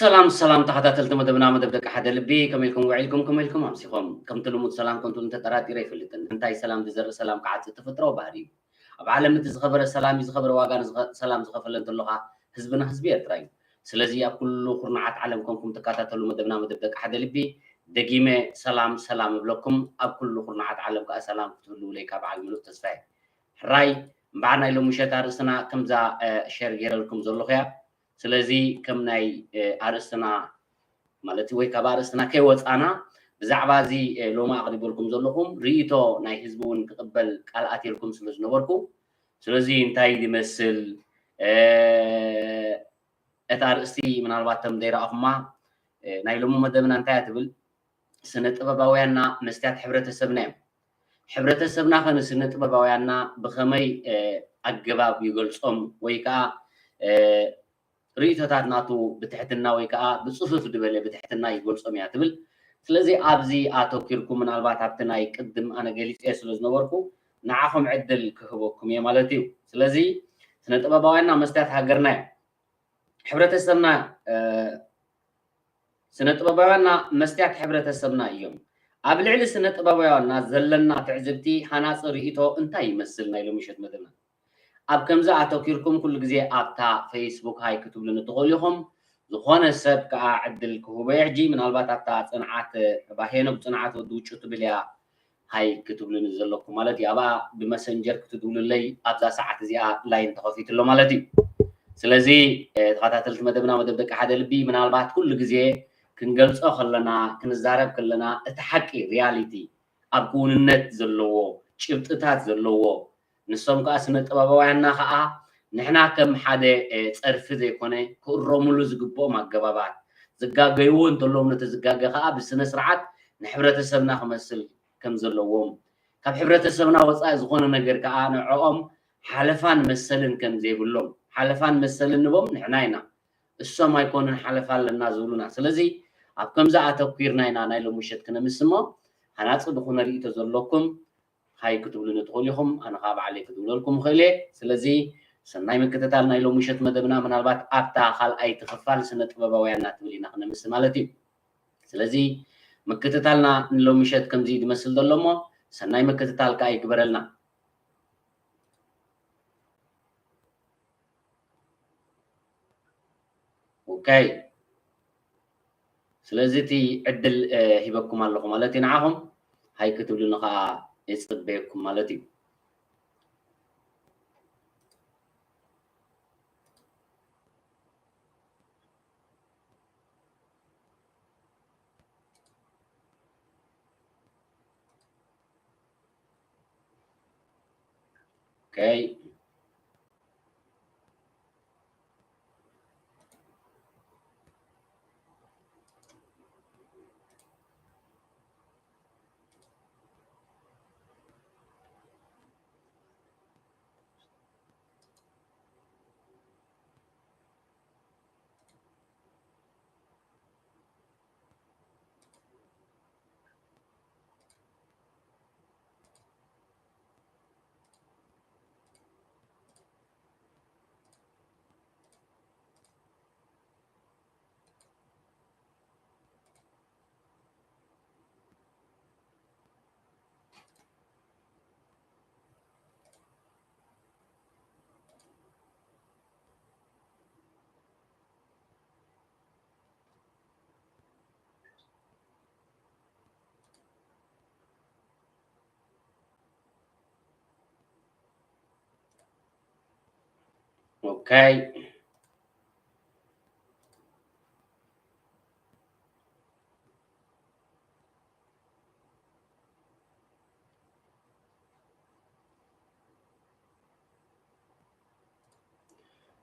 ሰላም ሰላም ተኸታተልቲ መደብና፣ መደብ ደቂ ሓደ ልቢ፣ ከመይ ኢልኩም ውዒልኩም፣ ከመይ ኢልኩም ኣምሲኹም? ከምቲ ልሙድ ሰላም ከንቱ እንተጠራጢረ ኣይፈልጥን። እንታይ ሰላም ዝዘርእ ሰላም ክዓጽድ ተፈጥሮኣዊ ባህሪ እዩ። ኣብ ዓለም እቲ ዝኸበረ ሰላም እዩ፣ ዝኸበረ ዋጋ ንዝኸ-፣ ሰላም ዝኸፈለ እንተሎ ኸኣ ህዝብና ህዝቢ ኤርትራ እዩ። ስለዚ ኣብ ኩሉ ኩርናዓት ዓለም ኮንኩም ትከታተሉ መደብና መደብ ደቂ ሓደ ልቢ፣ ደጊመ ሰላም ሰላም እብለኩም። ኣብ ኩሉ ኩርናዓት ዓለም ከኣ ሰላም ክትህልዉለይ ካብ በዓል ምሉእ ተስፋ እየ። ሕራይ እምበኣር ናይ ሎሚ ምሸት ኣርእስትና ከምዛ፣ እ፣ ሸር ገይረልኩም ዘለኹ እያ። ስለዚ ከም ናይ፣ እ፣ ኣርእስትና ማለት ወይ ካብ ኣርእስትና ከይወጻና ብዛዕባ እዚ፣ እ፣ ሎሚ ኣቕሪበልኩም ዘለኹም ርእይቶ ናይ ህዝቢ እውን ክቕበል ቃል ኣትየልኩም ስለ ዝነበርኩ፣ ስለዚ እንታይ ዝመስል፣ እ፣ እታ ኣርእስቲ ምናልባት ከም ዘይረኣኹማ፣ እ፣ ናይ ሎሚ መደብና እንታይ እያ ትብል? ስነ ጥበባውያንና መስትያት ሕብረተሰብና እዮም። ሕብረተሰብና ኸ ንስነ ጥበባውያንና ብኸመይ፣ እ፣ ኣገባብ ይገልጾም ወይ ከኣ፣ እ፣ ርእይቶታት ናቱ ብትሕትና ወይ ከኣ ብጽፉፍ ዝበለ ብትሕትና ይገልጾም እያ ትብል። ስለዚ ኣብዚ ኣተኪርኩም ምናልባት ኣብቲ ናይ ቅድም ኣነ ገሊጸ ስለ ዝነበርኩ ንዓኹም ዕድል ክህበኩም እየ ማለት እዩ። ስለዚ ስነ ጥበባውያንና መስትያት ሃገርና እዮም። ሕብረተሰብና፣ እ፣ ስነ ጥበባውያንና መስትያት ሕብረተሰብና እዮም። ኣብ ልዕሊ ስነ ጥበባውያንና ዘለና ትዕዝብቲ ሃናጺ ርእይቶ እንታይ ይመስል? ናይ ሎሚ ምሸት መደብና ኣብ ከምዚ ኣተኪርኩም ኩሉ ግዜ ኣብታ ፌስቡክ ሃይ ክትብሉኒ ትኽእሉ ኢኹም። ዝኾነ ሰብ ከኣ ዕድል ክህቦ እየ። ሕጂ ምናልባት ኣብታ ጽንዓት፣ እ፣ ባሄኖ ብጽንዓት ወዲ ውጩ ትብል እያ ሃይ ክትብሉኒ ዘለኩም ማለት እዩ። ኣብኣ ብመሰንጀር ክትድውሉለይ ኣብዛ ሰዓት እዚኣ ላይን ተኸፊቱ ኣሎ ማለት እዩ። ስለዚ፣ እ፣ ተኸታተልቲ መደብና፣ መደብ ደቂ ሓደ ልቢ፣ ምናልባት ኩሉ ግዜ ክንገልጾ ከለና፣ ክንዛረብ ከለና፣ እቲ ሓቂ፣ ሪያሊቲ፣ ኣብ ክውንነት ዘለዎ፣ ጭብጥታት ዘለዎ፣ ንሶም ከኣ ስነ ጥበባውያንና ከኣ ንሕና ከም ሓደ፣ እ፣ ጸርፊ ዘይኮነ ክእረሙሉ ዝግብኦም ኣገባባት፣ ዝጋገይዎ እንተለዉ ነቲ ዝጋገ ከኣ ብስነ ስርዓት ንሕብረተሰብና ክመስል ከም ዘለዎም፣ ካብ ሕብረተሰብና ወጻኢ ዝኾነ ነገር ከኣ ንዕኦም ሓለፋን መሰልን ከም ዘይብሎም፣ ሓለፋን መሰልን ንቦም ንሕና ኢና፣ እሶም ኣይኮኑን ሓለፋ ኣለና ዝብሉና። ስለዚ ኣብ ከምዚ ኣተኲርና ኢና ናይ ሎሚ ምሸት ክነምስሞ። ሃናጺ ዝኾነ ርእይቶ ዘለኩም ሃይ ክትብሉኒ ትኽእሉ ኢኹም፣ ኣነ ኸኣ ባዕለይ ክድውለልኩም እኽእል እየ። ስለዚ ሰናይ ምክትታል ናይ ሎሚ ምሸት መደብና። ምናልባት ኣብታ ካልኣይቲ ክፋል ስነ ጥበባውያንና ትብል ኢና ክነምስ ማለት እዩ። ስለዚ ምክትታልና ንሎሚ ምሸት ከምዚ እዩ ዝመስል ዘሎ እሞ፣ ሰናይ ምክትታል ከኣ ይግበረልና። ኦኬ። ስለዚ እቲ ዕድል፣ እ፣ ሂበኩም ኣለኹ ማለት እዩ ንዓኹም። ሃይ ክትብሉኒ ከኣ ይጽበየኩም ማለት እዩ። ኦኬ። ኦኬ።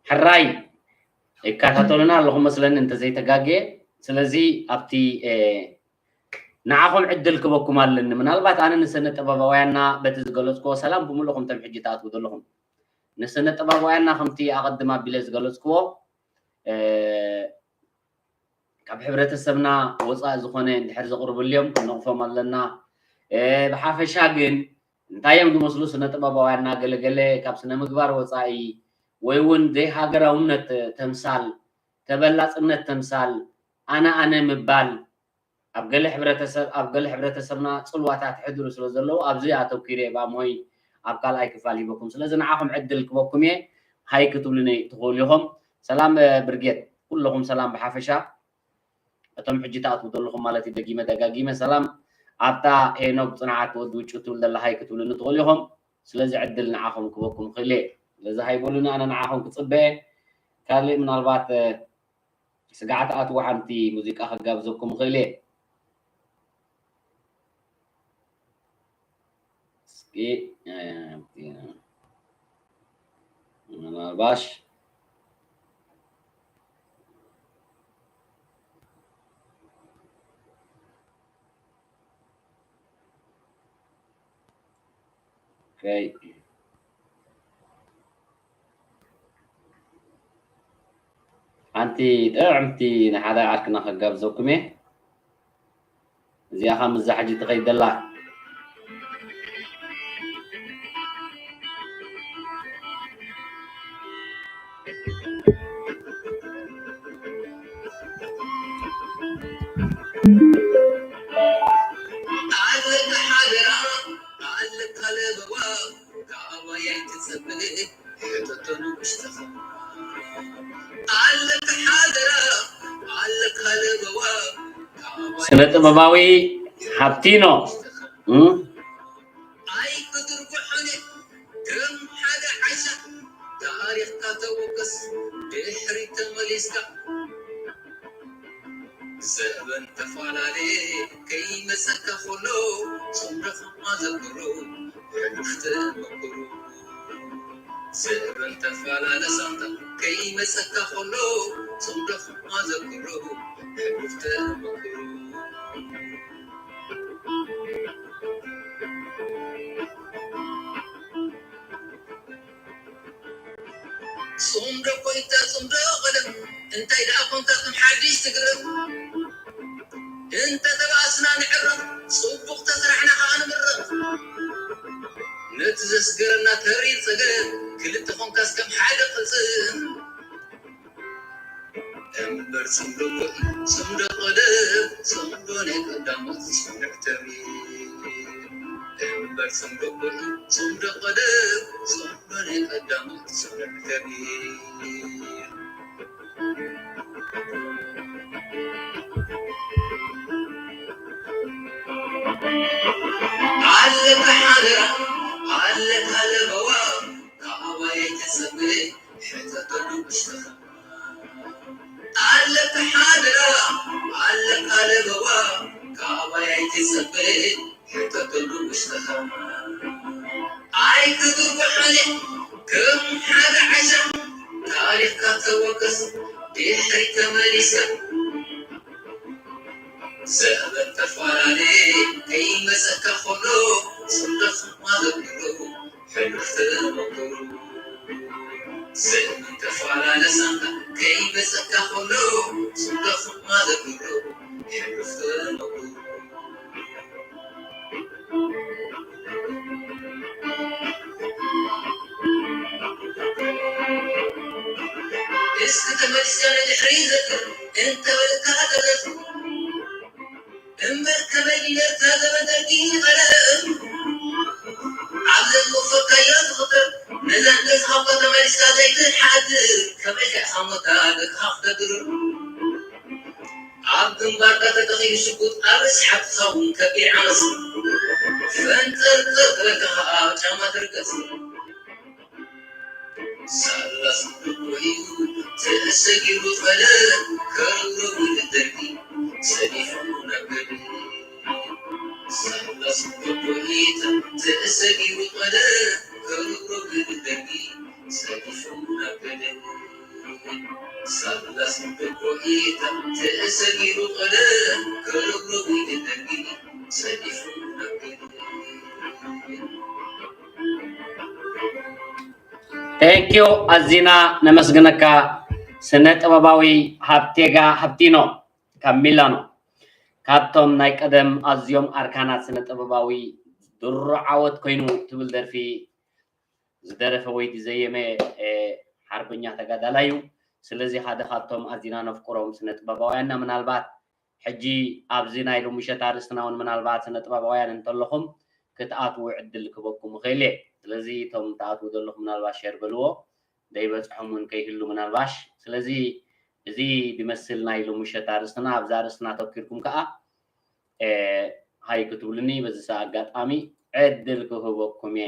ሕራይ ይከታተሉና ኣለኹም መስለኒ እንተዘይተጋግየ። ስለዚ ኣብቲ፣ እ፣ ንዓኹም ዕድል ክበኩም ኣለኒ። ምናልባት ኣነ ንስነ ጥበባውያንና በቲ ዝገለጽክዎ ሰላም ብምልእኹም ተም ሕጂ ትኣትዉ ዘለኹም። ንስነ ጥበባውያንና ከምቲ ኣቐድም ኣቢለ ዝገለጽክዎ፣ እ፣ ካብ ሕብረተሰብና ወጻኢ ዝኾነ እንድሕር ዘቕርብልዮም ክንነቕፎም ኣለና። እ፣ ብሓፈሻ ግን እንታይ እዮም ዝመስሉ ስነ ጥበባውያንና? ገለገለ ካብ ስነ ምግባር ወጻኢ ወይ እውን ዘይሃገራውነት ተምሳል ተበላጽነት ተምሳል፣ ኣነ ኣነ ምባል ኣብ ገለ ሕብረተሰብ ኣብ ገለ ሕብረተሰብና ጽልዋታት ሕድሩ ስለ ዘለዉ ኣብዚ ኣተኲረ እየ ባሞይ ኣብ ካልኣይ ክፋል ሂበኩም። ስለዚ ንዓኹም ዕድል ክበኩም እየ። ሃይ ክትብሉኒ ትኽእሉ ኢኹም። ሰላም ብርጌድ፣ ኩለኹም ሰላም ብሓፈሻ። እቶም ሕጂ ትኣትዉ ዘለኹም ማለት እዩ፣ ደጊመ ደጋጊመ ሰላም። ኣብታ ሄኖግ ጽንዓት ወዲ ውጩ ትብል ዘላ ሃይ ክትብሉኒ ትኽእሉ ኢኹም። ስለዚ ዕድል ንዓኹም ክበኩም ክእል እየ። ስለዚ ሃይ በሉኒ፣ ኣነ ንዓኹም ክጽበ እየ። ካልእ ምናልባት ስጋዕ ትኣትዉ ሓንቲ ሙዚቃ ከጋብዘኩም እኽእል እየ። እስኪ ምናልባሽ ሓንቲ ጥዕምቲ ንሓደ ዓርክና ከጋብዘኩም እየ። እዚኣ ኸዓ ምስዛ ሕጂ ትኸይድ ዘላ። ስነ ጥበባዊ ሃብቲኖ። ኣይክትርጉሖን ከም ሓደ ዓሻ ታሪኽካ ተወከስ ድሕሪት ተመሊስካ። ዘበን ተፈላለየ ከይመጸካ ከሎ ጽምዶ ከማዘክሩ ሕሉፍ ተመክሩ። ዘበን ተፈላለ ሳንታ ከይመጸካ ከሎ ጽምዶ ከማዘክሩ ሕሉፍ ተመክሩ። ጽምዶ ኮይታ ጽምዶ ቀደም እንታይ ደኣ ኮንካ ከም ሓድሽ ትግረም። እንተ ተባእስና ንዕረቕ ጽቡቕ ተሰራሕና ከኣ ንምረቕ። ነቲ ዘስገረና ተሪር ጸገም ክልተ ኮንካስ ከም ሓደ ቅጽም። እምበር ጽምዶ ቆይ ጽምዶ ቀደም ጽምዶ ናይ ቀዳሞት ስምዕ ተሪር። እምበር ጽምዶ ቆይ ጽምዶ ቀደም ጽምዶ ናይ ቀዳሞት ስምዕ ተሪር። ኣለካ ሓደራ ኣለካ ለበዋ ካባይ ተሰበይ ሕተተሉ ምሽትኻ። ኣለካ ሓደራ ኣለካ ለበዋ ካባይ ተሰበይ ሕተተሉ ምሽትኻ። ኣይክትርጉሓኒ ከም ሓደ ዓሻ ታሪኽካ ተወከስ ድሕሪት ተመሊስካ። ዘበን ተፈላለየ ከይመጸካ ከሎ ጽምዶ ከማዘክሩ ሕሉፍ ተመክሩ። ዘበን ተፈላለ ሳንታ ከይመጸካ ከሎ ጽምዶ ከማዘክሩ ሕሉፍ ተመክሩ። እስኪ ተመሊስካ ንድሕሪት ዘክር እንተበልካ ተዘክር። እምበር ከመይ ዲለካ ዘበን ደርጊ ቀደም ኣብ ዘዝወፈካዮ ዝኽበር ነዛ እንተዝሃብካ ተመሊስካ ዘይትሓድር ከመይ ከ ኢኻ ሞታ ደቅኻ ክተድርር። ኣብ ግንባርካ ተተኺሉ ሽጉጥ ኣብ ርእሲ ሓትኻ እውን ከቢድ ዓመፅ ፈንጠርጠር ክበልካ ኸዓ ጫማ ትርገፅ። ሳላ ስንድቆ እዩ ተሰጊሩ ቀደም ከርብረቡ ንደርጊ ሰዲፉ ናብ ገደል። ሳላ ስንድቆ እዩ ተሰጊሩ ቀደም ከርብረቡ ንደርጊ ሰዲፉ ናብ ገደል። ሳላ ስንድቆ እዩ ተሰጊሩ ቀደም ከርብረቡ ንደርጊ ሰዲፉ ናብ ገደል። Thank you ኣዚና ነመስግነካ ስነ ጥበባዊ ሃብቴጋ ሃብቲኖ ካብ ሚላኖ። ካብቶም ናይ ቀደም ኣዝዮም ኣርካናት ስነ ጥበባዊ ድሮ ዓወት ኮይኑ ትብል ደርፊ ዝደረፈ ወይ ዝዘየመ ሓርበኛ ተጋዳላይ እዩ። ስለዚ ሓደ ካብቶም ኣዚና ነፍቅሮም ስነ ጥበባውያንና፣ ምናልባት ሕጂ ኣብዚ ናይ ሎምሸት ኣርእስትና እውን ምናልባት ስነ ጥበባውያን እንተለኹም ክትኣትዉ ዕድል ክበኩም ይኽእል እየ። ስለዚ እቶም ትኣትዉ ዘለኹም ምናልባት ሸር በልዎ፣ ዘይበጽሖም እውን ከይህሉ ምናልባሽ። ስለዚ እዚ ዝመስል ናይ ሎምሸት ኣርእስትና፣ ኣብዛ ኣርእስትና ተኪርኩም ከኣ ሃይ ክትብሉኒ በዚ ኣጋጣሚ ዕድል ክህበኩም እየ።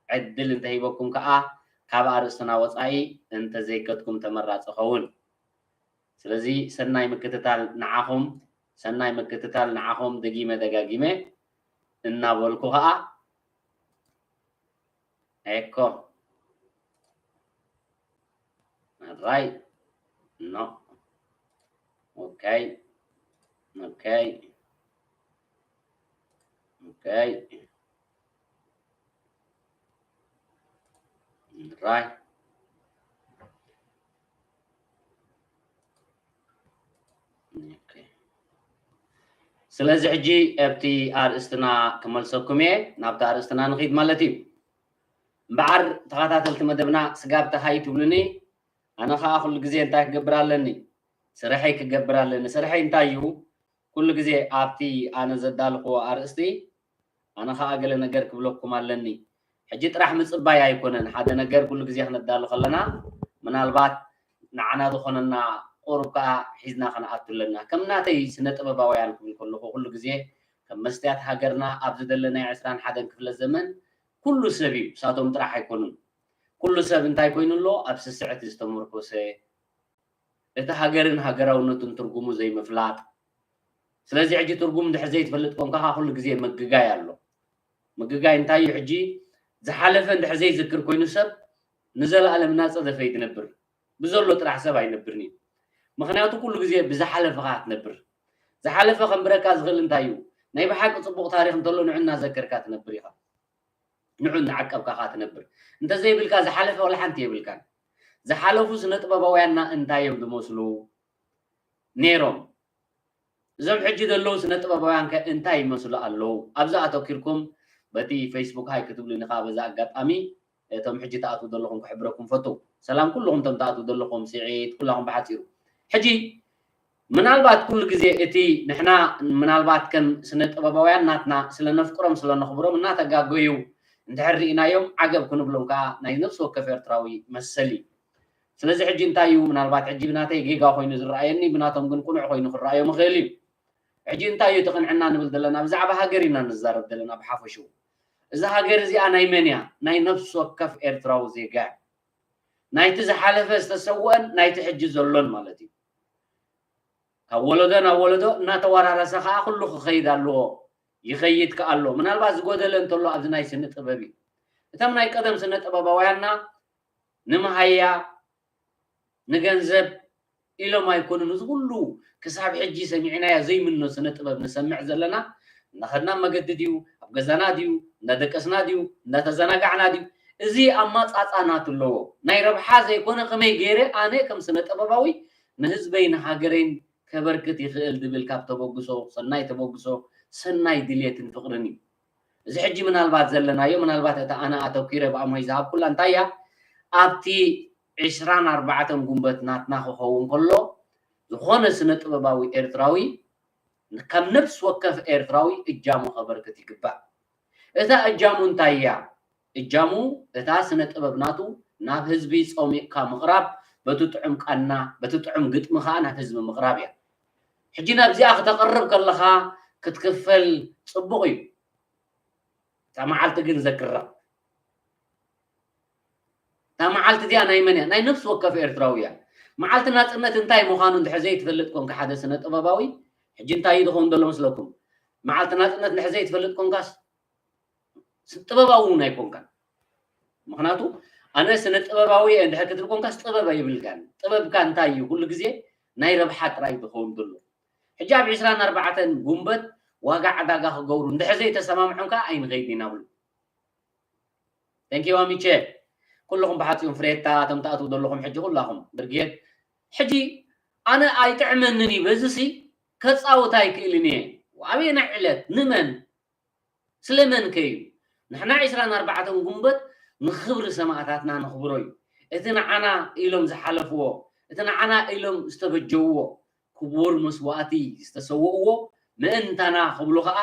ዕድል እንተሂበኩም ከኣ ካብ ኣርእስትና ወጻኢ እንተዘይከድኩም ተመራጺ ኸውን። ስለዚ ሰናይ ምክትታል ንዓኹም፣ ሰናይ ምክትታል ንዓኹም ደጊመ ደጋጊመ እናበልኩ ከኣ ኤኮ ራይ ኖ ኦኬ ኦኬ ኦኬ ራይ ኦኬ። ስለዚ ሕጂ ኣብቲ ኣርእስትና ክመልሰኩም እየ፣ ናብቲ ኣርእስትና ንኺድ ማለት እዩ። እምበኣር ተኸታተልቲ መደብና ስጋብ ተሃይ ትብሉኒ፣ ኣነ ኸኣ ኩሉ ግዜ እንታይ ክገብር ኣለኒ? ስርሐይ ክገብር ኣለኒ። ስርሐይ እንታይ እዩ? ኩሉ ግዜ ኣብቲ ኣነ ዘዳልኽዎ ኣርእስቲ ኣነ ኸኣ ገለ ነገር ክብለኩም ኣለኒ። ሕጂ ጥራሕ ምጽባይ ኣይኮነን፣ ሓደ ነገር ኩሉ ግዜ ክነዳሉ ከለና ምናልባት ንዓና ዝኾነና ቁሩብ ከኣ ሒዝና ክንኣቱ ኣለና። ከም ናተይ ስነ ጥበባውያን ክብል ከለኹ ኩሉ ግዜ ከም መስትያት ሃገርና ኣብዚ ዘለና ናይ ዕስራን ሓደን ክፍለ ዘመን ኩሉ ሰብ እዩ፣ ንሳቶም ጥራሕ ኣይኮኑን። ኩሉ ሰብ እንታይ ኮይኑ ኣሎ? ኣብ ስስዕቲ ዝተመርኮሰ፣ እቲ ሃገርን ሃገራውነቱን ትርጉሙ ዘይምፍላጥ። ስለዚ ሕጂ ትርጉም እንድሕር ዘይትፈልጥ ኮንካ ኩሉ ግዜ ምግጋይ ኣሎ። ምግጋይ እንታይ እዩ? ሕጂ ዝሓለፈ እንድሕር ዘይዝክር ኮይኑ ሰብ ንዘለኣለም እናጸደፈ እዩ ዝነብር። ብዘሎ ጥራሕ ሰብ ኣይነብርን እዩ። ምኽንያቱ ኩሉ ግዜ ብዝሓለፈ ኸዓ ትነብር። ዝሓለፈ ከንብረካ ዝኽእል እንታይ እዩ? ናይ ብሓቂ ጽቡቕ ታሪኽ እንተሎ ንዑ እናዘከርካ ትነብር ኢኻ። ንዑ እናዓቀብካ ኸዓ ትነብር። እንተዘይብልካ ዝሓለፈ ወላ ሓንቲ የብልካን። ዝሓለፉ ስነ ጥበባውያንና እንታይ እዮም ዝመስሉ ነይሮም? እዞም ሕጂ ዘለዉ ስነ ጥበባውያን ከ እንታይ ይመስሉ ኣለዉ? ኣብዚ ኣተኪርኩም በቲ ፌስቡክ ሃይ ክትብሉኒ ከኣ በዚ ኣጋጣሚ እቶም ሕጂ ትኣትዉ ዘለኹም ክሕብረኩም ፈቱ። ሰላም ኩልኹም እቶም ትኣትዉ ዘለኹም፣ ስዒድ፣ ኩላኹም ብሓጺሩ። ሕጂ ምናልባት ኩሉ ግዜ እቲ ንሕና ምናልባት ከም ስነ ጥበባውያን ናትና ስለ ነፍቅሮም ስለ ነኽብሮም እናተጋገዩ እንድሕር ርኢናዮም ዓገብ ክንብሎም ከኣ ናይ ነፍሲ ወከፍ ኤርትራዊ መሰል እዩ። ስለዚ ሕጂ እንታይ እዩ ምናልባት ሕጂ ብናተይ ጌጋ ኮይኑ ዝረኣየኒ ብናቶም ግን ቅኑዕ ኮይኑ ክረኣዮም ይኽእል እዩ። ሕጂ እንታይ እዩ እቲ ቅንዕና ንብል ዘለና? ብዛዕባ ሃገር ኢና ንዛረብ ዘለና ብሓፈሽኡ። እዛ ሃገር እዚኣ ናይ መን እያ? ናይ ነፍሲ ወከፍ ኤርትራዊ ዜጋ እያ። ናይቲ ዝሓለፈ ዝተሰወአን ናይቲ ሕጂ ዘሎን ማለት እዩ። ካብ ወለዶ ናብ ወለዶ እናተወራረሰ ከዓ ኩሉ ክኸይድ ኣለዎ፣ ይኸይድ ከዓ ኣሎ። ምናልባት ዝጎደለ እንተሎ ኣብዚ ናይ ስነ ጥበብ እዩ። እቶም ናይ ቀደም ስነ ጥበባውያንና ንመሃያ ንገንዘብ ኢሎም ኣይኮኑን። እዚ ኩሉ ክሳብ ሕጂ ሰሚዕናዮ ዘይምኖ ስነ ጥበብ ንሰምዕ ዘለና እናኸድና መገዲ ድዩ፣ ኣብ ገዛና ድዩ፣ እንዳደቀስና ድዩ፣ እንዳተዘናጋዕና ድዩ፣ እዚ ኣማፃፃ ናቱ ኣለዎ። ናይ ረብሓ ዘይኮነ ከመይ ገይረ ኣነ ከም ስነ ጥበባዊ ንህዝበይ ንሃገረይን ከበርክት ይኽእል ዝብል ካብ ተበግሶ፣ ሰናይ ተበግሶ፣ ሰናይ ድልየትን ፍቕርን እዩ። እዚ ሕጂ ምናልባት ዘለናዮ፣ ምናልባት እታ ኣነ ኣተኲረ ብኣሞይ ዝሃብኩላ እንታይ እያ? ኣብቲ ዕስራን ኣርባዕተን ጉንበት ናትና ክኸውን ከሎ ዝኾነ ስነ ጥበባዊ ኤርትራዊ ካብ ነፍሲ ወከፍ ኤርትራዊ እጃሙ ከበርክት ይግባእ። እታ እጃሙ እንታይ እያ? እጃሙ እታ ስነ ጥበብ ናቱ ናብ ህዝቢ ጸሚቕካ ምቕራብ፣ በቲ ጥዑም ቃና፣ በቲ ጥዑም ግጥሚ ከኣ ናብ ህዝቢ ምቕራብ እያ። ሕጂ ናብዚኣ ክተቕርብ ከለኻ ክትክፈል ጽቡቕ እዩ። እታ መዓልቲ ግን ዘክራ። እታ መዓልቲ እዚኣ ናይ መን እያ? ናይ ነፍሲ ወከፍ ኤርትራዊ እያ። መዓልቲ ናጽነት እንታይ ምዃኑ እንድሕር ዘይትፈልጥ ኮንካ ሓደ ስነ ጥበባዊ፣ ሕጂ እንታይ እዩ ዝኸውን ዘሎ መስለኩም? መዓልቲ ናጽነት እንድሕር ዘይትፈልጥ ኮንካስ ጥበባዊ እውን ኣይኮንካን። ምኽንያቱ ኣነ ስነ ጥበባዊ እየ እንድሕር ክትብል ኮንካስ ጥበብ ኣይብልካን። ጥበብካ እንታይ እዩ? ኩሉ ግዜ ናይ ረብሓ ጥራይ ዝኸውን ዘሎ። ሕጂ ኣብ ዕስራን ኣርባዕተን ጉንበት ዋጋ ዕዳጋ ክገብሩ እንድሕር ዘይተሰማምዖም ከዓ ኣይንኸይድን ኢና ብሉ። Thank you ኣሚቼ። ኩልኹም ብሓጺሩ ፍሬታ፣ እቶም ትኣትዉ ዘለኹም ሕጂ ኩላኹም ብርጌድ። ሕጂ ኣነ ኣይጥዕመንን እዩ፣ በዚሲ ከጻውት ኣይክእልን እየ። ኣበየናይ ዕለት? ንመን? ስለመን ከ እዩ? ንሕና ዕስራን ኣርባዕተን ጉንበት ንኽብሪ ሰማእታትና ነኽብሮ እዩ። እቲ ንዓና ኢሎም ዝሓለፍዎ፣ እቲ ንዓና ኢሎም ዝተበጀውዎ ክቡር መስዋእቲ ዝተሰውእዎ ምእንታና ክብሉ ኸዓ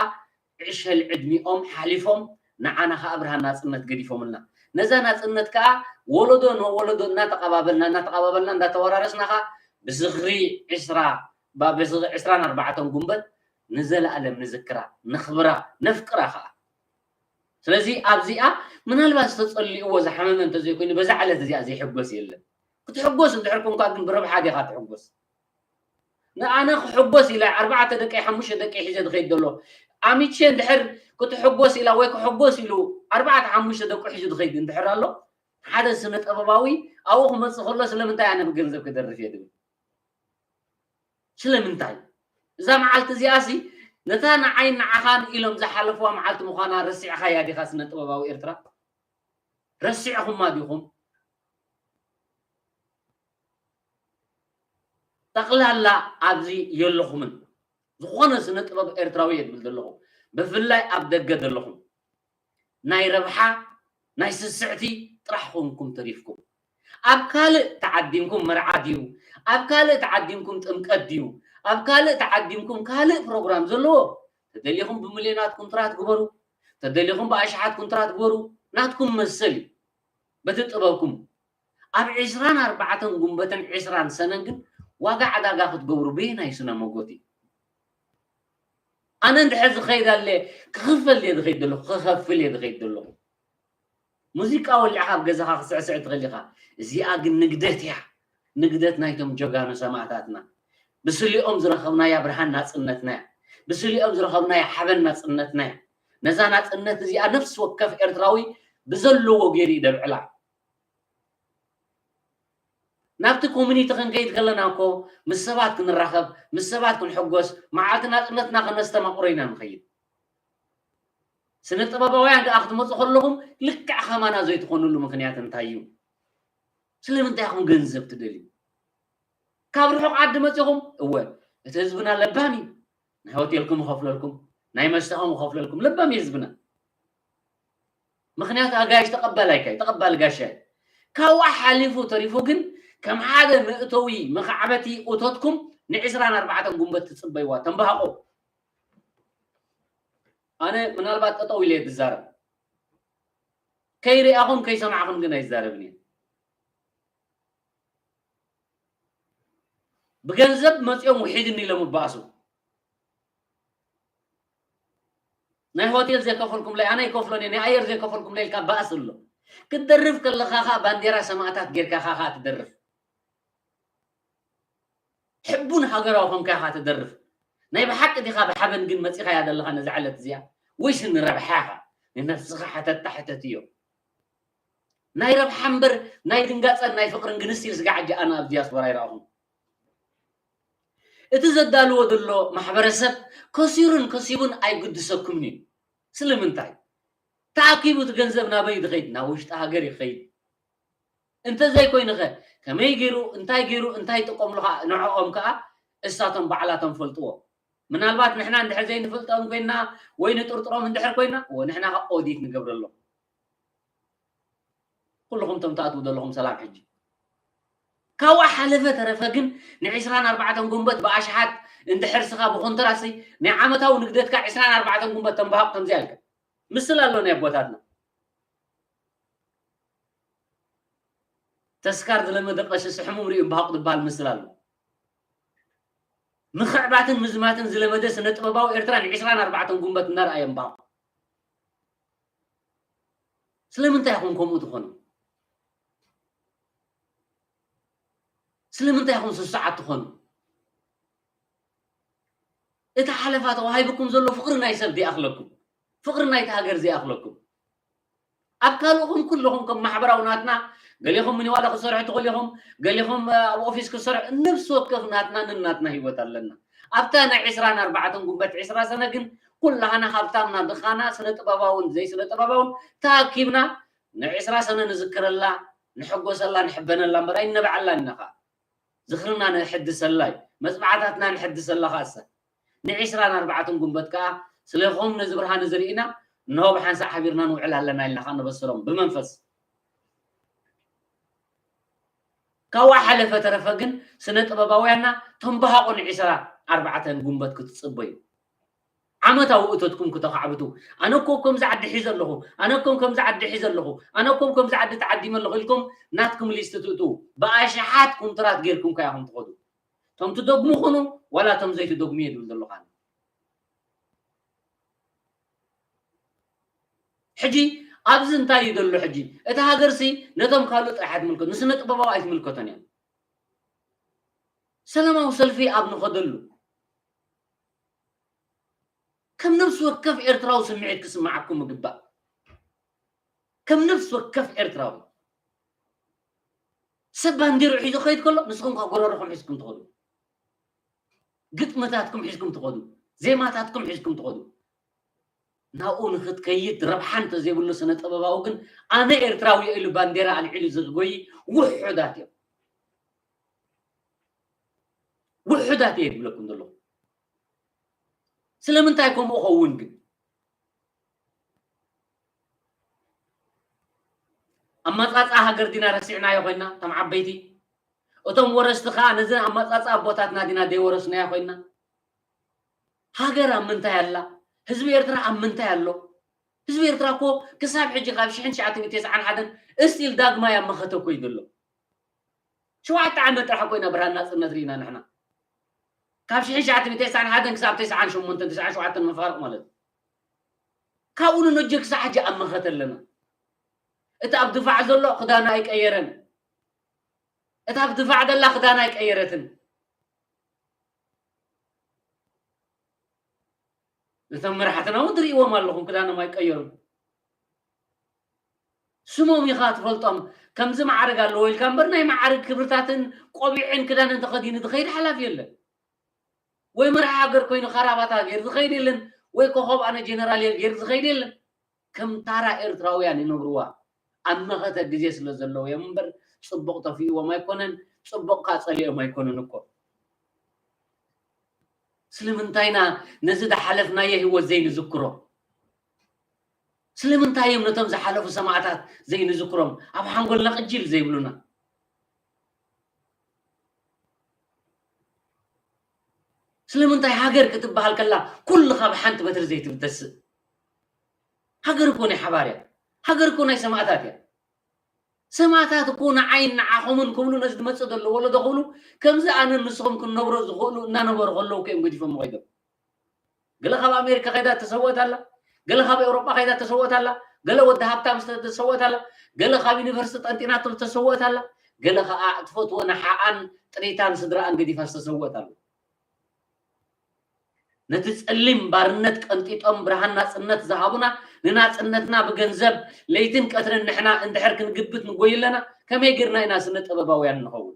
ዕሸል ዕድሚኦም ሓሊፎም ንዓና ኸዓ ብርሃን ናጽነት ገዲፎምልና። ነዛ ናጽነት ከኣ ወለዶ ንወለዶ እናተቐባበልና እናተቐባበልና እንዳተወራረስና ኸዓ ብዝኽሪ ዕስራ ባ- ብዝኽሪ ዕስራን ኣርባዕተን ጉንበት ንዘለኣለም ንዝክራ፣ ነኽብራ፣ ነፍቅራ ኸዓ። ስለዚ ኣብዚኣ ምናልባት ዝተጸልእዎ ዝሓመመ እንተዘይኮይኑ በዛ ዕለት እዚኣ ዘይሕጎስ የለን። ክትሕጎስ እንድሕር ኮንካ ግን ብረብሓ ዲኻ ትሕጎስ? ንኣነ ክሕጎስ ኢለ ኣርባዕተ ደቀይ ሓሙሽተ ደቀይ ሒዘ ዝኸይድ ዘሎ ኣሚቼ እንድሕር ክትሕጎስ ኢላ ወይ ክሕጎስ ኢሉ ኣርባዕተ ሓሙሽተ ደቁ ሒዙ ዝኸይድ እንድሕር ኣሎ ሓደ ስነ ጥበባዊ ኣብኡ ክመፅእ ከሎ ስለምንታይ ኣነ ብገንዘብ ክደርፍ እየ ዝብል? ስለምንታይ? እዛ መዓልቲ እዚኣሲ ነታ ንዓይን ንዓኻን ኢሎም ዝሓለፍዋ መዓልቲ ምዃና ረሲዕኻያ ዲኻ ስነ ጥበባዊ ኤርትራ? ረሲዕኹማ ዲኹም? ጠቕላላ ኣብዚ የለኹምን። ዝኾነ ስነ ጥበብ ኤርትራዊ እየ ዝብል ዘለኹ። ብፍላይ ኣብ ደገ ዘለኹም ናይ ረብሓ ናይ ስስዕቲ ጥራሕ ኮንኩም ተሪፍኩም። ኣብ ካልእ ተዓዲምኩም መርዓ ድዩ? ኣብ ካልእ ተዓዲምኩም ጥምቀት ድዩ? ኣብ ካልእ ተዓዲምኩም ካልእ ፕሮግራም ዘለዎ ተደሊኹም ብሚልዮናት ኩንትራት ግበሩ፣ ተደሊኹም ብኣሽሓት ኩንትራት ግበሩ። ናትኩም መሰል እዩ። በቲ ጥበብኩም ኣብ ዕስራን ኣርባዕተን ጉንበትን ዕስራን ሰነን ግን ዋጋ ዕዳጋ ክትገብሩ በየናይ ስነ መጎት እዩ? ኣነ እንድሕር ዝኸይድ ኣለ ክኽፈል እየ ዝኸይድ ዘለኹ፣ ክኸፍል እየ ዝኸይድ ዘለኹ። ሙዚቃ ወሊዕኻ ኣብ ገዛኻ ክትስዕስዕ ትኽእል ኢኻ። እዚኣ ግን ንግደት እያ። ንግደት ናይቶም ጀጋኑ ሰማእታትና። ብስሊኦም ዝረኸብናያ ብርሃን ናጽነትና እያ። ብስሊኦም ዝረኸብናያ ሓበን ናጽነትና እያ። ነዛ ናጽነት እዚኣ ነፍሲ ወከፍ ኤርትራዊ ብዘለዎ ገይሩ እዩ ደብዕላ። ናብቲ ኮሚኒቲ ክንከይድ ከለና እኮ ምስ ሰባት ክንራኸብ፣ ምስ ሰባት ክንሕጎስ፣ መዓልቲ ናጽነትና ከነስተማቕሮ ኢና ንኸይድ። ስነ ጥበባውያን ደኣ ክትመጹ ከለኹም ልክዕ ከማና ዘይትኾኑሉ ምኽንያት እንታይ እዩ? ስለምንታይ ኢኹም ገንዘብ ትደልዩ? ካብ ርሑቕ ዓዲ መጺኹም? እወ፣ እቲ ህዝብና ለባም እዩ። ናይ ሆቴልኩም ይኸፍለልኩም፣ ናይ መስተኹም ይኸፍለልኩም፣ ለባም እዩ ህዝብና። ምኽንያቱ ኣጋይሽ ተቐባላይካ እዩ፣ ተቐባሊ ጋሻ እዩ። ካብኡ ሓሊፉ ተሪፉ ግን ከም ሓደ መእተዊ መኻዕበቲ እቶትኩም ንዕስራን ኣርባዕተን ጉንበት ትጽበይዋ ተንባሃቆ። ኣነ ምናልባት ጠጠው ኢለ እየ ዝዛረብ። ከይሪኣኹም ከይሰማዕኹም ግን ኣይዛረብን እየ። ብገንዘብ መፂኦም ውሒድኒ ኢሎም ይበኣሱ። ናይ ሆቴል ዘይከፈልኩምለይ ኣነ ይከፍሎን እየ፣ ናይ ኣየር ዘይከፈልኩምለይ ኢልካ ባእሲ ኣሎ። ክትደርፍ ከለኻ ኸዓ ባንዴራ ሰማእታት ጌርካ ኸዓ ትደርፍ። ሕቡን ሃገራዊ ኮንካ ኢኻ ትደርፍ። ናይ ብሓቂ ዲኻ ብሓበን ግን መጺኻያ ዘለኻ ነዛ ዕለት እዚኣ? ወይስ ንረብሓ ኢኻ? ንነፍስኻ ሕተታ ሕተት እዮ። ናይ ረብሓ እምበር ናይ ድንጋጸን ናይ ፍቕርን ግን ስቲል ስጋዕ ሕጂ ኣነ ኣብ ዲያስፖራ ኣይረኣኹን። እቲ ዘዳልዎ ዘሎ ማሕበረሰብ ከሲሩን ከሲቡን ኣይግድሰኩምን እዩ። ስለምንታይ? ተኣኪቡ እቲ ገንዘብ ናበይ ዝኸይድ? ናብ ውሽጢ ሃገር ይኸይድ። እንተዘይኮይኑኸ ከመይ ገይሩ፣ እንታይ ገይሩ፣ እንታይ ይጥቀምሉ ኸዓ ንዕኦም ከኣ እሳቶም ባዕላቶም ፈልጥዎ። ምናልባት ንሕና እንድሕር ዘይንፈልጦም ኮይና ወይ ንጥርጥሮም እንድሕር ኮይና፣ እወ ንሕና ከኣ ኦዲት ንገብረሎም። ኩልኹም እቶም ትኣትዉ ዘለኹም ሰላም ሕጂ። ካብኡ ሓለፈ ተረፈ ግን ንዕስራን ኣርባዕተን ጉንበት ብኣሽሓት እንድሕር ስኻ ብኮንትራትሲ ናይ ዓመታዊ ንግደትካ ዕስራን ኣርባዕተን ጉንበት ተንባሃቕ ከምዚኣ ኢልካ ምስል ኣሎ ናይ ኣቦታትና። ተስካር ዝለመደ ቀሽስ ሕሙም ርእዩ እምባሃቕ ዝበሃል ምስል ኣሎ። ምኽዕባትን ምዝማትን ዝለመደ ስነ ጥበባዊ ኤርትራ ንዕስራን ኣርባዕተን ጉንበት እናረኣየ እምባሃቕ። ስለምንታይ ኢኹም ከምኡ ትኾኑ? ስለምንታይ ኢኹም ስሱዓት ትኾኑ? እቲ ሓለፋ ተዋሂብኩም ዘሎ ፍቕሪ ናይ ሰብ ዘይኣኽለኩም፣ ፍቕሪ ናይቲ ሃገር ዘይኣኽለኩም። ኣብ ካልእኹም ኩልኹም ከም ማሕበራዊ ናትና ገሊኹም ሚኒዋለ ክትሰርሑ ትኽእሉ ኢኹም፣ ገሊኹም እ፣ ኣብ ኦፊስ ክትሰርሑ፣ ነብሲ ወከፍ ናትና ነናትና ህይወት ኣለና። ኣብታ ናይ ዕስራን ኣርባዕተን ጉንበት ዕስራ ሰነ ግን ኩላህና ሃብታምና ድኻና ስነ ጥበባውን ዘይስነ ጥበባውን ተኣኪብና ንዕስራ ሰነ ንዝክረላ፣ ንሕጎሰላ፣ ንሕበነላ እምበር ኣይነበዓላን ኢና ኸዓ። ዝኽርና ነሕድሰላ እዩ። መጽናዕታትና ነሕድሰላ ኸኣሰ። ንዕስራን ኣርባዕተን ጉንበት ከኣ ስለኹም ነዚ ብርሃን እዚ ርኢና፣ እንሆ ብሓንሳእ ሓቢርና ንውዕል ኣለና ኢልና ኸኣ ነበስሮም ብመንፈስ። ካብኡ ሓለፈ ተረፈ ግን ስነ ጥበባውያንና ተንበሃቑ ንዒስራ ኣርባዕተ ጉንበት ክትጽበዩ። ዓመታዊ እቶትኩም ክተኻዕብቱ። ኣነ እኮ ከምዚ ዓዲ ሒዘ ኣለኹ፣ ኣነ እኮ ከምዚ ዓዲ ሒዘ ኣለኹ፣ ኣነ እኮ ከምዚ ዓዲ ተዓዲመ ኣለኹ ኢልኩም ናትኩም ሊስት ትእትዉ። ብኣሽሓት ኩንትራት ጌርኩም ከ ኢኹም ትኸዱ። እቶም ትደግሙ ኹኑ ዋላ እቶም ዘይትደግሙ እየ ዝብል ዘለኹ ኣነ። ሕጂ ኣብዚ እንታይ እዩ ዘሎ? ሕጂ እቲ ሃገርሲ ነቶም ካልኦት ጥራሕ ኣይትምልከት፣ ንስነ ጥበባዊ ኣይትምልከቶን እያ። ሰላማዊ ሰልፊ ኣብ ንኸደሉ ከም ነፍሲ ወከፍ ኤርትራዊ ስምዒት ክስምዓኩም ይግባእ። ከም ነፍሲ ወከፍ ኤርትራዊ ሰብ ባንዲርኡ ሒዙ ክኸይድ ከሎ ንስኹም ከ ጎረርኹም ሒዝኩም ትኸዱ፣ ግጥምታትኩም ሒዝኩም ትኸዱ፣ ዜማታትኩም ሒዝኩም ትኸዱ። ናብኡ ንክትከይድ ረብሓ እንተዘይብሉ ስነ ጥበባዊ ግን ኣነ ኤርትራዊ እየ ኢሉ ባንዴራ ኣልዒሉ ዝጎይ ውሑዳት እዮም። ውሑዳት እየ ዝብለኩም ዘለኹ። ስለምንታይ ከምኡ ኸውን ግን? ኣመጻጽኣ ሃገር ዲና ረሲዕናዮ ኮይና እቶም ዓበይቲ? እቶም ወረስቲ ከኣ ነዚ ኣመጻጽኣ ኣቦታትና ዲና ዘይወረስናዮ ኮይና? ሃገር ኣብ ምንታይ ኣላ? ህዝቢ ኤርትራ ኣብ ምንታይ ኣሎ? ህዝቢ ኤርትራ እኮ ክሳብ ሕጂ ካብ ሽሕን ትሽዓተ ሚእትን ተስዓን ሓደን እስቲል ዳግማይ ኣብ መኸተ እኮ እዩ ዘሎ። ሸውዓተ ዓመት ጥራሕ እኮ ኢና ብርሃን ናጽነት ርኢና ንሕና። ካብ ሽሕን ትሽዓተ ሚእትን ተስዓን ሓደን ክሳብ ተስዓን ሸሞንተን፣ ተስዓን ሸውዓተን መፋርቕ ማለት እዩ። ካብኡ ንነጀ ክሳብ ሕጂ ኣብ መኸተ ኣለና። እቲ ኣብ ድፋዕ ዘሎ ክዳኑ ኣይቀየረን። እታ ኣብ ድፋዕ ዘላ ክዳና ኣይቀየረትን። እቶም መራሕትና እውን ትርእይዎም ኣለኹም፣ ክዳኖም ኣይቀየሩን። ስሞም ኢኻ ትፈልጦም፣ ከምዚ ማዕርግ ኣለዎ ኢልካ እምበር፣ ናይ ማዕርግ ክብርታትን ቆቢዕን ክዳንን ተኸዲኑ ዝኸይድ ሓላፊ የለን። ወይ መራሒ ሃገር ኮይኑ ካራባታ ገይሩ ዝኸይድ የለን፣ ወይ ኮኾብ ኣነ ጀነራል እየ ገይሩ ዝኸይድ የለን። ከም ታራ ኤርትራውያን ይነብርዋ። ኣብ መኸተ ግዜ ስለ ዘለዉ እዮም እምበር፣ ጽቡቕ ጠፊእዎም ኣይኮነን፣ ጽቡቕ ከኣ ጸሊኦም ኣይኮኑን እኮ። ስለምንታይ ኢና ነዚ ዝሓለፍናዮ ህይወት ዘይንዝክሮ? ስለምንታይ እዮም ነቶም ዝሓለፉ ሰማእታት ዘይንዝክሮም? ኣብ ሓንጎልና ቅጅል ዘይብሉና? ስለምንታይ ሃገር ክትበሃል ከላ ኩልኻ ብሓንቲ በትሪ ዘይትብተስእ? ሃገር እኮ ናይ ሓባር እያ። ሃገር እኮ ናይ ሰማእታት እያ። ሰማእታት እኮ ንዓይን ንዓኹምን ክብሉ ነዚ ዝመጽእ ዘሎ ወለዶ ክብሉ ከምዚ ኣነን ንስኹም ክንነብሮ ዝኽእሉ እናነበሩ ከለዉ እኮ እዮም ገዲፎሞ ከይዶም። ገለ ካብ ኣሜሪካ ከይዳ ተሰወት ኣላ፣ ገለ ካብ ኤውሮጳ ከይዳ ተሰወት ኣላ፣ ገለ ወዲ ሃብታም ዝተሰወት ኣላ፣ ገለ ካብ ዩኒቨርሲቲ ጠንጢናቶ ዝተሰወት ኣላ፣ ገለ ከኣ ትፈትዎ ንሓኣን ጥሪታን ስድራኣን ገዲፋ ዝተሰወት ኣላ። ነቲ ጸሊም ባርነት ቀንጢጦም ብርሃን ናጽነት ዝሃቡና፣ ንናጽነትና ብገንዘብ ለይትን ቀትርን ንሕና እንድሕር ክንግብት ንጎይ ኣለና፣ ከመይ ጌርና ኢና ስነ ጥበባውያን ንኸውን?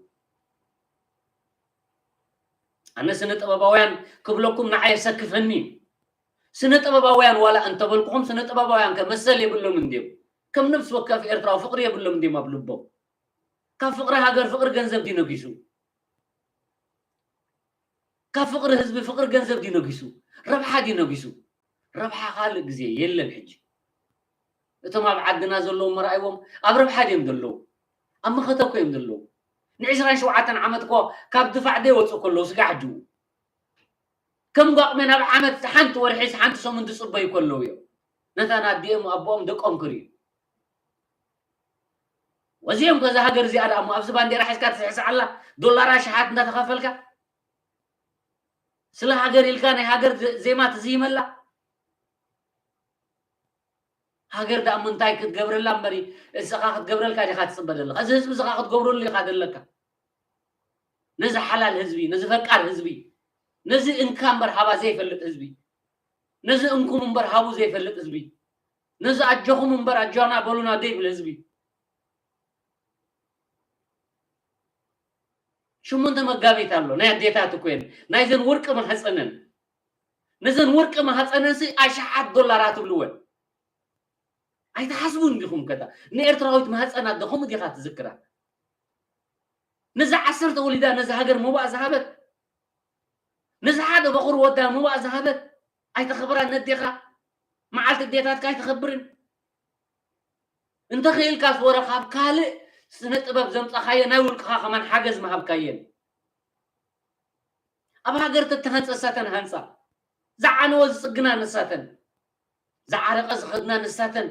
ኣነ ስነ ጥበባውያን ክብለኩም ንዓይ የሰክፈኒ እዩ። ስነ ጥበባውያን ዋላ እንተበልኩኹም፣ ስነ ጥበባውያን ከ መሰል የብሎምን ድዮም? ከም ነፍሲ ወከፍ ኤርትራዊ ፍቕሪ የብሎም ድዮም ኣብ ልቦም? ካብ ፍቕሪ ሃገር ፍቕሪ ገንዘብ ድዩ ነጊሱ? ካብ ፍቕሪ ህዝቢ ፍቕሪ ገንዘብ ድዩ ነጊሱ? ረብሓ ድዩ ነጊሱ? ረብሓ ካልእ ግዜ የለን። ሕጂ እቶም ኣብ ዓድና ዘለዉ መርኣይዎም ኣብ ረብሓ ድዮም ዘለዉ? ኣብ መኸተ እኮ እዮም ዘለዉ። ንዕስራን ሸውዓተን ዓመት እኮ ካብ ድፋዕ ዘይወፁ ከለዉ ስጋዕ ሕጂ ከም ጓቕመን ኣብ ዓመት ሓንቲ ወርሒ ሓንቲ ሰሙን ዝፅበዩ ከለዉ እዮም ነታ ንኣዲኦም ኣቦኦም ደቆም ክርእዩ። ወዚኦም ከዛ ሃገር እዚኣ ደኣ እሞ ኣብዚ ባንዴራ ሒዝካ ትስዕስዓላ፣ ዶላር ኣሽሓት እንዳተኸፈልካ ስለ ሃገር ኢልካ ናይ ሃገር ዘ-፣ ዜማ ትዝይመላ። ሃገር ደኣ እሞ እንታይ ክትገብረላ እምበሪ፣ እስኻ ክትገብረልካ ዲኻ ትጽበ ዘለኻ? እዚ ህዝቢ እዚ ኸኣ ክትገብረሉ ኢኻ ዘለካ። ነዚ ሓላል ህዝቢ፣ ነዚ ፈቃር ህዝቢ፣ ነዚ እንካ እምበር ሃባ ዘይፈልጥ ህዝቢ፣ ነዚ እንኩም እምበር ሃቡ ዘይፈልጥ ህዝቢ፣ ነዚ ኣጆኹም እምበር ኣጆና በሉና ዘይብል ህዝቢ። ሽሞንተ መጋቢት ኣሎ፣ ናይ ኣዴታት እኮ እየን፣ ናይዘን ወርቂ ማህፀነን። ነዘን ወርቂ ማህፀነንሲ ኣሽሓት ዶላራት ትብልወን። ኣይትሓስቡን ዲኹም ከታ? ንኤርትራዊት ማህፀን ኣደ ከምኡ ዲኻ ትዝክራ? ነዛ ዓሰርተ ወሊዳ ነዛ ሃገር መባእ ዝሃበት፣ ነዚ ሓደ በኹሪ ወዳ መባእ ዝሃበት ኣይተኽብራን ነዴኻ? መዓልቲ ኣዴታትካ ኣይተኽብርን? እንተኽኢልካስ ወረ ካብ ካልእ ስነ ጥበብ ዘምጻኻዮ ናይ ውልቅኻ ከማን ሓገዝ ምሃብካየን። ኣብ ሃገር ተተሃንጸ ንሳተን ሃንጻ፣ ዝዓነወ ዝጽግና ንሳተን፣ ዝዓረቐ ዝኸድና ንሳተን፣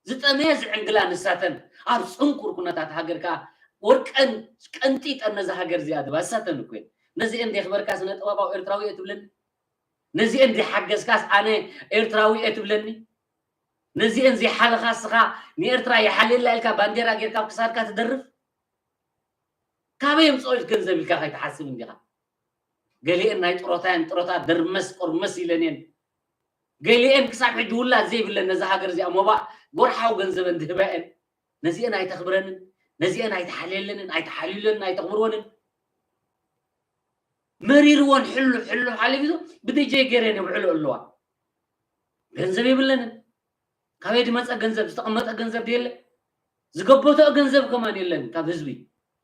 ዝጠመየ ዝዕንግላ ንሳተን፣ ኣብ ጽንኩር ኩነታት ሃገር ከኣ ወርቀን ቀንጢጠን ነዛ ሃገር እዚኣ ድባ ንሳተን እኮ እየን። ነዚአን ደየኽበርካ ስነ ጥበባዊ ኤርትራዊ እየ ትብለኒ? ነዚአን ዘይሓገዝካስ ኣነ ኤርትራዊ እየ ትብለኒ? ነዚአን ዘይሓለኻ እስኻ ንኤርትራ ይሓልየላ ኢልካ ባንዴራ ጌርካ ኣብ ክሳድካ ትደርፍ? ካበይ የምፅኦ ኢልክ ገንዘብ ኢልካ ከይትሓስብ እንዲኻ? ገሊአን ናይ ጥሮታ እየን፣ ጥሮታ ደርመስ ቆርመስ ኢለን እየን። ገሊአን ክሳብ ሕጂ ውላድ ዘይብለን ነዛ ሃገር እዚኣ ሞባእ ወርሓዊ ገንዘበን ዝህባ እየን። ነዚአን ኣይተኽብረንን፣ ነዚአን ኣይትሓልየለንን፣ ኣይትሓልዩለንን፣ ኣይተኽብርወንን። መሪርወን ሕሉ ሕሉ ሓሊፉ ብዲጀይ ገይረን የብዕሉ ኣለዋ። ገንዘብ የብለንን። ካበይ ዝመፀ ገንዘብ? ዝተቐመጠ ገንዘብ ድየለ? ዝገበተኦ ገንዘብ ከማን የለን ካብ ህዝቢ።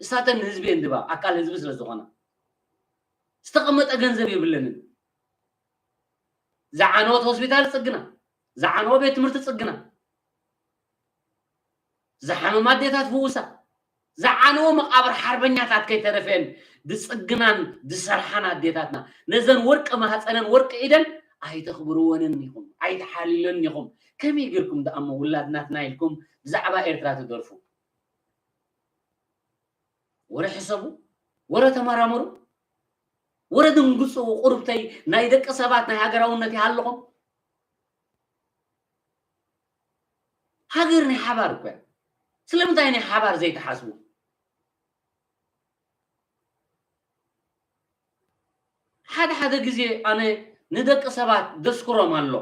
እሳተን ንህዝቢ እየን ድባ፣ ኣካል ህዝቢ ስለ ዝኾና። ዝተቐመጠ ገንዘብ የብለንን። ዝዓነወት ሆስፒታል ጽግና፣ ዝዓነወ ቤት ትምህርቲ ጽግና፣ ዝሓመማ ኣዴታት ፍውሳ፣ ዝዓነወ መቓብር ሓርበኛታት ከይተረፈን ዝጽግናን ዝሰርሓን ኣዴታትና፣ ነዘን ወርቂ ማህፀነን ወርቂ ኢደን ኣይተኽብርወንን ኢኹም፣ ኣይትሓልዩለን ኢኹም። ከመይ ጌርኩም ደኣ እሞ ውላድ ናትና ኢልኩም ብዛዕባ ኤርትራ ትደርፉ? ወረ ሕሰቡ፣ ወረ ተመራመሩ፣ ወረ ድንግፁ። ቁርብተይ፣ ናይ ደቂ ሰባት ናይ ሃገራውነት ይሃልኹም። ሃገር ናይ ሓባር እኮ እያ። ስለምንታይ ናይ ሓባር ዘይትሓስቡ? ሓደ ሓደ ግዜ ኣነ ንደቂ ሰባት ደስክሮም ኣሎ።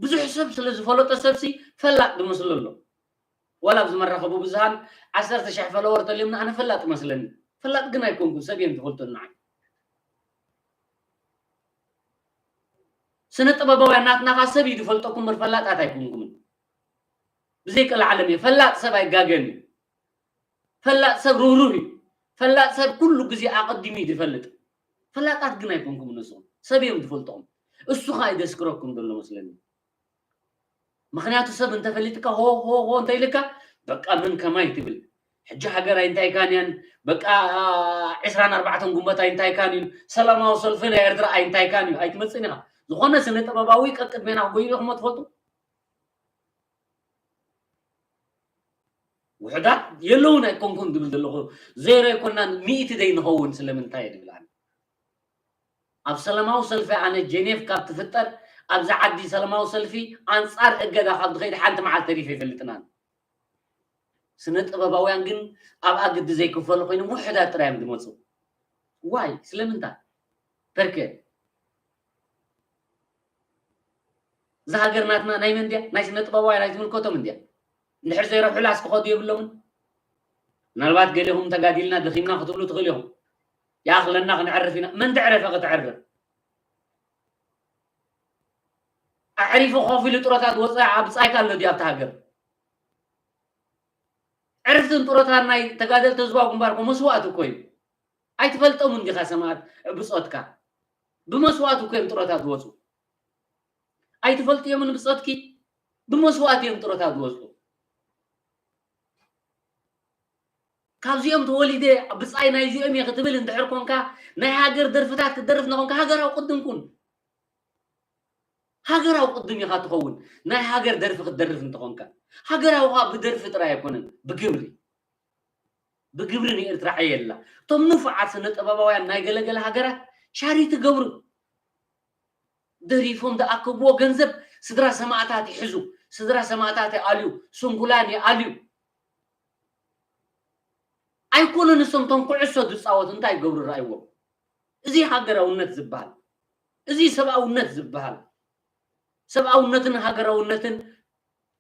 ብዙሕ ሰብ ስለ ዝፈለጦ ሰብሲ ፈላጥ ዝመስሎ ኣሎ። ዋላ ኣብዚ መራኸቢ ብዙሃን ዓሰርተ ሽሕ ፈለወር ተልዮምና ኣነ ፈላጥ መስለኒ። ፈላጥ ግን ኣይኮንኩን፣ ሰብ እዮም ዝፈልጡኒ ንዓይ። ስነ ጥበባውያን ናትና ኸኣ ሰብ እዩ ዝፈልጠኩም እምበር ፈላጣት ኣይኮንኩምን። ብዘይ ቀልዓለም እየ፣ ፈላጥ ሰብ ኣይጋገን እዩ። ፈላጥ ሰብ ርህሩህ እዩ። ፈላጥ ሰብ ኩሉ ግዜ ኣቐዲሙ እዩ ዝፈልጥ። ፈላጣት ግን ኣይኮንኩም ንስኹም። ሰብ እዮም ዝፈልጥኹም። እሱ ኸኣ ይደስክረኩም ዘሎ መስለኒ። ምኽንያቱ ሰብ እንተፈሊጥካ ሆ ሆ ሆ እንተኢልካ በቃ መን ከማይ ትብል። ሕጂ ሃገር ኣይንታይካን እያን፣ በቃ ዕስራን ኣርባዕተን ግንቦት ኣይንታይካን እዩ፣ ሰላማዊ ሰልፊ ናይ ኤርትራ ኣይንታይካን እዩ። ኣይትመጽእን ኢኻ። ዝኾነ ስነ ጥበባዊ ቀቅድሜና ክጎይሉ ኢኹሞ ትፈልጡ? ውሑዳት የለውን ኣይኮንኩን ድብል ዘለኹ፣ ዜሮ ኣይኮናን፣ ሚእቲ ደይ ንኸውን። ስለምንታይ እየ ድብል ኣነ? ኣብ ሰላማዊ ሰልፊ ኣነ ጀኔቭ ካብ ትፍጠር ኣብዚ ዓዲ ሰላማዊ ሰልፊ ኣንጻር እገዳ ካብ ዝኸይድ ሓንቲ መዓልቲ ተሪፈ ይፈልጥናን። ስነ ጥበባውያን ግን ኣብ ኣግዲ ዘይክፈሉ ኮይኖም ውሑዳት ጥራይ እዮም ዝመፁ። ዋይ? ስለምንታይ? ፐርከ እዛ ሃገር ናትና ናይ መን ድያ? ናይ ስነ ጥበባውያን ኣይትምልከቶም እንድያ። እንድሕር ዘይረብሑላ እስኪ ከዱ የብሎምን። ምናልባት ገሌኹም ተጋዲልና ደኺምና ክትብሉ ትኽእሉ ኢኹም። ይኣኽለና ክንዕርፍ ኢና። መን ተዕረፈ ከተዕርፍ? ኣዕሪፉ ኮፍ ኢሉ ጥሮታ ዝወፀ ኣብ ብፃይካ ኣሎ ድዩ ኣብታ ሃገር? ዕርፍትን ጥሮታን ናይ ተጋደልቲ ህዝባዊ ግንባር እኮ መስዋእቲ እኮ እዩ። ኣይትፈልጦምን ዲኻ ሰማእት ብጾትካ? ብመስዋእቲ እኮ እዮም ጥሮታ ዝወፁ። ኣይትፈልጥዮምን ብጾትኪ? ብመስዋእቲ እዮም ጥሮታ ዝወፁ። ካብዚኦም ተወሊደ ብጻይ ናይዚኦም እየ ክትብል እንድሕር ኮንካ፣ ናይ ሃገር ደርፍታት ክትደርፍ እንተኾንካ ሃገራዊ ቅድም ኩን። ሃገራዊ ቅድም ኢኻ ትኸውን። ናይ ሃገር ደርፊ ክትደርፍ እንተኾንካ፣ ሃገራዊ ኸኣ ብደርፊ ጥራይ ኣይኮነን፣ ብግብሪ። ብግብሪ ንኤርትራ ዕየላ። እቶም ንፉዓት ስነ ጥበባውያን ናይ ገለገለ ሃገራት ቻሪቲ ገብሩ። ደሪፎም ዝኣከብዎ ገንዘብ ስድራ ሰማእታት ይሕዙ። ስድራ ሰማእታት ይኣልዩ፣ ስንኩላን ይኣልዩ። ኣይኮኑን ንሶም እቶም ኩዕሶ ዝጻወቱ እንታይ ይገብሩ ረኣይዎም። እዚ ሃገራውነት ዝበሃል፣ እዚ ሰብኣውነት ዝበሃል፣ ሰብኣውነትን ሃገራውነትን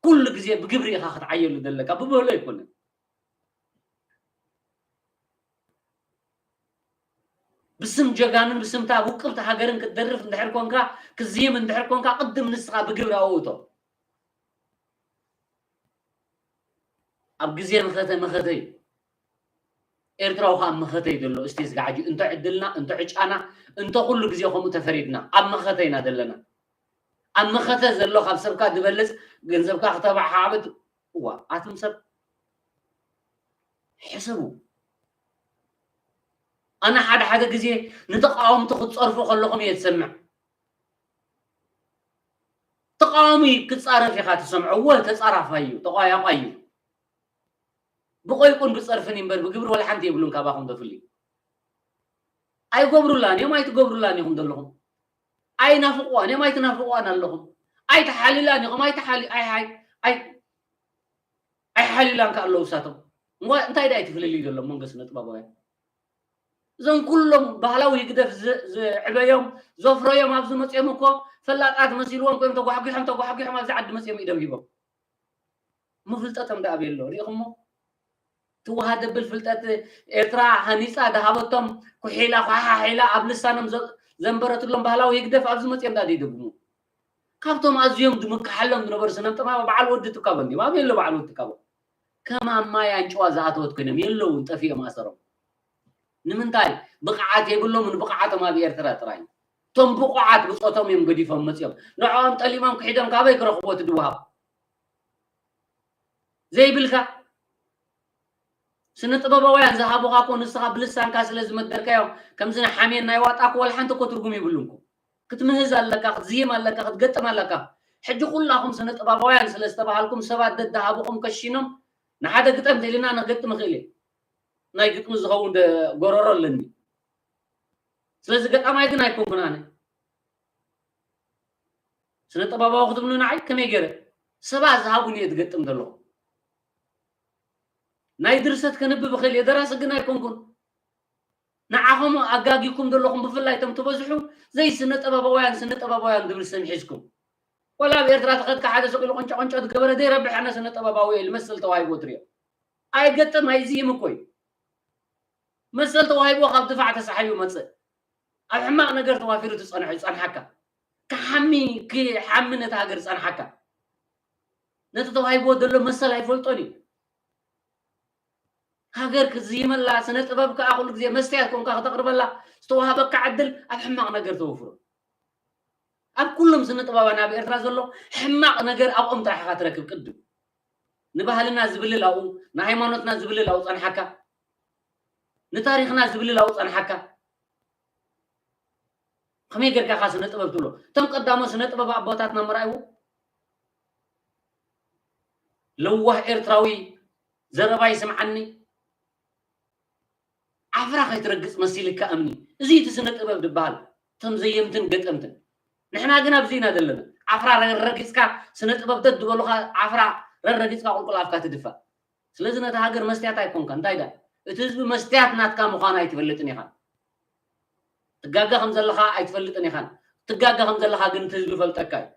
ኩሉ ግዜ ብግብሪ ኢኻ ክትዓየሉ ዘለካ፣ ብብህሎ ኣይኮነን። ብስም ጀጋኑን ብስምታ ውቅብቲ ሃገርን ክትደርፍ እንድሕር ኮንካ፣ ክትዝይም እንድሕር ኮንካ፣ ቅድም ንስኻ ብግብሪ ኣውእቶ። ኣብ ግዜ መኸተ መኸተ እዩ። ኤርትራዊ ኸኣ መኸተ እዩ ዘሎ። እስቲ ስጋዕ ሕጂ እንተ ዕድልና፣ እንተ ዕጫና፣ እንተ ኩሉ ግዜ ከምኡ ተፈሪድና፣ ኣብ መኸተ ኢና ዘለና። ኣብ መኸተ ዘሎ ካብ ሰብካ ዝበልጽ፣ ገንዘብካ ክተባሓብጥ፣ እዋ፣ ኣቱም ሰብ፣ ሕሰቡ። ኣነ ሓደ ሓደ ግዜ ንተቃወምቲ ክትጸርፉ ከለኹም እየ ዝሰምዕ። ተቃዋሚ ክጻረፍ ኢኻ ትሰምዖ። እወ፣ ተጻራፋይ እዩ፣ ተቋያቋይ እዩ። ብቆይቁን ብጸርፍን እምበር ብግብሪ ወላ ሓንቲ የብሉን ካባኹም ተፍሊ። ኣይገብሩላን እዮም፣ ኣይትገብሩላን ኢኹም ዘለኹም። ኣይናፍቅዋን እዮም፣ ኣይትናፍቅዋን ኣለኹም። ኣይትሓልላን ኢኹም፣ ኣይትሓሊ-፣ ኣይ-፣ ኣይ-፣ ኣይ-፣ ኣይሓልላን ከ ኣለዉ እሳቶም። እሞ እንታይ ደኣ እቲ ፍልልይ ዘሎ ኣብ መንጎ ስነ ጥበባውያን? እዞም ኩሎም ባህላዊ ህግደፍ ዝ-፣ ዝዕበዮም፣ ዘፍረዮም ኣብዚ መጽዮም እኮ ፈላጣት መሲልዎም ኮይኖም ተጓሕጒሖም፣ ተጓሕጒሖም ኣብዚ ዓዲ መጽዮም ኢዶም ሂቦም። እሞ ፍልጠቶም ደኣ ኣበይ ኣሎ? ሪኢኹሞ? ትወሃድ ዘብል ፍልጠት ኤርትራ ሃኒጻ ደሃበቶም ኩሒላ፣ ኳሓሒላ ኣብ ልሳኖም ዘ-፣ ዘንበረትሎም ባህላዊ ህግደፍ ኣብዚ መጽዮም ደኣ ዘይደግሙ? ካብቶም ኣዝዮም ድምክሓሎም ዝነበሩ ስነ ጥበብ በዓል ወዲ ትካቦ እንዲዮም። ኣበይ ኣሎ በዓል ወዲ ትካቦ? ከም ኣብ ማይ ኣንጭዋ ዝኣተወት ኮይኖም የለውን፣ ጠፊኦም ኣሰሮም። ንምንታይ? ብቕዓት የብሎምን፣ ብቕዓቶም ኣብ ኤርትራ ጥራይ። እቶም ብቑዓት ብጾቶም እዮም ገዲፎም መጺኦም። ንዕኦም ጠሊሞም ክሒዶም ካበይ ክረኽብዎ እቲ ድውሃብ? ዘይብልካ። ስነ ጥበባውያን ዝሃቡኻ እኮ ንስኻ ብልሳንካ ስለ ዝመደርካዮም፣ ከምዚ ናይ ሓሜን ናይ ዋጣ እኮ ወላ ሓንቲ እኮ ትርጉም የብሉን እኮ። ክትምህዝ ኣለካ፣ ክትዝይም ኣለካ፣ ክትገጥም ኣለካ። ሕጂ ኩላኹም ስነ ጥበባውያን ስለ ዝተባሃልኩም ሰባት ደድሃብኹም ከሺኖም ንሓደ ግጠም ተኢልና ንክገጥም እኽእል እየ። ናይ ግጥሚ ዝኸውን ደ-፣ ጎረሮ ኣለኒ። ስለዚ ገጣማይ ግን ኣይኮንኩን ኣነ። ስነ ጥበባዊ ክትብሉ ንዓይ ከመይ ገይረ? ሰባት ዝሃቡኒ እየ ዝገጥም ዘለኹ። ናይ ድርሰት ከንብብ እኽእል እየ፣ ደራሲ ግን ኣይኮንኩን። ንዓኹም ኣጋጊኩም ዘለኹም፣ ብፍላይ እቶም ትበዝሑ ዘይስነ ጥበባውያን፣ ስነ ጥበባውያን ዝብል ስም ሒዝኩም። ወላ ኣብ ኤርትራ ተኸድካ ሓደ ስቕ ኢሉ ቁንጫ ቁንጫ ዝገበረ ዘይረብሕ ኣነ ስነ ጥበባዊ እየ ኢሉ መሰል ተዋሂቦ ትሪኦ። ኣይገጥም፣ ኣይዝይም እኮ እዩ። መሰል ተዋሂብዎ ካብ ድፋዕ ተሳሒቡ መጽእ። ኣብ ሕማቕ ነገር ተዋፊሩ ትጸንሖ፣ ይጸንሓካ። ክሓሚ፣ ክሓሚ ነታ ሃገር ጸንሓካ። ነቲ ተዋሂብዎ ዘሎ መሰል ኣይፈልጦን እዩ። ሃገር ክትዝይመላ፣ ስነ ጥበብ ከኣ ኩሉ ግዜ መስትያት ኮንካ ከተቕርበላ፣ ዝተዋሃበካ ዕድል ኣብ ሕማቕ ነገር ተወፍሮ። ኣብ ኩሎም ስነ ጥበባውያን ኣብ ኤርትራ ዘሎ ሕማቕ ነገር ኣብኦም ጥራሕ ኢኻ ትረክብ። ቅድም ንባህልና ዝብልል ኣብኡ፣ ንሃይማኖትና ዝብልል ኣብኡ ጸንሓካ፣ ንታሪኽና ዝብልል ኣብኡ ጸንሓካ። ከመይ ጌርካ ኢኻ ስነ ጥበብ ትብሎ? እቶም ቀዳሞት ስነ ጥበብ ኣቦታትና መርኣይዎ። ለዋህ ኤርትራዊ ዘረባ ይስምዓኒ። ዓፍራ ከይትረግጽ መሲልካ እምኒ። እዚ እቲ ስነ ጥበብ ዝበሃል። እቶም ዘየምትን ገጠምትን። ንሕና ግን ኣብዚ ኢና ዘለና። ዓፍራ ረረጊጽካ ስነ ጥበብ ደድ ዝበሉኻ ዓፍራ ረረጊጽካ ቁልቁል ኣፍካ ትድፋእ። ስለዚ ነታ ሃገር መስትያት ኣይኮንካን። እንታይ ደኣ? እቲ ህዝቢ መስትያት ናትካ ምዃኑ ኣይትፈልጥን ኢኻ። ትጋገ ከም ዘለኻ ኣይትፈልጥን ኢኻን። ትጋገ ከም ዘለኻ ግን እቲ ህዝቢ ይፈልጠካ እዩ።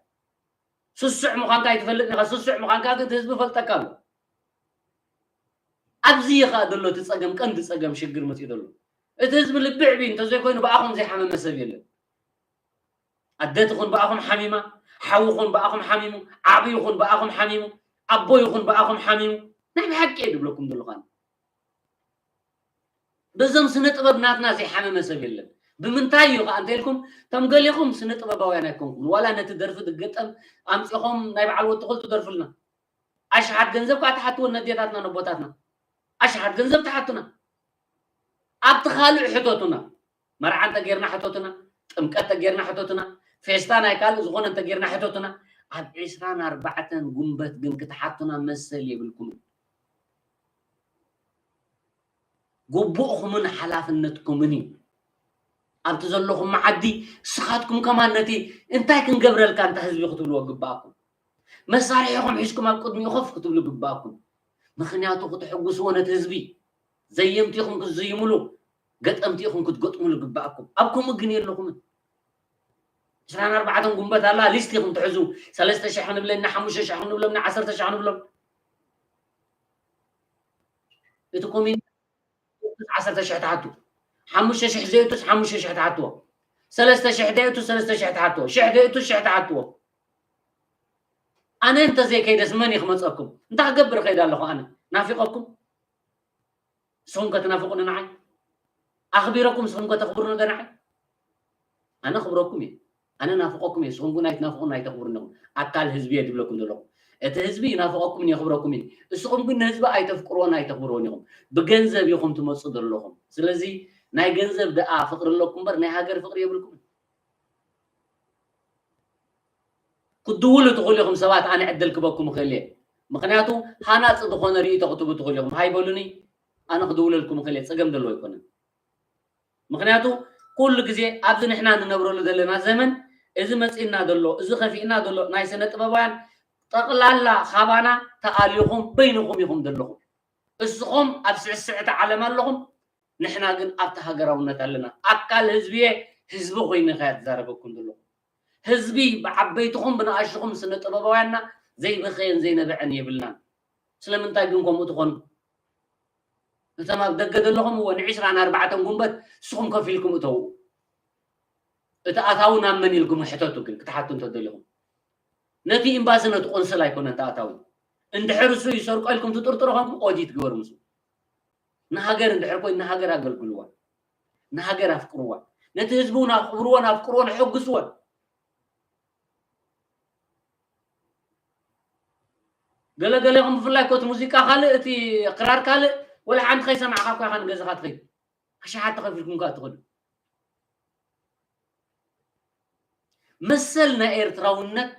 ስሱዕ ምዃንካ ኣይትፈልጥን ኢኻ። ስሱዕ ምዃንካ ግን እቲ ህዝቢ ይፈልጠካ ኣሎ። ኣብዚ እዩ ኸኣ ዘሎ እቲ ጸገም፣ ቀንዲ ጸገም፣ ሽግር መጺኡ ዘሎ። እቲ ህዝቢ ልቢ ዕብዩ እንተዘይኮይኑ ብኣኹም ዘይሓመመ ሰብ የለን። ኣደ ትኹን ብኣኹም ሓሚማ፣ ሓው ይኹን ብኣኹም ሓሚሙ፣ ዓቢ ይኹን ብኣኹም ሓሚሙ፣ ኣቦ ይኹን ብኣኹም ሓሚሙ። ናይ ብሓቂ እየ ድብለኩም ዘለኹ ኣነ። በዞም ስነ ጥበብ ናትና ዘይሓመመ ሰብ የለን። ብምንታይ እዩ ኸኣ እንተኢልኩም፣ እቶም ገሊኹም ስነ ጥበባውያን ኣይኮንኩም። ዋላ ነቲ ደርፊ ዝገጠም ኣምጺኹም ናይ በዓል ወዲ ትኹል ትደርፉልና። ኣሽሓት ገንዘብ ከኣ ትሓትወን ነዴታትና ነቦታትና። ኣሽሓት ገንዘብ ትሓቱና። ኣብቲ ካልእ ሕተቱና። መርዓ እንተ ጌርና ሕተቱና፣ ጥምቀት እንተ ጌርና ሕተቱና፣ ፌስታ ናይ ካልእ ዝኾነ እንተ ጌርና ሕተቱና። ኣብ ዕስራን ኣርባዕተን ጉንበት ግን ክትሓቱና መሰል የብልኩምን። ግቡእኹምን ሓላፍነትኩምን እዩ። ኣብቲ ዘለኹም መዓዲ ንስኻትኩም ከማን ነቲ እንታይ ክንገብረልካ እንታ ህዝቢ ክትብልዎ ግባኣኩም። መሳርሒኹም ሒዝኩም ኣብ ቅድሚኡ ኮፍ ክትብሉ ግባኣኩም። ምኽንያቱ ክተሐጉስዎ ነቲ ህዝቢ። ዘየምቲ ኢኹም ክትዝይምሉ፣ ገጠምቲ ኢኹም ክትገጥምሉ ግባኣኩም። ኣብ ከምኡ ግን የለኹምን። ዕስራን ኣርባዕተን ጉንበት ኣላ፣ ሊስት ኢኹም ትሕዙ። ሰለስተ ሽሕ ክንብለና፣ ሓሙሽተ ሽሕ ክንብለና፣ ዓሰርተ ሽሕ ክንብሎም። እቲ ኮሚን ዓሰርተ ሽሕ ትሓቱ። ሓሙሽተ ሽሕ ዘየእቱስ ሓሙሽተ ሽሕ ትሓትዎ። ሰለስተ ሽሕ ዘየእቱ ሰለስተ ሽሕ ትሓትዎ። ሽሕ ዘየእቱ ሽሕ ትሓትዎ። ኣነ እንተዘይከይደስ መን እዩ ክመጸኩም? እንታይ ክገብር እኸይድ ኣለኹ ኣነ? ናፊቐኩም? ንስኹም ከ ትናፍቑኒ ንዓይ? ኣኽቢረኩም ንስኹም ከ ተኽብሩኒ ዶ ንዓይ? ኣነ ኣኽብረኩም እየ። ኣነ ናፍቐኩም እየ። ንስኹም ግን ኣይትናፍቑን ኣይተኽብሩን ኢኹም። ኣካል ህዝቢ እየ ድብለኩም ዘለኹ። እቲ ህዝቢ ይናፍቐኩምን የኽብረኩምን እዩ። እስኹም ግን ንህዝቢ ኣይተፍቅርዎን ኣይተኽብርዎን ኢኹም። ብገንዘብ ኢኹም ትመፁ ዘለኹም። ስለዚ ናይ ገንዘብ ደኣ ፍቕሪ ኣለኩም እምበር ናይ ሃገር ፍቕሪ የብልኩምን። ክትድውሉ ትኽእሉ ኢኹም ሰባት፣ ኣነ ዕድል ክበኩም እኽእል እየ። ምኽንያቱ ሃናፂ ዝኾነ ርእይቶ ክትህቡ ትኽእሉ ኢኹም። ሃይ በሉኒ፣ ኣነ ክድውለልኩም እኽእል እየ። ፀገም ዘለዎ ኣይኮነን። ምኽንያቱ ኩሉ ግዜ ኣብዚ ንሕና ንነብረሉ ዘለና ዘመን እዚ መፂእና ዘሎ፣ እዚ ከፊእና ዘሎ ናይ ስነ ጥበባውያን ጠቕላላ ካባና ተኣሊኹም በይንኹም ኢኹም ዘለኹም። እስኹም ኣብ ስዕስዕቲ ዓለም ኣለኹም፣ ንሕና ግን ኣብቲ ሃገራውነት ኣለና። ኣካል ህዝቢ እየ፣ ህዝቢ ኮይነ ከያ ትዛረበኩም ዘለኹ። ህዝቢ ብዓበይትኹም ብንኣሽኹም ስነ ጥበባውያንና ዘይበኸየን ዘይነበዐን የብልናን። ስለምንታይ ግን ከምኡ ትኾኑ? እቶም ኣብ ደገ ዘለኹም እወ ንዕስራን ኣርባዕተን ጉንበት ንስኹም ከፊልኩም እተዉ። እቲ ኣታዊ ናብ መን ኢልኩም ሕተቱ ግን ክትሓቱ እንተደሊኹም። ነቲ ኤምባሲ ነቲ ቆንስል ኣይኮነን እቲ ኣታዊ። እንድሕር እሱ ይሰርቆ ኢልኩም ትጥርጥሩ ኾንኩም ኦዲት ግበሩ ምስኡ። ንሃገር እንድሕር ኮይኑ ንሃገር ኣገልግልዋ። ንሃገር ኣፍቅርዋ። ነቲ ህዝቢ እውን ኣኽብርዎን ኣፍቅርዎን ኣሐጉስዎን። ገለ ገለኹም ብፍላይ ኮቲ ሙዚቃ ካልእ እቲ ክራር ካልእ ወላ ሓንቲ ከይሰማዕካ እኳ ኢኻ ንገዛኻ ትኸይድ። ኣሽሓት ተኸፊልኩም ከኣ ትኸዱ። መሰል ናይ ኤርትራውነት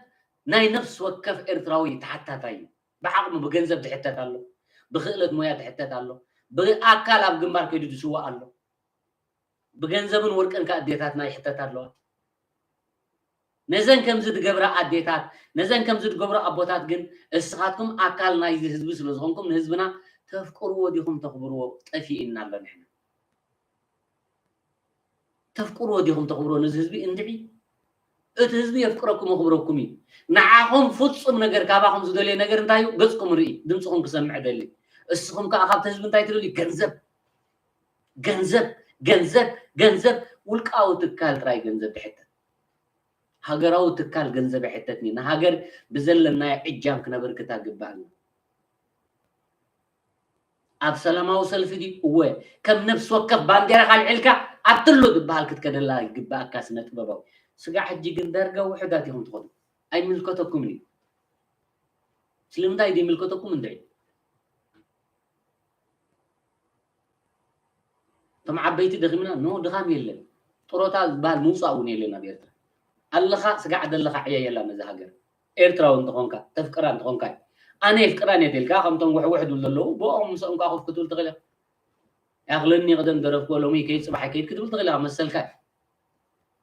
ናይ ነፍሲ ወከፍ ኤርትራዊ ተሓታታይ እዩ። ብዓቕሙ ብገንዘብ ትሕተት ኣሎ፣ ብክእለት ሞያ ትሕተት ኣሎ፣ ብኣካል ኣብ ግንባር ከይዱ ዝስዋእ ኣሎ። ብገንዘብን ወርቅን ከኣ ኣዴታትና ይሕተታ ኣለዋ። ነዘን ከምዚ ዝገብራ ኣዴታት፣ ነዘን ከምዚ ዝገብሩ ኣቦታት ግን እስኻትኩም ኣካል ናይዚ ህዝቢ ስለ ዝኾንኩም ንህዝብና ተፍቅርዎ ዲኹም ተኽብርዎ? ጠፊእና ኣሎ ንሕና። ተፍቅርዎ ዲኹም ተኽብርዎ ነዚ ህዝቢ? እንድዒ እቲ ህዝቢ የፍቅረኩም የኽብረኩም እዩ። ንዓኹም ፍጹም ነገር ካባኹም ዝደልዮ ነገር እንታይ እዩ? ገጽኩም ርኢ፣ ድምጽኹም ክሰምዕ ደሊ። እስኹም ከኣ ካብቲ ህዝቢ እንታይ ትደልዩ? ገንዘብ፣ ገንዘብ፣ ገንዘብ፣ ገንዘብ። ውልቃዊ ትካል ጥራይ ገንዘብ ትሕተት። ሃገራዊ ትካል ገንዘብ ኣይሕተትን እዩ። ንሃገር ብዘለናዮ ዕጃም ክነበርክታ ግባእና። ኣብ ሰላማዊ ሰልፊ ድዩ? እወ። ከም ነፍሲ ወከፍ ባንዴራኻ ኣልዒልካ ኣብትሎ ዝበሃል ክትከደላ ይግባእካ ስነ ጥበባዊ። ስጋዕ ሕጂ ግን ዳርጋ ውሑዳት ኢኹም ትኾኑ። ኣይምልከተኩምን እዩ። ስለምንታይ ዘይምልከተኩም እንድዒ? እቶም ዓበይቲ ደኺምና፣ ኖ ድኻም የለን። ጥሮታ ዝበሃል ምውፃእ እውን የለን ኣብ ኤርትራ። ኣለኻ ስጋዕ ደለኻ ዕየየላ ነዛ ሃገር። ኤርትራዊ እንተኾንካ፣ ተፍቅራ እንተኾንካ። ኣነ የፍቅራን እየ ተልካ፣ ከምቶም ውሕውሕ ድብል ዘለዉ፣ ብኦም ምስኦም ከዓ ኮፍ ክትብል ትኽእል ኢኻ። ያኽለኒ ቅደም ደረፍክዎ ሎሚ ከይድ ጽባሕ ከይድ ክትብል ትኽእል ኢኻ፣ መሰልካ እዩ።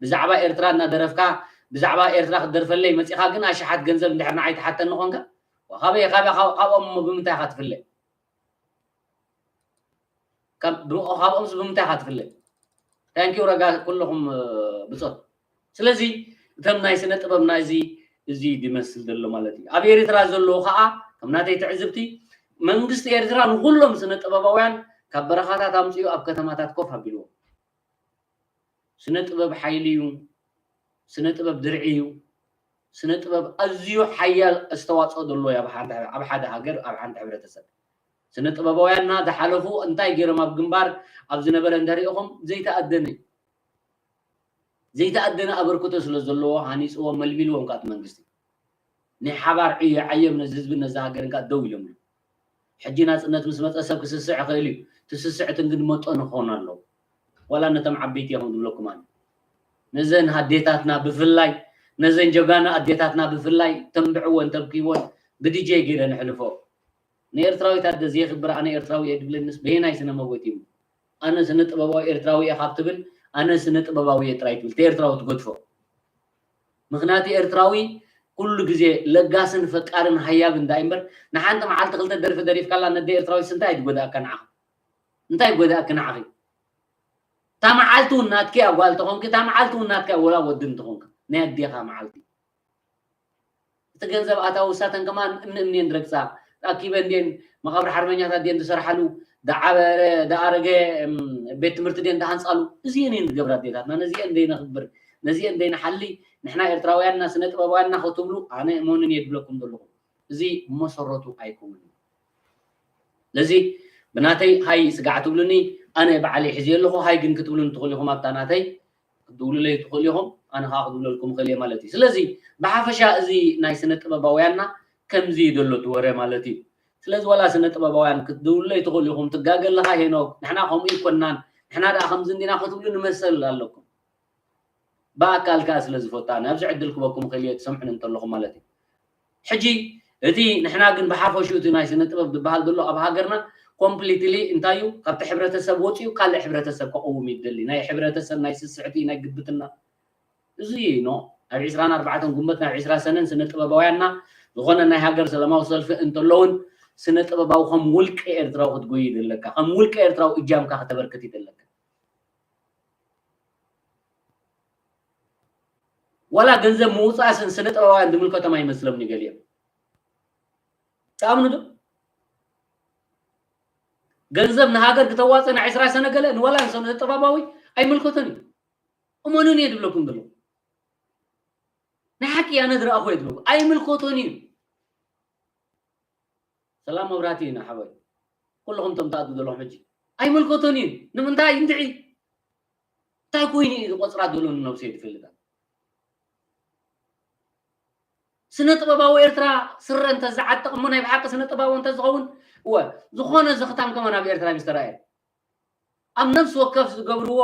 ብዛዕባ ኤርትራ እናደረፍካ፣ ብዛዕባ ኤርትራ ክትደርፈለይ መጺኻ ግን ኣሽሓት ገንዘብ እንድሕር ንዓይ ትሓተኒ ኾንካ፣ ካበይ፣ ካበይ፣ ካብ-፣ ካብኦም እሞ ብምንታይ ኢኻ ትፍለ? ካብ-፣ ብ-፣ ካብኦምስ ብምንታይ ኢኻ ትፍለ? ታንኪዩ ረጋ፣ ኩለኹም፣ እ፣ ብጾት። ስለዚ እቶም ናይ ስነ ጥበብ ናይዚ፣ እዚ ዝመስል ዘሎ ማለት እዩ። ኣብ ኤርትራ ዘለዉ ኸኣ፣ ከም ናተይ ትዕዝብቲ፣ መንግስቲ ኤርትራ ንኹሎም ስነ ጥበባውያን ካብ በረኻታት ኣምጺኡ ኣብ ከተማታት ኮፍ ኣቢልዎም። ስነ ጥበብ ሓይሊ እዩ። ስነ ጥበብ ድርዒ እዩ። ስነ ጥበብ ኣዝዩ ሓያል ኣስተዋፅኦ ዘለዎ እዩ ኣብ ሓንቲ፣ ኣብ ሓደ ሃገር፣ ኣብ ሓንቲ ሕብረተሰብ። ስነ ጥበባውያንና ዝሓለፉ እንታይ ገይሮም ኣብ ግንባር ኣብ ዝነበረ እንተሪኢኹም ዘይተኣደነ እዩ። ዘይተኣደነ ኣበርክቶ ስለ ዘለዎ ሃኒፅዎም፣ መልሚልዎም ከዓ እቲ መንግስቲ። ናይ ሓባር ዕዮ ዓዮም ነዚ ህዝብን ነዛ ሃገርን ከዓ ደው ኢሎምሉ። ሕጂ ናፅነት ምስ መፀ ሰብ ክስስዕ ይኽእል እዩ። እቲ ስስዕትን ግን መጠኑ ክኾን ኣለዎ። ዋላ ነቶም ዓበይቲ እዮም ዝብለኩም ኣነ። ነዘን ኣዴታትና ብፍላይ፣ ነዘን ጀጋኑ ኣዴታትና ብፍላይ ተንብዕወን ተብክይወን ብዲጄ ገይረ ነሕልፎ። ንኤርትራዊት ኣደ ዘየኽብር ኣነ ኤርትራዊ እየ ድብለንስ በየናይ ስነ መጎት እዩ? ኣነ ስነ ጥበባዊ ኤርትራዊ እየ ካብ ትብል፣ ኣነ ስነ ጥበባዊ እየ ጥራይ ትብል፣ እቲ ኤርትራዊ ትገድፎ። ምኽንያቱ ኤርትራዊ ኩሉ ግዜ ለጋስን ፈቃርን ሃያብን ዳኣ እምበር፣ ንሓንቲ መዓልቲ ክልተ ደርፊ ደሪፍካላ ነደ ኤርትራዊትስ እንታይ እዩ ዝጎድኣካ ንዓኻ? እንታይ ይጎድኣኪ ንዓኺ? እታ መዓልቲ እውን ናትኪ እያ ጓል ተኾንኪ፣ እታ መዓልቲ እውን ናትካ እያ ወላ ወዲ እንተኾንካ፣ ናይ ኣዴኻ መዓልቲ። እቲ ገንዘብ ኣታዊ እሳተን ከማን እምኒ እምኒ እየን ዝረግጻ። ኣኪበን ድየን መቓብር ሓርበኛታት ድየን ዝሰርሓሉ፣ ዝዓበረ፣ ዝኣረገ፣ እም፣ ቤት ትምህርቲ ድየን ዝሃንጻሉ። እዚኤን እየን ዝገብራ ኣዴታትና። ነዚኤን ዘይነኽብር፣ ነዚኤን ዘይንሓሊ፣ ንሕና ኤርትራውያንና፣ ስነ ጥበባውያንና ክትብሉ ኣነ እመኑኒ እየ ዝብለኩም ዘለኹ። እዚ መሰረቱ ኣይከውንን። ስለዚ ብናተይ ሃይ ስጋዕ ትብሉኒ፣ ኣነ ባዕለይ ሒዘ ኣለኹ። ሃይ ግን ክትብሉኒ ትኽእሉ ኢኹም ኣብታ ናተይ። ክትድውሉለይ ትኽእሉ ኢኹም፣ ኣነ ኸዓ ክድውለልኩም እኽእል እየ ማለት እዩ። ስለዚ ብሓፈሻ እዚ ናይ ስነ ጥበባውያንና ከምዚ እዩ ዘሎ እቲ ወረ ማለት እዩ። ስለዚ ዋላ ስነ ጥበባውያን ክትድውለይ ትኽእሉ ኢኹም። ትጋገ ኣለኻ ሄኖክ፣ ንሕና ከምኡ ኣይኮናን፣ ንሕና ደኣ ከምዚ እንዲና ክትብሉ ንመሰል ኣለኩም። ብኣካል ከኣ ስለ ዝፈቱ ኣነ ኣብዚ ዕድል ክበኩም ክእል እየ ትሰምዑኒ እንተለኹም ማለት እዩ። ሕጂ እቲ ንሕና ግን ብሓፈሽኡ እቲ ናይ ስነ ጥበብ ዝበሃል ዘሎ ኣብ ሃገርና ኮምፕሊትሊ እንታይ እዩ፣ ካብቲ ሕብረተሰብ ወፂኡ ካልእ ሕብረተሰብ ከቐውም ይደሊ። ናይ ሕብረተሰብ ናይ ስስዕቲ ናይ ግብትና እዚ ኖ ኣብ ዕስራን ኣርባዕተን ግንቦት ናብ ዕስራ ሰነን ስነ ጥበባውያንና ዝኾነ ናይ ሃገር ሰላማዊ ሰልፊ እንተለውን ስነ ጥበባዊ ከም ውልቂ ኤርትራዊ ክትጎይ ይደለካ፣ ከም ውልቂ ኤርትራዊ እጃምካ ከተበርክት ይደለካ። ዋላ ገንዘብ ምውፃእስን ስነ ጥበባውያን ዝምልከቶም ኣይመስሎም ገሊኦም። ትኣምኑ ዶ? ገንዘብ ንሃገር ክተዋፅእ ንዕስራ ሰነ ገለ ንዋላ ንሰነ ጥበባዊ ኣይምልከቶን እዩ። እመኑን እየ ድብለኩም ዘሎ ናይ ሓቂ ኣነ ዝረኣኹ እየ ድብለኩም ኣይምልከቶን እዩ። ሰላም መብራህቲ ኢና ሓወይ ኩልኹም ቶም ትኣትዉ ዘለኹም ሕጂ ኣይምልከቶን እዩ። ንምንታይ እንድዒ እንታይ ኮይኑ እዩ ዝቆፅራ ዘሎ ንነብሰይ ዝፈልጣ። ስነ ጥበባዊ ኤርትራ ስረ እንተዝዓጥቕ እሞ ናይ ብሓቂ ስነ ጥበባዊ እንተዝኸውን እወ ዝኾነ ዘኽታም ከማን ኣብ ኤርትራ ምስተረኣየ ኣብ ነፍሲ ወከፍ ዝገብርዎ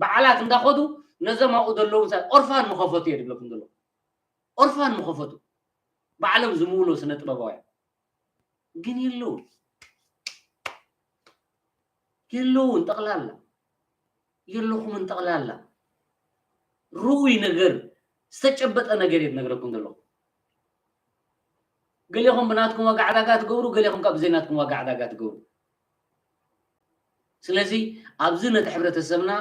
በዓላት እንዳኸዱ ነዞም ኣብኡ ዘለዉ ኦርፋን ምኸፈቱ እየ ድብለኩም ዘሎ ኦርፋን ምኸፈቱ ባዕሎም ዝምውሉ ስነ ጥበባውያን ግን የለውን የለውን ጠቕላላ የለኹምን ጠቕላላ ርኡይ ነገር ዝተጨበጠ ነገር እየ ትነግረኩም ዘለኹ ገሌኹም ብናትኩም ዋጋ ዕዳጋ ትገብሩ ገሌኹም ካብ ብዘይናትኩም ዋጋ ዕዳጋ ትገብሩ ስለዚ ኣብዚ ነቲ ሕብረተሰብና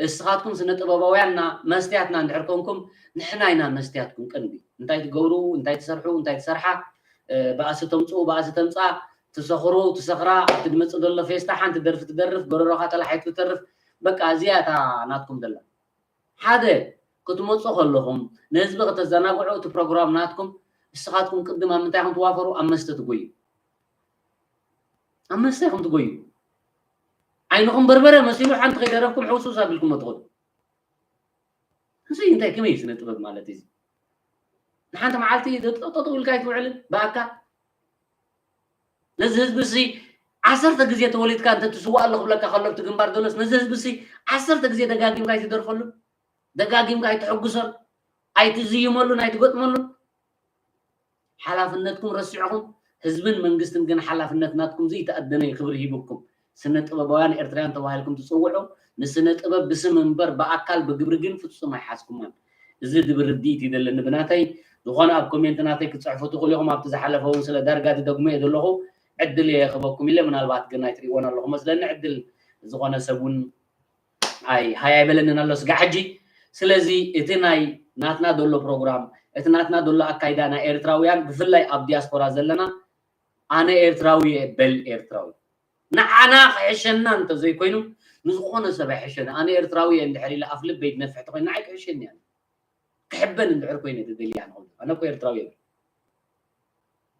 እስኻትኩም ስነ ጥበባውያንና መስትያትና እንድሕር ኮንኩም ንሕና ኢና መስትያትኩም ቀንዲ እንታይ ትገብሩ እንታይ ትሰርሑ እንታይ ትሰርሓ ባእሲ ተምፅኡ ባእሲ ተምፃ ትሰኽሩ ትሰኽራ ኣብቲ ድመፅእ ዘሎ ፌስታ ሓንቲ ደርፊ ትደርፍ ጎረሮኻ ተላሓይት ትተርፍ በቃ እዚኣ እታ ናትኩም ዘላ ሓደ ክትመፁ ከለኹም ንህዝቢ ከተዘናግዑ እቲ ፕሮግራም ናትኩም እስኻትኩም ቅድም ኣብ ምንታይ ኢኹም ትዋፈሩ ኣብ መስተ ትጎዩ ኣብ መስተ ኢኹም ትጎዩ ዓይንኹም በርበረ መሲሉ ሓንቲ ከይደረፍኩም ሕውስውስ ኣቢልኩም ትኸዱ እዚ እንታይ ከመይ እዩ ስነ ጥበብ ማለት እዚ ንሓንቲ መዓልቲ ጠጠው ኢልካ ኣይትውዕልን ብኣካ ነዚ ህዝቢ እዚ ዓሰርተ ግዜ ተወሊድካ እንተ ትስዋእ ኣሎ ክብለካ ከሎ ኣብቲ ግንባር ዘሎስ ነዚ ህዝቢ እዚ ዓሰርተ ግዜ ደጋጊምካ ኣይትደርፈሉ ደጋጊምካ ኣይትሕጉሶን ኣይትዝይመሉን ኣይትገጥመሉን ሓላፍነትኩም ረሲዕኹም ህዝብን መንግስትን ግን ሓላፍነት ናትኩም ዘይተኣደነ ክብሪ ሂብኩም ስነ ጥበባውያን ኤርትራውያን ተባሂልኩም ትፅውዑ ንስነ ጥበብ ብስም እምበር ብኣካል ብግብሪ ግን ፍፁም ኣይሓዝኩማን እዚ ዝብል ርድኢት እዩ ዘለኒ ብናተይ ዝኾነ ኣብ ኮሜንት ናተይ ክትፅሕፉ ትኽእሉ ኢኹም ኣብቲ ዝሓለፈ እውን ስለ ዳርጋ ትደግሞ እየ ዘለኹ ዕድል እየ ክበኩም ኢለ ምናልባት ግን ኣይትሪእዎን ኣለኹ መስለኒ ዕድል ዝኾነ ሰብ እውን ኣይ ሃይ ኣይበለንን ኣሎ ስጋ ሕጂ ስለዚ እቲ ናይ ናትና ዘሎ ፕሮግራም እቲ ናትና ዘሎ ኣካይዳ ናይ ኤርትራውያን ብፍላይ ኣብ ዲያስፖራ ዘለና ኣነ ኤርትራዊ እየ በል ኤርትራዊ ንዓና ክሕሸና እንተዘይኮይኑ ንዝኾነ ሰብ ኣይሕሸኒ ኣነ ኤርትራዊ እየ እንድሕር ኢለ ኣፍ ልበይ ዝነፍሕ ተኮይኑ ንዓይ ክሕሸኒ እያ ክሕበን እንድሕር ኮይነ ተደልያ ንኸ ኣነ እኮ ኤርትራዊ እየ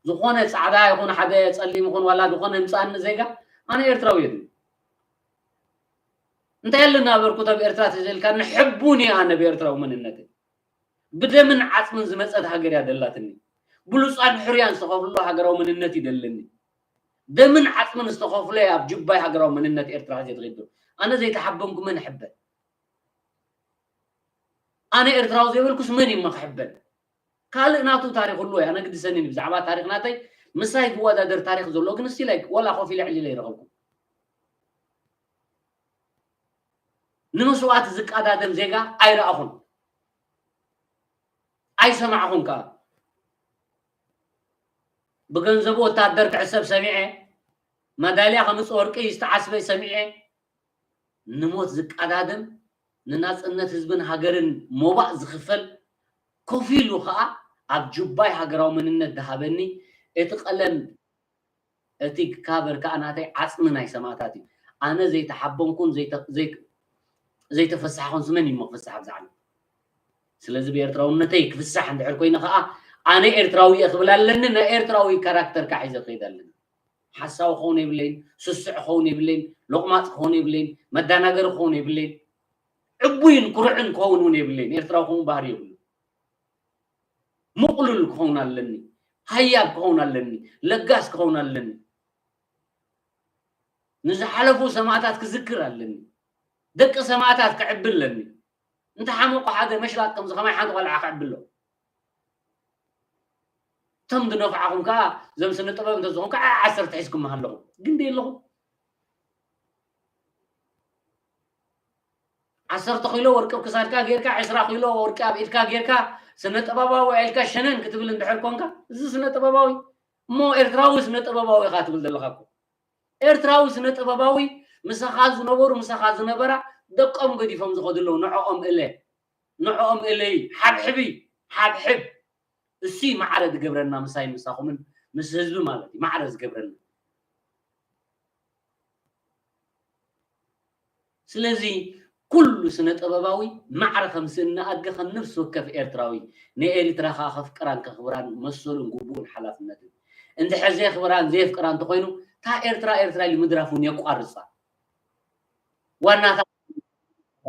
ዝኾነ ፃዕዳ ይኹን ሓደ ፀሊም ይኹን ዋላ ዝኾነ ምፃኒ ዜጋ ኣነ ኤርትራዊ እየ እንታይ ኣለና በርኩት ኣብ ኤርትራ ተዘልካ ንሕቡን እየ ኣነ ብኤርትራዊ መንነተይ ብደምን ዓፅምን ዝመፀት ሃገር እያ ደላትኒ ብሉፃን ሕርያን ዝተኸፍሎ ሃገራዊ መንነት ይደለኒ ደምን ዓፅምን ዝተኸፍሎ ኣብ ጁባይ ሃገራዊ መንነት ኤርትራ ሒዘ ዝኸይድ ኣነ ዘይተሓበንኩ መን ሕበን ኣነ ኤርትራዊ ዘይበልኩስ መን እዩ ክሕበን ካልእ ናቱ ታሪክ ኣለዎ ኣነ ግድሰኒ ብዛዕባ ታሪክ ናተይ ምሳይ ዝወዳደር ታሪክ ዘሎ ግን ስቲል ወላ ኮፍ ኢለ ዕሊለ ይረኸብኩም ንመስዋእቲ ዝቀዳደም ዜጋ ኣይረኣኹን ኣይሰማዕኹን ከዓ ብገንዘቡ ወታደር ክዕሰብ ሰሚዐ መዳልያ ከምፅ ወርቂ ዝተዓስበ ሰሚዐ ንሞት ዝቀዳደም ንናፅነት ህዝብን ሃገርን ሞባእ ዝኽፈል ኮፍ ኢሉ ከዓ ኣብ ጁባይ ሃገራዊ መንነት ዝሃበኒ እቲ ቀለም እቲ ካቨር ከዓ ናተይ ዓፅሚ ናይ ሰማእታት እዩ ኣነ ዘይተሓበንኩን ዘይተፈሳሕኩን ስመን እዩ ክፍሳሕ ኣብዛ ዓለም ስለዚ ብኤርትራውነተይ ክፍሳሕ እንድሕር ኮይነ ከዓ ኣነ ኤርትራዊ እየ ክብል ኣለኒ ናይ ኤርትራዊ ካራክተር ከዓ ሒዘ ክኸይድ ኣለኒ ሓሳዊ ክኸውን የብለይን ስስዕ ክኸውን የብለይን ሎቕማፅ ክኸውን የብለይን መዳናገሪ ክኸውን የብለይን ዕቡይን ኩርዕን ክኸውን እውን የብለይን ኤርትራዊ ክኸውን ባህሪ የብሉ ምቕሉል ክኸውን ኣለኒ ሃያብ ክኸውን ኣለኒ፣ ለጋስ ክኸውን ኣለኒ። ንዝሓለፉ ሰማእታት ክዝክር ኣለኒ። ደቂ ሰማእታት ክዕቢ ኣለኒ። እንተ ሓመቑ ሓደ መሽላጥ ከምዚ ከማይ ሓንቲ ቆልዓ ክዕቢ ኣሎ። እቶም ዝነፍዓኹም ከኣ እዞም ስነ ጥበብ እንተዝኾን ከዓ ዓሰርተ ሒዝኩም ኣለኹም። ግን ደይ ኣለኹም። ዓሰርተ ኪሎ ወርቂ ኣብ ክሳድካ ጌርካ፣ ዕስራ ኪሎ ወርቂ ኣብ ኢድካ ጌርካ፣ ስነ ጥበባዊ ኢልካ ሸነን ክትብል እንድሕር ኮንካ፣ እዚ ስነ ጥበባዊ እሞ ኤርትራዊ ስነ ጥበባዊ ኢኻ ትብል ዘለኻ እኮ። ኤርትራዊ ስነ ጥበባዊ ምሳኻ ዝነበሩ፣ ምሳኻ ዝነበራ ደቆም ገዲፎም ዝኸዱ ኣለዉ። ንዕኦም እለ፣ ንዕኦም እለይ፣ ሓብሕቢ፣ ሓብሕብ። እሱ እዩ ማዕረ ዝገብረና ምሳይ ምሳኹምን ምስ ህዝቢ ማለት እዩ ማዕረ ዝገብረና። ስለዚ ኩሉ ስነ ጥበባዊ ማዕረ ከም ስእኒ ኣድገ ከም ነፍሲ ወከፍ ኤርትራዊ ንኤሪትራ ከኣ ከፍቅራን ከኽብራን መሰሉን ግቡኡን ሓላፍነትን። እንድሕር ዘየኽብራን ዘየፍቅራ እንተኾይኑ እታ ኤርትራ ኤርትራ ኢሉ ምድራፍ እውን የቋርጻ። ዋናታ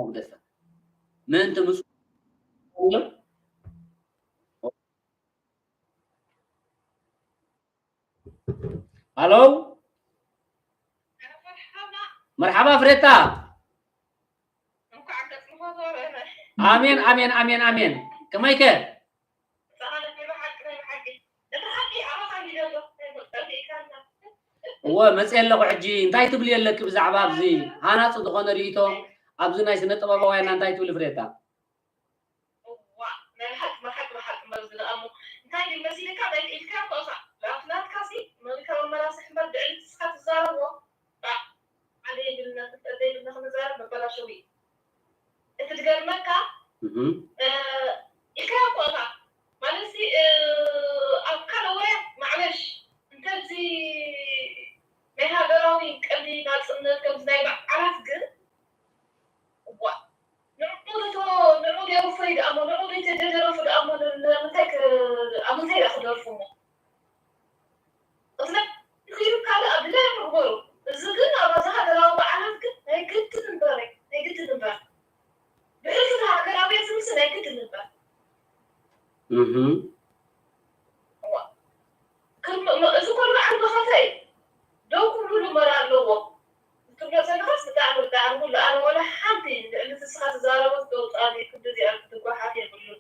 ግደፈ ምእንቲ ምጹ ሃሎ። መርሓባ ፍሬታ። ኣሜን ኣሜን ኣሜን ኣሜን። ከመይከ? እወ መፅየ ኣለኹ ሕጂ። እንታይ ትብሊ ኣለኪ ብዛዕባ ኣብዚ ሃናፂ ዝኾነ ርእይቶ ኣብዚ ናይ ስነ ጥበባውያንና እንታይ ትብሊ ፍሬታ? እዋእ ናይ ብሓቂ ብሓቂ ብሓቂ እምበር ዝለኣሞ እንታይ ድዩ መሲልካ? ናይ ኢልካ እኮ እኻ ናትካ ሲ መሊካ መመላስሕ እምበር ብዕሊ ንስኻ ትዛረቦ ባዕ ዓደ የብልና ፍልጠት ዘይብልና ክንዛረብ መበላሸዊ እዩ። እቲ ዝገርመካ ኢልካ እኮ እኻ ማለት ሲ ኣብ ካልእ ወረ ማዕለሽ እንተዚ ናይ ሃገራዊ ቀንዲ ናፅነት ከምዚ ናይ በዓላት ግን እዋ ንዕኡ ንዕኡ ደርፉ ደኣሞ ንዕኡ ዘይተደረፉ ደኣሞ ንምንታይ ኣብ ምንታይ ደኣ ክደርፉ እሞ እዚ ናይ ክይዱ ካልእ ኣብ ድላይ ንግበሩ። እዚ ግን ኣብ ኣዛ ሃገራዊ በዓላት ግን ናይ ግድን እምበር ናይ ግድን እምበር ብሕልፊ ሃገራዊ ዝምስ ናይ ግድን እምበር እዚ ኩሉ በዓል መኸተ እዩ። ደው ክብሉ ልመና ኣለዎም። ትብሎ ዘለኻስ ብጣዕሚ ብጣዕሚ ኩሉ ኣነ ወላ ሓንቲ ልዕሊ እቲ ንስኻ ትዛረቦ ዘውፅኣኒ ክንዲ እዚኣ ክትጓሓፍ የብሉን።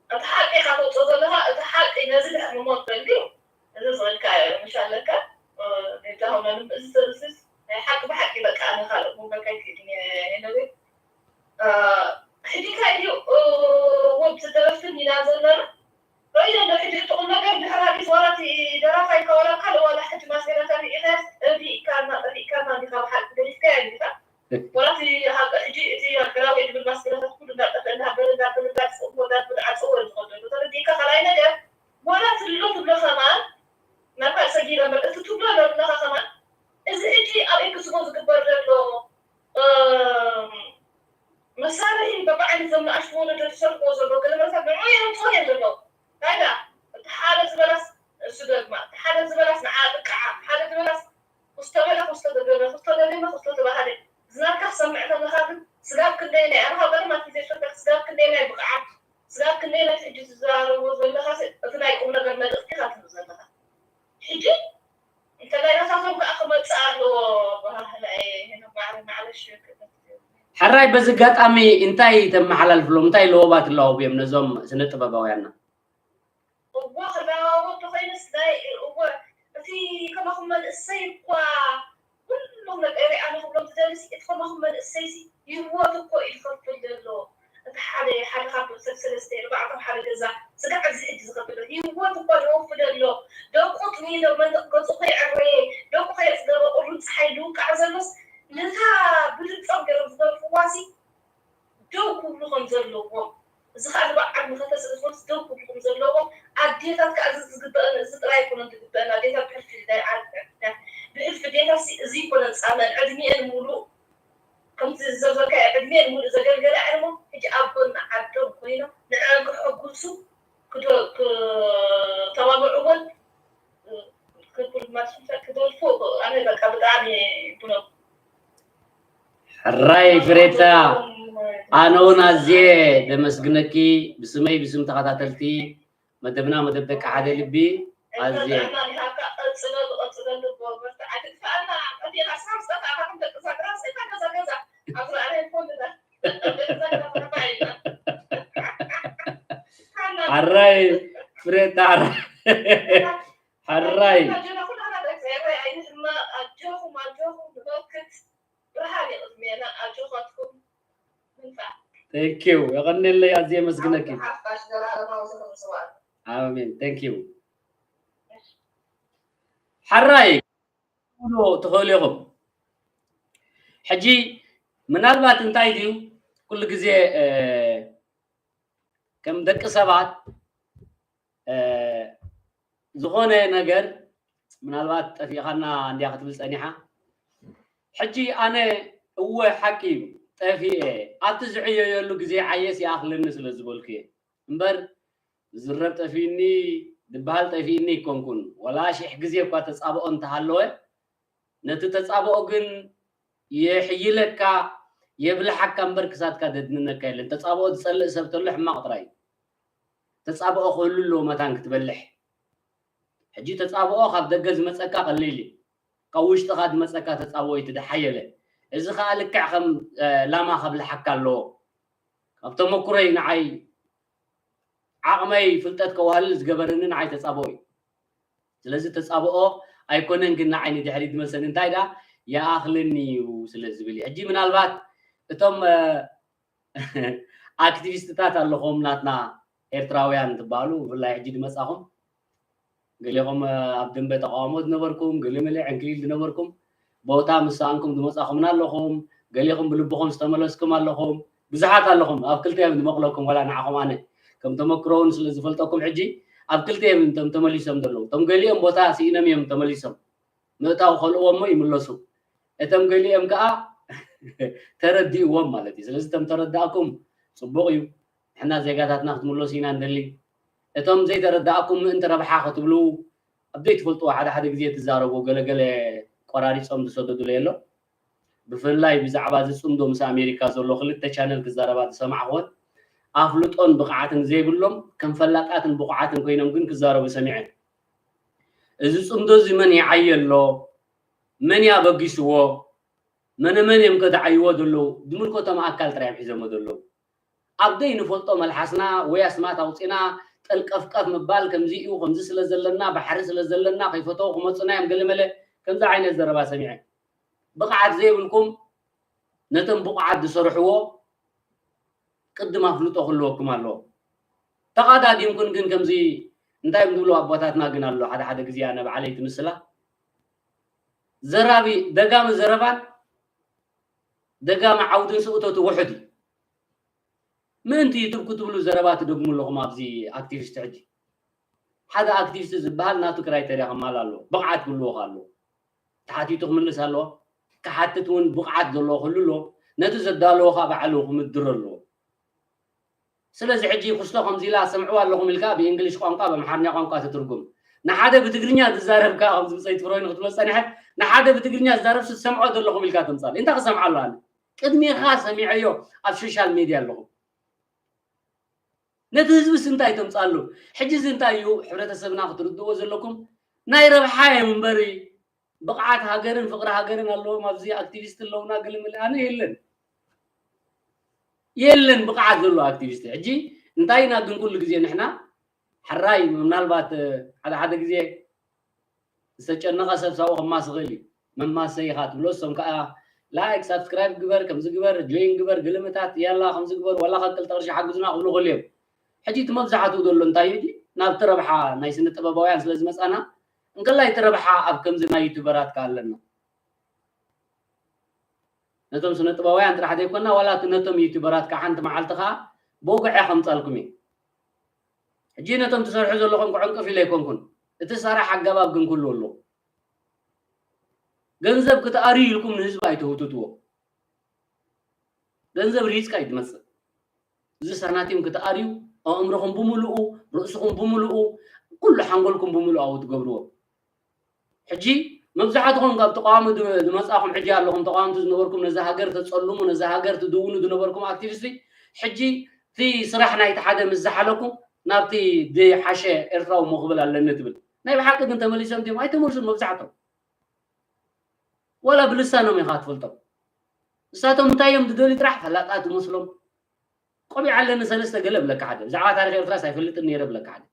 እቲ ሓቂ ኢኻ ተውፅኦ ዘለኻ፣ እቲ ሓቂ ነዚ ድሕሪ ምሞት በል ድዩ? እዚ ዝኽእልካ እዩ ምሽ ኣለካ። ኔታ ሆነንም እዚ ሰብስስ ናይ ሓቂ ብሓቂ በቃ ኣነ ካልእ ክብለካ ኣይክእልን እየ ሄኖቤ። ሕጂ እንታይ እዩ ወብ ዝደረፍትን ኢና ዘለና ርእዮ እንዶ ሕጂ እቲ ቁም ነገር ድሕር ኣቢስ ዋላ እቲ ደራፋይ እካ ዋላ ካልእ ዋላ ሕጂ ማስገዳታት ርኢኻያስ ጠፊእካና ጠፊእካና እንዲኻ ብሓቂ ገዲፍካዮ እንዲኻ ዋላ እቲ ሃገ ሕጂ እቲ ሃገራዊ ድብል ማስገዳታት ኩሉ እንዳጠፍአ እንዳበለ እንዳበለ እንዳፅእዎ እንዳበለ ዓፅዎ እዩ ዝኸደሉ ተረዲእካ ካልኣይ ነገር ዋላ ትብሎ ትብሎ ከማን ናብ ካልእ ሰጊረ እምበር እቲ ትብሎ ዘለኻ ከማን እዚ ሕጂ ኣብ ኤክስቦ ዝግበር ዘሎ መሳርሒ በብዓይነት ዞም ንኣሽቱ ወለዶ ዝሰርሕዎ ዘለዉ ገለ መረታት ንዕኡ የምፅኡ እዮም ዘለዉ እንታይ ደኣ እቲ ሓደ ዝበላስ እሱ ደግማ እቲ ሓደ ዝበላስ ንዓ ጥቅዓ ሓደ ዝበላስ ክስቶ በለ ክስቶ ተገበ ክስቶ ደገመ ክስቶ ተባሃለ ዝናትካ ክሰምዕ ከለኻ ግን ስጋብ ክንደየናይ ኣነ ካብ ቀደም ኣትሒዘ ይፈተክ ስጋብ ክንደየናይ ብቕዓት ስጋብ ክንደየናይ ሕጂ ትዘራረቦ ዘለኻስ እቲ ናይ ቁም ነገር መልእኽቲ ኢኻ ትህብ ዘለኻ ሕጂ እንተላይ ናታቶም ከዓ ክመፅእ ኣለዎ በሃህላ እየ ሄኖክ ማዕረ ማዕለሽ ክእለት ሕራይ በዚ ኣጋጣሚ እንታይ ተመሓላልፍሎም እንታይ ለወባ ትለዋውብዮም ነዞም ስነ ጥበባውያንና እዎ ክለዋወጥ ተኮይኑስ ናይ እዎ እቲ ከማኹም መንእሰይ እኳ ኩሎም ነገር ኣነ ክብሎም ዝደልስ እቲ ከማኹም መንእሰይሲ ይወት እኮ እዩ ዝኸፍል ዘሎ እቲ ሓደ ሓደ ካብ ሰብ ሰለስተ ኣርባዕተ ሓደ ገዛ ስጋዕ እዚ ሕጂ ዝኸፍል ዘሎ ህይወት እኮ ደወፍደ ኣሎ ደቁ ጥሚሎ መንደቅ ገፁ ከይዕረየ ደቁ ከየፅገበ ቁሩብ ፀሓይ ልውቃዕ ዘሎስ ነታ ብድምፆም ገይሮም ዝደርፍዋሲ ደው ክብሉ ከም ዘለዎም እዚ ከዓ ዝበዓል መኸተ ስለ ዝኾነስ ደው ክብሉ ከም ዘለዎም ኣዴታት ከዓ እዚ ዝግበአን እዚ ጥራይ ኣይኮነን ዝግበአን ኣዴታት ብሕልፊ ናይ ዓርክና ብሕልፊ ኣዴታት እዚ ይኮነን ፃመን ዕድሚአን ሙሉእ ከምቲ ዝዘርዘርካዮ ዕድሚኤን ሙሉእ ዘገልገላ እሞ ሕጂ ኣብ ጎኒ ዓዶም ኮይኖም ንዐን ከሐጉሱ ክተባብዕወን ክደልፉ ኣነ በቃ ብጣዕሚ ብሎም ሕራይ ፍሬታ ኣነ እውን ኣዝየ ደመስግነኪ ብስመይ ብስም ተኸታተልቲ መደብና መደብ ደቂ ሓደ ልቢ ኣዝየ ሓራይ ፍሬታ ሓራይ Thank you። የቐንየለይ፣ ኣዝየ የመስግነኪ። ኣሜን። Thank you። ሓራይ ትኽእሉ ኢኹም። ሕጂ ምናልባት እንታይ ድዩ ኩሉ ግዜ ከም ደቂ ሰባት ዝኾነ ነገር ምናልባት ጠፊእኻና እንድያ ክትብል ጸኒሓ። ሕጂ ኣነ እወ ሓቂ እዩ ጠፊኤ ኣብቲ ዝዕየየሉ ግዜ ዓየስ ይኣኽለኒ ስለ ዝበልኩ እየ እምበር ዝዝረብ ጠፊእኒ ዝበሃል ጠፊእኒ ኣይኮንኩን። ወላ ሽሕ ግዜ እኳ ተጻብኦ እንተሃለወ ነቲ ተጻብኦ ግን የሕይለካ የብልሓካ እምበር ክሳትካ ደድንነካ የለን። ተጻብኦ ዝጸልእ ሰብ ተሎ ሕማቕ ጥራይ እዩ። ተጻብኦ ክህሉ ኣለዎ መታን ክትበልሕ። ሕጂ ተጻብኦ ካብ ደገ ዝመጸካ ቀሊል እዩ። ካብ ውሽጥኻ ዝመጸካ ተጻብኦ እዩ እቲ ዝሓየለ። እዚ ኸኣ ልክዕ ከም ላማ ከብልሓካ ኣለዎ። ካብ ተመኩረይ ንዓይ ዓቕመይ ፍልጠት ከዋህልል ዝገበረኒ ንዓይ ተጻብኦ እዩ። ስለዚ ተጻብኦ ኣይኮነን ግን ንዓይ ንድሕሪት ዝመልሰኒ እንታይ ደኣ ይኣኽለኒ እዩ ስለ ዝብል እዩ። ሕጂ ምናልባት እቶም ኣክቲቪስትታት ኣለኹም ናትና ኤርትራውያን ትበሃሉ ብፍላይ ሕጂ ዝመጻኹም ገሊኹም ኣብ ደንበ ተቃውሞ ዝነበርኩም ገለ መለ ዕንክሊል ዝነበርኩም ቦታ ምስ ሰኣንኩም ዝመጻኹምና ኣለኹም ገሊኹም ብልብኹም ዝተመለስኩም ኣለኹም ብዙሓት ኣለኹም ኣብ ክልተ እዮም ዝመቕለኩም ዋላ ንዓኹም ኣነ ከም ተመክሮ እውን ስለ ዝፈልጠኩም ሕጂ ኣብ ክልተ እዮም እቶም ተመሊሶም ዘለዉ እቶም ገሊኦም ቦታ ስኢኖም እዮም ተመሊሶም ምእታው ከልእዎ እሞ ይምለሱ እቶም ገሊኦም ከዓ ተረዲእዎም ማለት እዩ ስለዚ እቶም ተረዳእኩም ፅቡቅ እዩ ንሕና ዜጋታትና ክትምለሱ ኢና ንደሊ እቶም ዘይተረዳእኩም ምእንቲ ረብሓ ክትብሉ ኣብ ዘይትፈልጥዎ ሓደ ሓደ ግዜ ትዛረቡ ገለገለ ቆራሪፆም ዝሰደዱለ የሎ ብፍላይ ብዛዕባ ዝፅምዶ ምስ ኣሜሪካ ዘሎ ክልተ ቻነል ክዛረባ ዝሰማዕክወን ኣፍልጦን ብቕዓትን ዘይብሎም ከም ፈላጣትን ብቑዓትን ኮይኖም ግን ክዛረቡ ሰሚዐ እዚ ፅምዶ እዚ መን ይዓየ ኣሎ መን ያበጊስዎ መነ መን እዮም ከ ዝዓይዎ ዘለዉ ዝምልከቶም ኣካል ጥራይ እዮም ሒዞሞ ዘለዉ ኣብ ዘይንፈልጦ መልሓስና ወይ ኣስማት ኣውፂና ጠልቀፍቀፍ ምባል ከምዚ እዩ ከምዚ ስለ ዘለና ባሕሪ ስለ ዘለና ከይፈተው ክመፁና እዮም ገለመለ ከምዚ ዓይነት ዘረባ ሰሚዐ ብቕዓት ዘይብልኩም ነቶም ብቑዓት ዝሰርሕዎ ቅድም ኣፍልጦ ክህልወኩም ኣለዎ ተቓዳዲምኩን ግን ከምዚ እንታይ ዝብሉ ኣቦታትና ግን ኣሎ ሓደ ሓደ ግዜ ኣነ ባዕለይ ትምስላ ዘራቢ ደጋሚ ዘረባን ደጋሚ ዓውድን ስእቶቱ ውሕድ እዩ ምእንቲ ዩቱብ ክትብሉ ዘረባ ትደግሙ ኣለኹም ኣብዚ ኣክቲቪስት ሕጂ ሓደ ኣክቲቪስት ዝበሃል ናቱ ክራይተርያ ከማል ኣለዎ ብቕዓት ክህልዎ ኣለዎ ተሓቲቱ ክምልስ ኣለዎ ክሓትት እውን ብቕዓት ዘለዎ ክህሉ ኣለዎ ነቲ ዘዳለዎ ከዓ ባዕሉ ክምድር ኣለዎ ስለዚ ሕጂ ክስቶ ከምዚ ኢላ ሰምዕዋ ኣለኹም ኢልካ ብእንግሊሽ ቋንቋ ብኣምሓርኛ ቋንቋ ትትርጉም ንሓደ ብትግርኛ ዝዛረብ ከዓ ከምዚ ብፀይ ትፍረይኑ ክትብሎ ዝፀንሐት ንሓደ ብትግርኛ ዝዛረብ ዝሰምዖ ዘለኹም ኢልካ ተምፃል እንታይ ክሰምዓ ኣሎ ኣነ ቅድሚኻ ሰሚዐዮ ኣብ ሶሻል ሜድያ ኣለኹም ነቲ ህዝብስ እንታይ ተምፃሉ ሕጂ እዚ እንታይ እዩ ሕብረተሰብና ክትርድዎ ዘለኩም ናይ ረብሓ እዮም እምበሪ ብቕዓት ሃገርን ፍቕሪ ሃገርን ኣለዎም ኣብዚ ኣክቲቪስት ኣለውና ግልምል ኣነ የለን የለን ብቕዓት ዘሎ ኣክቲቪስት ሕጂ እንታይ ኢና ግን ኩሉ ግዜ ንሕና ሕራይ ምናልባት ሓደ ሓደ ግዜ ዝተጨነቐ ሰብ ሳብኡ ከማስ ይኽእል እዩ መማሰይ ኢኻ ትብሎ እሶም ከዓ ላይክ ሳብስክራይብ ግበር ከምዚ ግበር ጆይን ግበር ግልምታት ያላ ከምዚ ግበር ዋላ ከቅልጠ ቅርሺ ሓግዙና ክብሉ ክእል እዮም ሕጂ እቲ መብዛሕትኡ ዘሎ እንታይ እዩ ናብቲ ረብሓ ናይ ስነ ጥበባውያን ስለ ዝመፃና እንከላይ እቲ ረብሓ ኣብ ከምዚ ናይ ዩቱበራት ከ ኣለና ነቶም ስነ ጥበባውያን ጥራሕ ዘይኮና ዋላ እቲ ነቶም ዩቱበራት ከዓ ሓንቲ መዓልቲ ከዓ ብውግዐ ከምፃልኩም እዩ ሕጂ ነቶም ትሰርሑ ዘለኹም ክዕንቅፍ ኢለ ኣይኮንኩን እቲ ሰራሕ ኣገባብ ግን ኩሉ ኣሎ ገንዘብ ክትኣርዩ ኢልኩም ንህዝቢ ኣይተህውትትዎ ገንዘብ ርሂፅካ እዩ ትመፅእ እዚ ሳናቲም ክትኣርዩ ኣእምሮኹም ብምልኡ ርእስኹም ብምልኡ ኩሉ ሓንጎልኩም ብምልኡ ኣው ትገብርዎ ሕጂ መብዛሕትኹም ካብ ተቃዋሚ ዝመፃኹም ሕጂ ኣለኹም ተቃወምቲ ዝነበርኩም ነዚ ሃገር ተፀልሙ ነዚ ሃገር ትድውኑ ዝነበርኩም ኣክቲቪስቲ ሕጂ እቲ ስራሕ ናይቲ ሓደ ምስ ዝሓለኩም ናብቲ ዝሓሸ ኤርትራዊ ሞ ክብል ኣለኒ ትብል ናይ ብሓቂ ግን ተመሊሶም ድዮም? ኣይተመልሱን መብዛሕቶም። ዋላ ብልሳኖም ኢኻ ትፈልጦም። ንሳቶም እንታይ እዮም ዝደልዩ ጥራሕ ፈላጣት ይመስሎም። ቆቢዕ ኣለኒ ሰለስተ ገለ ብለካ ሓደ። ብዛዕባ ታሪኽ ኤርትራስ ኣይፈልጥን ነይረ ብለካ ሓደ።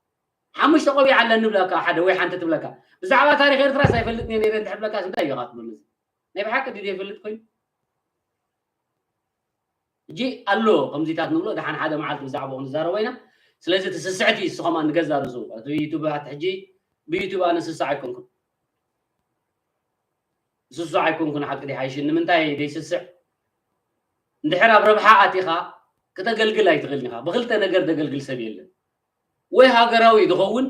ሓሙሽተ ቆቢዕ ኣለኒ ብለካ ሓደ ወይ ሓንቲ ትብለካ። ብዛዕባ ታሪኽ ኤርትራስ ኣይፈልጥን እየ ነይረ እንድሕር ብለካስ እንታይ ኢኻ ትብለሉ? ናይ ብሓቂ ድዩ ዘይፈልጥ ኮይኑ? ሕጂ ኣሎ ከምዚታት ንብሎ፣ ደሓን ሓደ መዓልቲ ብዛዕባኡ ንዛረቦ ኢና። ስለዚ እቲ ስስዕቲ ንስኹም ንገዛ ርእሱ፣ እቲ ዩቱባት ሕጂ ብዩቱብ ኣነ ስስዕ ኣይኮንኩን። ስሱዕ ኣይኮንኩን ሓቂ ዲሓይሽ ንምንታይ ደይስስዕ? እንድሕር ኣብ ረብሓ ኣቲኻ ክተገልግል ኣይትኽእልን ኢኻ። ብኽልተ ነገር ዘገልግል ሰብ የለን። ወይ ሃገራዊ ዝኸውን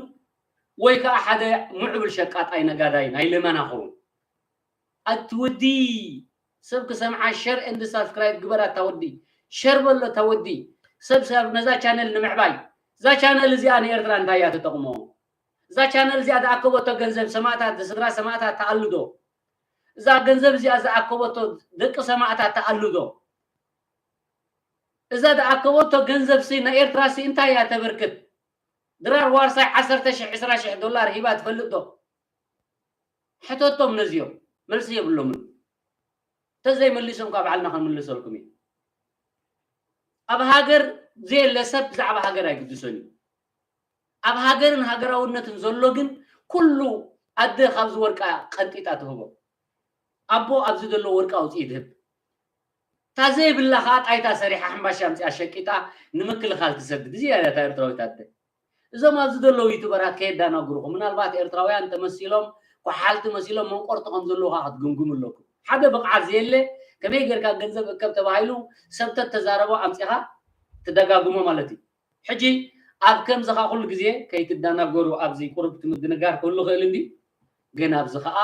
ወይ ከዓ ሓደ ምዕቡል ሸቃጣይ ነጋዳይ ናይ ልመና ኸውን። ኣቲ ወዲ ሰብ ክሰምዓ ሸር ኤንድ ሳብስክራይብ ግበር ኣታ ወዲ። ሸር በሎ ኣታ ወዲ። ሰብ ሰብ ነዛ ቻነል ንምዕባይ። እዛ ቻነል እዚኣ ንኤርትራ እንታይ እያ ትጠቕሞ? እዛ ቻነል እዚኣ ዝኣከበቶ ገንዘብ ሰማእታት፣ ስድራ ሰማእታት ትኣሉ ዶ? እዛ ገንዘብ እዚኣ ዝኣከበቶ ደቂ ሰማእታት ትኣሉ ዶ? እዛ ዝኣከበቶ ገንዘብ ሲ ንኤርትራ ሲ እንታይ እያ ተበርክት? ድራር ዋርሳይ ዓሰርተ ሺሕ ዕስራ ሺሕ ዶላር ሂባ ትፈልጥ ዶ? ሕተቶም ነዚኦም፣ መልሲ የብሎምን። ተዘይመሊሶም ካብ ባዕልና ክንምልሰልኩም እዩ። ኣብ ሃገር ዘየለ ሰብ ብዛዕባ ሃገር ኣይግድሶን እዩ። ኣብ ሃገርን ሃገራውነትን ዘሎ ግን ኩሉ ኣደ ካብዚ ወርቃ ቀንጢጣ ትህቦ። ኣቦ ኣብዚ ዘሎ ወርቂ ኣውፅኢ ትህብ። እታ ዘይብላ ከዓ ጣይታ ሰሪሓ ሕምባሻ ኣምፂኣ ሸቂጣ ንምክልኻል ትሰድድ። እዚኣ እያ እታ ኤርትራዊት ኣደ። እዞም ኣብዚ ዘለዉ ዩቱበራት ከየዳናግሩኹም። ምናልባት ኤርትራውያን ተመሲሎም፣ ኳሓልቲ መሲሎም መንቆርቲ ከም ዘለዉ ከዓ ክትግምግሙ ኣለኩም። ሓደ ብቕዓት ዘየለ፣ ከመይ ጌርካ ገንዘብ እከብ ተባሂሉ ሰብ ተተዛረቦ ኣምፂኻ ትደጋግሞ ማለት እዩ። ሕጂ ኣብ ከምዚ ኸኣ ኩሉ ግዜ ከይትደናገሩ፣ ኣብዚ ቁሩብ እቲ ምድንጋር ክህሉ ይኽእል እንድዩ፣ ግን ኣብዚ ኸኣ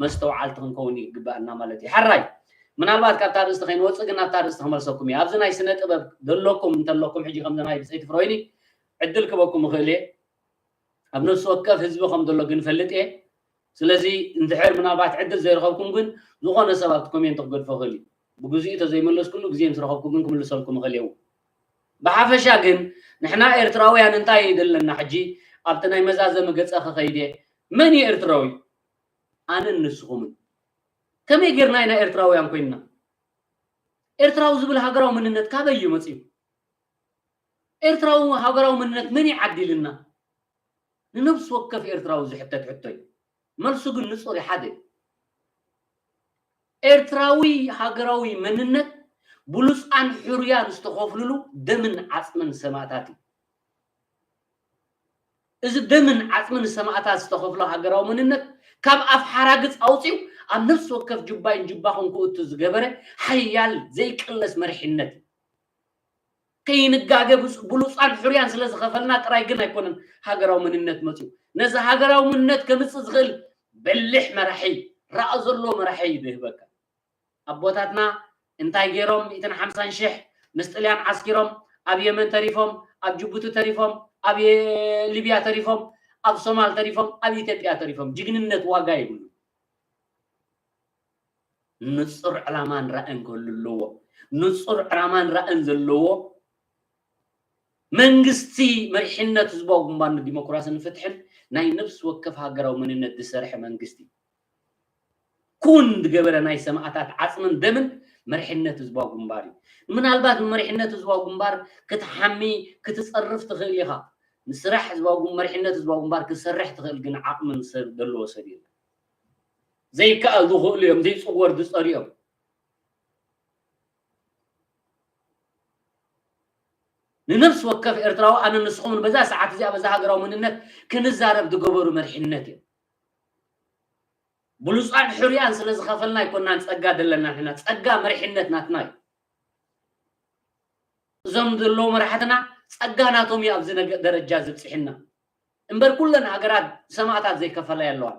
መስተውዓልቲ ክንከውን ይግበኣና ማለት እዩ። ሕራይ፣ ምናልባት ካብታ ኣርእስቲ ከይንወጽእ ግን ናብታ ኣርእስቲ ክመልሰኩም እየ። ኣብዚ ናይ ስነ ጥበብ ዘለኩም እንተለኩም፣ ሕጂ ከምዚ ናይ ብጸይቲ ፍሮይኒ ዕድል ክበኩም እኽእል እየ። ኣብ ነፍሲ ወከፍ ህዝቢ ከም ዘሎ ግን እፈልጥ እየ። ስለዚ እንድሕር ምናልባት ዕድል ዘይረኸብኩም ግን ዝኾነ ሰብ ኣብቲ ኮሜንት ክገድፎ ይኽእል እዩ። ብግዚኡ ተዘይመለስኩሉ ግዜ ምስ ረኸብኩ ግን ክምልሰልኩም እኽእል እየ። ብሓፈሻ ግን ንሕና ኤርትራውያን እንታይ እዩ ዘለና ሕጂ ኣብቲ ናይ መዛዘሚ ገጸ ክኸይድ እየ። መን እዩ ኤርትራዊ? ኣነን ንስኹምን። ከመይ ጌርና ኢና ኤርትራውያን ኮይንና? ኤርትራዊ ዝብል ሃገራዊ መንነት ካበይ እዩ መጺኡ? ኤርትራዊ ሃገራዊ መንነት መን እዩ ዓዲልና? ንነብሲ ወከፍ ኤርትራዊ ዝሕተት ሕቶ እዩ። መልሱ ግን ንጹር እዩ፣ ሓደ። ኤርትራዊ ሃገራዊ መንነት ብሉጻን ሕሩያን ዝተኸፍልሉ ደምን ዓጽምን ሰማእታት እዩ። እዚ ደምን ዓጽምን ሰማእታት ዝተኸፍሎ ሃገራዊ መንነት ካብ ኣፍ ሓራግጽ ኣውጺኡ ኣብ ነፍሲ ወከፍ ጁባይን ጁባኹን ክእቱ ዝገበረ ሓያል ዘይቅለስ መሪሕነት እዩ። ከይንጋገ ብሉፃን ሕሩያን ስለ ዝኸፈልና ጥራይ ግን ኣይኮነን ሃገራዊ መንነት መፅዩ። ነዚ ሃገራዊ መንነት ከምፅእ ዝኽእል በሊሕ መራሒ፣ ራእ ዘለዎ መራሒ እዩ ዝህበካ። ኣቦታትና እንታይ ገይሮም? ሚእትን ሓምሳን ሽሕ ምስ ጥልያን ዓስኪሮም ኣብ የመን ተሪፎም፣ ኣብ ጅቡቲ ተሪፎም፣ ኣብ ሊብያ ተሪፎም፣ ኣብ ሶማል ተሪፎም፣ ኣብ ኢትዮጵያ ተሪፎም። ጅግንነት ዋጋ የብሉ። ንጹር ዕላማን ራእን ክህሉ ኣለዎ። ንጹር ዕላማን ራእን ዘለዎ መንግስቲ፣ መሪሕነት ህዝባዊ ግንባር ንዲሞክራስን ፍትሕን ናይ ነፍሲ ወከፍ ሃገራዊ መንነት ዝሰርሐ መንግስቲ ኩን ዝገበረ ናይ ሰማእታት ዓጽምን ደምን መሪሕነት ህዝባዊ ግንባር እዩ። ምናልባት ንመሪሕነት ህዝባዊ ግንባር ክትሓሚ፣ ክትጸርፍ ትኽእል ኢኻ። ንስራሕ ህዝባዊ ግን-፣ መሪሕነት ህዝባዊ ግንባር ክትሰርሕ ትኽእል ግን ዓቕምን ሰብ ዘለዎ ሰብ የለን። ዘይከኣል ዝኽእሉ እዮም፣ ዘይጽወር ዝጸርዮም። ንነፍሲ ወከፍ ኤርትራዊ ኣነ ንስኹምን በዛ ሰዓት እዚኣ በዛ ሃገራዊ መንነት ክንዛረብ ዝገበሩ መሪሕነት እዮም። ብሉጻን ሕሩያን ስለ ዝኸፈልና ኣይኮናን ጸጋ ዘለና ንሕና፣ ጸጋ መሪሕነት ናትና እዩ። እዞም ዘለዉ መራሕትና ጸጋ ናቶም እዩ ኣብዚ ነገ-፣ ደረጃ ዘብጽሕና። እምበር ኩለን ሃገራት ሰማእታት ዘይከፈላ የለዋን።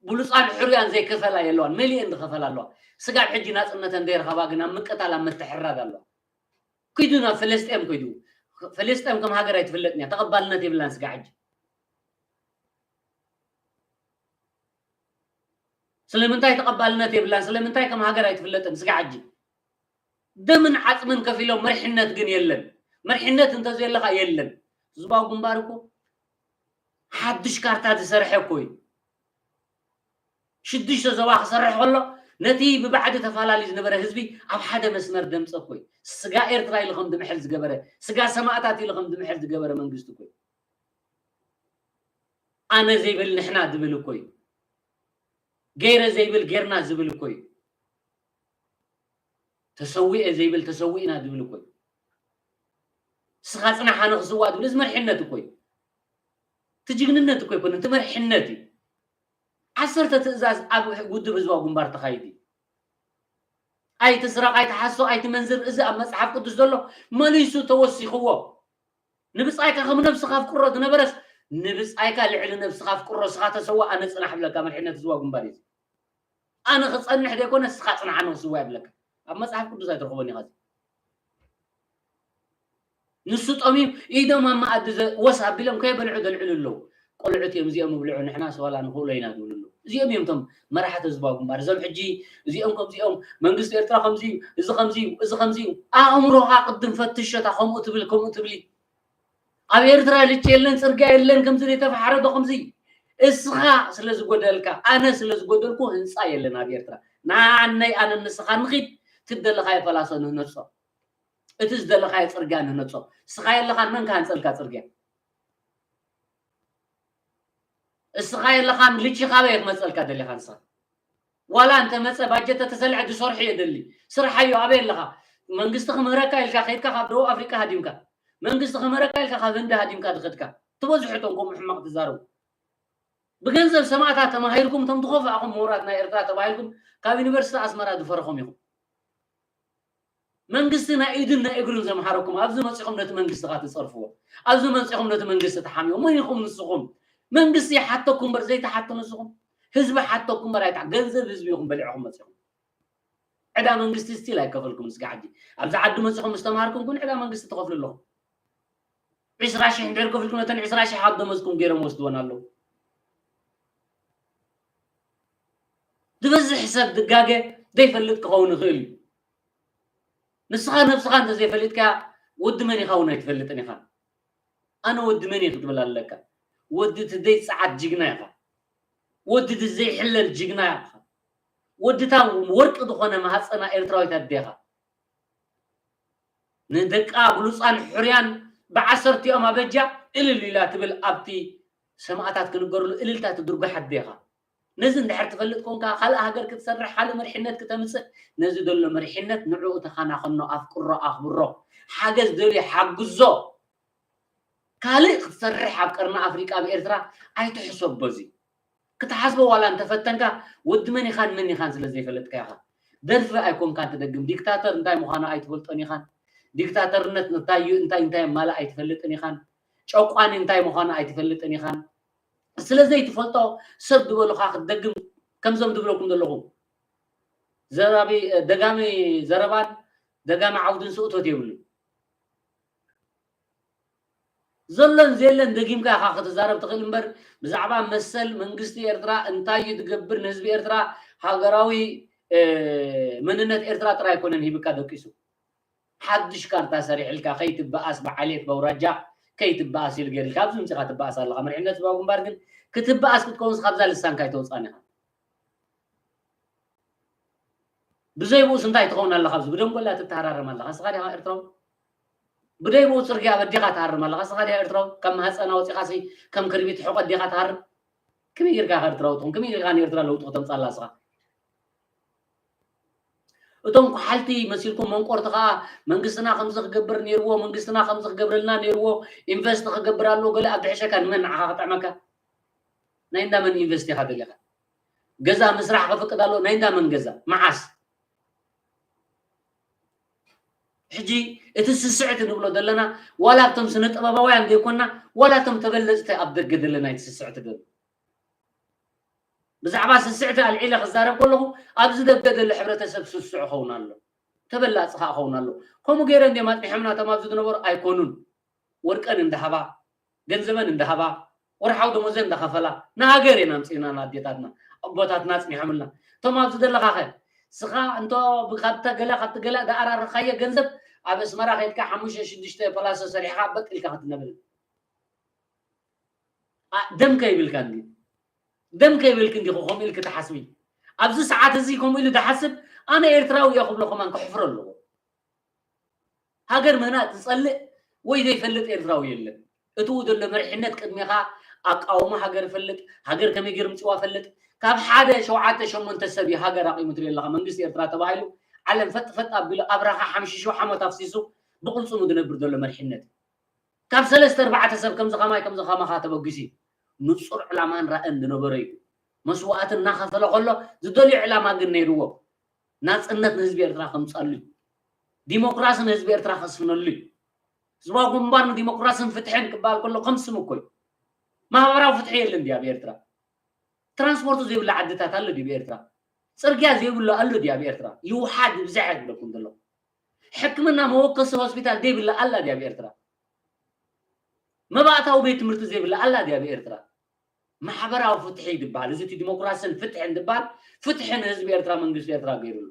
ብሉጻን ሕሩያን ዘይከፈላ የለዋን። መሊኤን ዝኸፈላ ኣለዋ። ስጋብ ሕጂ ናጽነተን ዘይረኸባ ግን ኣብ ምቅታል፣ ኣብ ምትሕርራድ ኣለዋ። ኪዱ ናብ ፍልስጤም ኪዱ። ፍልስጤም ከም ሃገር ኣይትፍለጥን እያ። ተቐባልነት የብላን ስጋብ ሕጂ። ስለምንታይ ተቐባልነት የብላን? ስለምንታይ ከም ሃገር ኣይትፍለጥን ስጋብ ሕጂ? ደምን ዓጽምን ከፊሎም መሪሕነት ግን የለን። መሪሕነት እንተዘየለኻ የለን። ህዝባዊ ግንባር እኮ ሓድሽ ካርታ ዝሰርሐ እኮ እዩ። ሽዱሽተ ዞባ ክሰርሕ ከሎ ነቲ ብባዕዲ ተፈላለዩ ዝነበረ ህዝቢ ኣብ ሓደ መስመር ደምፀ እኮ እዩ። ስጋ ኤርትራ ኢሉ ከም ድምሕል ዝገበረ፣ ስጋ ሰማእታት ኢሉ ከም ድምሕል ዝገበረ መንግስቲ እኮ እዩ። ኣነ ዘይብል ንሕና ዝብል እኮ እዩ። ገይረ ዘይብል ጌርና ዝብል እኮ እዩ። ተሰዊኤ ዘይብል ተሰዊእና ዝብል እኮ እዩ። ስኻ ጽናሕ ኣነ ክስዋእ ዝብል እዚ መርሕነት እኮ እዩ። እቲ ጅግንነት እኮ ኣይኮነን፣ እቲ መርሕነት እዩ። ዓሰርተ ትእዛዝ ኣብ ውድብ ህዝባዊ ግንባር ተኻይዱ እዩ። ኣይትስረቕ፣ ኣይትሓሶ፣ ኣይትመንዝር፣ እዚ ኣብ መጽሓፍ ቅዱስ ዘሎ መሊሱ ተወሲኽዎ። ንብጻይካ ከም ነብስኻ ኣፍቅሮ ዝነበረስ ንብጻይካ ልዕሊ ነብስኻ ኣፍቅሮ፣ ስኻ ተሰዋ፣ ኣነ ጽናሕ ብለካ። መርሕነት ህዝባዊ ግንባር እዩ። ኣነ ክጸንሕ ዘይኮነ ስኻ ጽናሕ ኣነ ክስዋ ይብለካ። ኣብ መጽሓፍ ቅዱስ ኣይትረኽቦን ኢኻ። ንሱ ጠምዩ ኢዶም ኣብ መኣዲ ዘ- ወስ ኣቢሎም ከይበልዑ ዘልዕሉ ኣለዉ። ቆልዑት እዮም እዚኦም ይብልዑ፣ ንሕና ሰዋላ ንኽእሎ ኢና ዝብሉ ኣለዉ። እዚኦም እዮም እቶም መራሕቲ ህዝባዊ ግንባር። እዞም ሕጂ እዚኦም ከምዚኦም፣ መንግስቲ ኤርትራ ከምዚ እዩ፣ እዚ ከምዚ እዩ፣ እዚ ከምዚ እዩ። ኣእምሮኻ ቅድም ፈትሾ፣ እታ ከምኡ ትብል፣ ከምኡ ትብሊ። ኣብ ኤርትራ ልጭ የለን፣ ጽርግያ የለን፣ ከምዚ ዘይተፈሓረዶ ከምዚ። እስኻ ስለ ዝጎደልካ፣ ኣነ ስለ ዝጎደልኩ ህንጻ የለን ኣብ ኤርትራ። ንዓነይ ኣነ ንስኻ ንኺድ፣ እቲ ዝደለኻዮ ፈላሶ ንህነጾ። እቲ ዝደለኻዮ ጽርግያ ንህነጾ። እስኻ የለኻን መን ክሃንጸልካ ጽርግያ? እስኻ የለኻን ልቺ ካበይ ክመጸልካ ደሊኻ ንስኻ? ዋላ እንተ መጸ ባጀት ተተሰልዐ ዝሰርሑ እየ ደሊ። ስርሓዮ ኣበይ ኣለኻ? መንግስቲ ክምህረካ ኢልካ ከይድካ ካብ ደቡብ ኣፍሪቃ ሃዲምካ። መንግስቲ ክምህረካ ኢልካ ካብ ህንዲ ሃዲምካ ዝኸድካ። ትበዝሑ እቶም ከምኡ ሕማቕ ትዛረቡ። ብገንዘብ ሰማእታት ተማሂርኩም እቶም ዝኸፍኣኹም ምሁራት ናይ ኤርትራ ተባሂልኩም ካብ ዩኒቨርሲቲ ኣስመራ ዝፈረኹም ኢኹም። መንግስቲ ናይ ኢድን ናይ እግርን ዘምሃረኩም ኣብዚ መጺኹም ነቲ መንግስቲ ኻ ትጸርፍዎ። ኣብዚ መጺኹም ነቲ መንግስቲ ትሓምዮ። መን ኢኹም ንስኹም? መንግስቲ ይሓተኩም እምበር ዘይትሓቱ ንስኹም። ህዝቢ ሓተኩም እምበር ኣይትሓ-፣ ገንዘብ ህዝቢ ኢኹም በሊዕኹም መጺኹም። ዕዳ መንግስቲ ስቲል ኣይከፈልኩም እስከ ሕጂ። ኣብዚ ዓዲ መጺኹም ምስ ተማሃርኩም ግን ዕዳ መንግስቲ ትኸፍሉ ኣለኹም። ዒስራ ሽሕ እንድሕር ከፊልኩም ነተን ዒስራ ሽሕ ካብ ደመዝኩም ገይሮም ወስድወን ኣለዉ። ዝበዝሕ ሰብ ድጋገ ዘይፈልጥ ክኸውን ይኽእል እዩ። ንስኻ ነብስኻ እንተዘይፈሊጥካ ወዲ መን ኢኻ እውን ኣይትፈልጥን ኢኻ። ኣነ ወዲ መን እየ ክትብል ኣለካ። ወዲ እቲ ዘይጸዓት ጅግና ኢኻ። ወዲ እቲ ዘይሕለል ጅግና ኢኻ። ወዲ እታ ወርቂ ዝኾነ ማህጸና ኤርትራዊት ኣዴኻ። ንደቃ ብሉጻን ሕሩያን ብዓሰርቲኦም ኣበጃ እልል ኢላ ትብል ኣብቲ ሰማእታት ክንገርሉ እልልታ ትድርጉሕ ኣዴኻ። ነዚ እንድሕር ትፈልጥ ኮንካ፣ ካልእ ሃገር ክትሰርሕ፣ ካልእ መሪሕነት ክተምጽእ፣ ነዚ ዘሎ መሪሕነት ንዕኡ ተኸናኸኖ፣ ኣፍቅሮ፣ ኣኽብሮ፣ ሓገዝ ደልዩ ሓግዞ። ካልእ ክትሰርሕ ኣብ ቀርኒ ኣፍሪቃ ብኤርትራ ኣይትሕሰቦ። እዚ ክትሓስቦ ዋላ እንተፈተንካ ወዲ መን ኢኻን መን ኢኻን ስለ ዘይፈለጥካ ኢኻ። ደርፊ ኣይኮንካን ትደግም። ዲክታተር እንታይ ምዃኑ ኣይትፈልጦን ኢኻን። ዲክታተርነት እንታይ እዩ እንታይ እንታይ የማልእ ኣይትፈልጥን ኢኻን። ጨቋኒ እንታይ ምዃኑ ኣይትፈልጥን ኢኻን። ስለ ዘይትፈልጦ ሰብ ዝበሉኻ ክትደግም ከምዞም ዝብለኩም ዘለኹ ዘራቢ ደጋሚ ዘረባን ደጋሚ ዓውድን ስእቶት የብሉን። ዘሎን ዘየለን ደጊምካ ኢኻ ክትዛረብ ትኽእል እምበር ብዛዕባ መሰል መንግስቲ ኤርትራ እንታይ እዩ ዝገብር ንህዝቢ ኤርትራ ሃገራዊ መንነት ኤርትራ ጥራይ ኣይኮነን ሂብካ ደቂሱ። ሓድሽ ካርታ ሰሪሕልካ ከይትበኣስ ብዓሌት በውራጃ ከይትበኣስ ኢሉ ገይርልካ ኣብዚ ምጽኻ ትበኣስ ኣለኻ። መሪሕነት ህዝባዊ ግንባር ግን ክትበኣስ ክትከውንስ ካብዛ ልሳንካ ኣይተውፅኣን ኢኻ። ብዘይ ብኡስ እንታይ ትኸውን ኣለኻ? ኣብዚ ብደንጎላ ትተሃራረም ኣለኻ። እስኻ ዲኻ ኤርትራዊ? ብደይ ብኡ ጽርግያ በዲኻ ትሃርም ኣለኻ። እስኻ ዲኻ ኤርትራዊ? ካብ ማህጸና ወጺኻሲ ከም ክርቢት ሕቖ ዲኻ ትሃርም? ከመይ ጌርካ ኢኻ ኤርትራዊ ትኹን? ከመይ ጌርካ ንኤርትራ ለውጢ ክተምጻላ እስኻ? እቶም ኩሓልቲ መሲልኩም መንቆርቲ ከኣ መንግስትና ከምዚ ክገብር ነይርዎ፣ መንግስትና ከምዚ ክገብረልና ነይርዎ፣ ኢንቨስት ክገብር ኣለዎ ገለ ኣብ ድሕሸካ ንመን ንዓኻ ክጥዕመካ? ናይ እንዳ መን ኢንቨስት ኢኻ ደሊኻ? ገዛ ምስራሕ ክፍቅድ ኣለዎ፣ ናይ እንዳ መን ገዛ? መዓስ? ሕጂ እቲ ስስዕቲ ንብሎ ዘለና ዋላ እቶም ስነ ጥበባውያን ዘይኮንና ዋላ እቶም ተበለፅቲ ኣብ ደገ ዘለና እቲ ስስዕቲ ገሉ ብዛዕባ ስስዕቲ ኣልዒለ ክዛረብ ከለኹ ኣብዚ ደገ ዘሎ ሕብረተሰብ ስስዕ ኸውን ኣሎ ተበላፂ ከዓ ኸውን ኣሎ ከምኡ ገይረ እንዲም ኣፅኒሖምና እቶም ኣብዚ ዝነበሩ ኣይኮኑን ወርቀን እንዳሃባ ገንዘበን እንዳሃባ ወርሓዊ ደሞዘን እንዳኸፈላ ንሃገር እየን ኣምፂእና ንኣዴታትና ኣቦታትና ኣፅኒሖምልና እቶም ኣብዚ ዘለኻ ኸ ስኻ እንቶ ካብታ ገላ ካብቲ ገላ ዝኣራረኻዮ ገንዘብ ኣብ ኣስመራ ከይድካ ሓሙሽተ ሽዱሽተ ፓላሶ ሰሪሕኻ በጥ ኢልካ ክትነብር ኣ- ደም ከይብልካ እንዲ ደም ከይብልክ እንዲኹ ከምኡ ኢልክ ትሓስቢ። ኣብዚ ሰዓት እዚ ከምኡ ኢሉ ዝሓስብ ኣነ ኤርትራዊ እየ ክብሎ ከማን ከሕፍሮ ኣለዎ። ሃገር ምህናጽ ዝጸልእ ወይ ዘይፈልጥ ኤርትራዊ የለን። እትው ዘሎ መሪሕነት ቅድሜኻ ኣቃውሞ ሃገር ፈልጥ፣ ሃገር ከመይ ገይሩ ምጽዋ ፈልጥ። ካብ ሓደ ሸውዓተ ሸሞንተ ሰብ እዩ ሃገር ኣቂሙ ትብል ኣለኻ። መንግስቲ ኤርትራ ተባሂሉ ዓለም ፈጥ ፈጥ ኣቢሉ ኣብራኻ ሓምሽሽው ሓሞት ኣፍሲሱ ብቕልጽሙ ዝነብር ዘሎ መሪሕነት። ካብ ሰለስተ ኣርባዕተ ሰብ ከምዚ ከማይ ከምዚ ከማኻ ተበጊሱ እዩ። ንጹር ዕላማን ራእን ዝነበሮ እዩ። መስዋእቲ እናኸፈለ ከሎ ዝደልዮ ዕላማ ግን ነይርዎ። ናጽነት ንህዝቢ ኤርትራ ከምጻሉ እዩ። ዲሞክራሲ ንህዝቢ ኤርትራ ከስፍነሉ እዩ። ህዝባዊ ግንባር ንዲሞክራስን ፍትሕን ክበሃል ከሎ ከም ስም እኮ እዩ። ማህበራዊ ፍትሒ የለን ድዩ ኣብ ኤርትራ? ትራንስፖርቱ ዘይብሉ ዓድታት ኣሎ ድዩ ኣብ ኤርትራ? ጽርግያ ዘይብሉ ኣሎ ድዩ ኣብ ኤርትራ? ይውሓድ ይብዛሕ ይብለኩም ዘሎ። ሕክምና መወከሲ ሆስፒታል ዘይብላ ኣላ ድያ ኣብ ኤርትራ? መባእታዊ ቤት ትምህርቲ ዘይብላ ኣላ ድያ ኣብ ኤርትራ? ማሕበራዊ ፍትሒ ይድበሃል። እዚ እቲ ዲሞክራስን ፍትሕን ድበሃል፣ ፍትሒ ንህዝቢ ኤርትራ መንግስቲ ኤርትራ ገይሩሉ።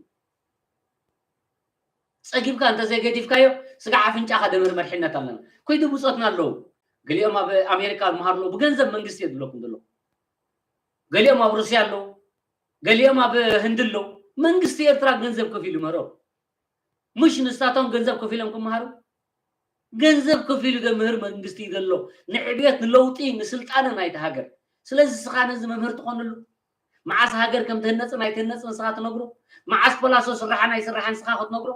ጸጊብካ እንተዘይገዲፍካዮ ስጋዕ ኣፍንጫኻ ደመር መድሕነት ኣለና። ኮይዱ ብጾትና ኣለዉ። ገሊኦም ኣብ ኣሜሪካ ዝመሃሩ ኣለዉ። ብገንዘብ መንግስቲ እየ ዝብለኩም ዘለኹ። ገሊኦም ኣብ ሩስያ ኣለዉ። ገሊኦም ኣብ ህንዲ ኣለዉ። መንግስቲ ኤርትራ ገንዘብ ከፊሉ ይምህሮም። ምሽ ንሳቶም ገንዘብ ከፊሎም ክመሃሩ? ገንዘብ ከፊሉ ዘምህር መንግስቲ እዩ ዘሎ። ንዕብየት፣ ንለውጢ፣ ንስልጣነ ናይቲ ሃገር። ስለዚ ንስኻ ነዚ መምህር ትኾንሉ። መዓስ ሃገር ከም ትህነጽን ኣይትህነጽን ንስኻ ትነግሮ። መዓስ ፖላሶ ስራሕን ኣይስራሕን ንስኻ ክትነግሮ።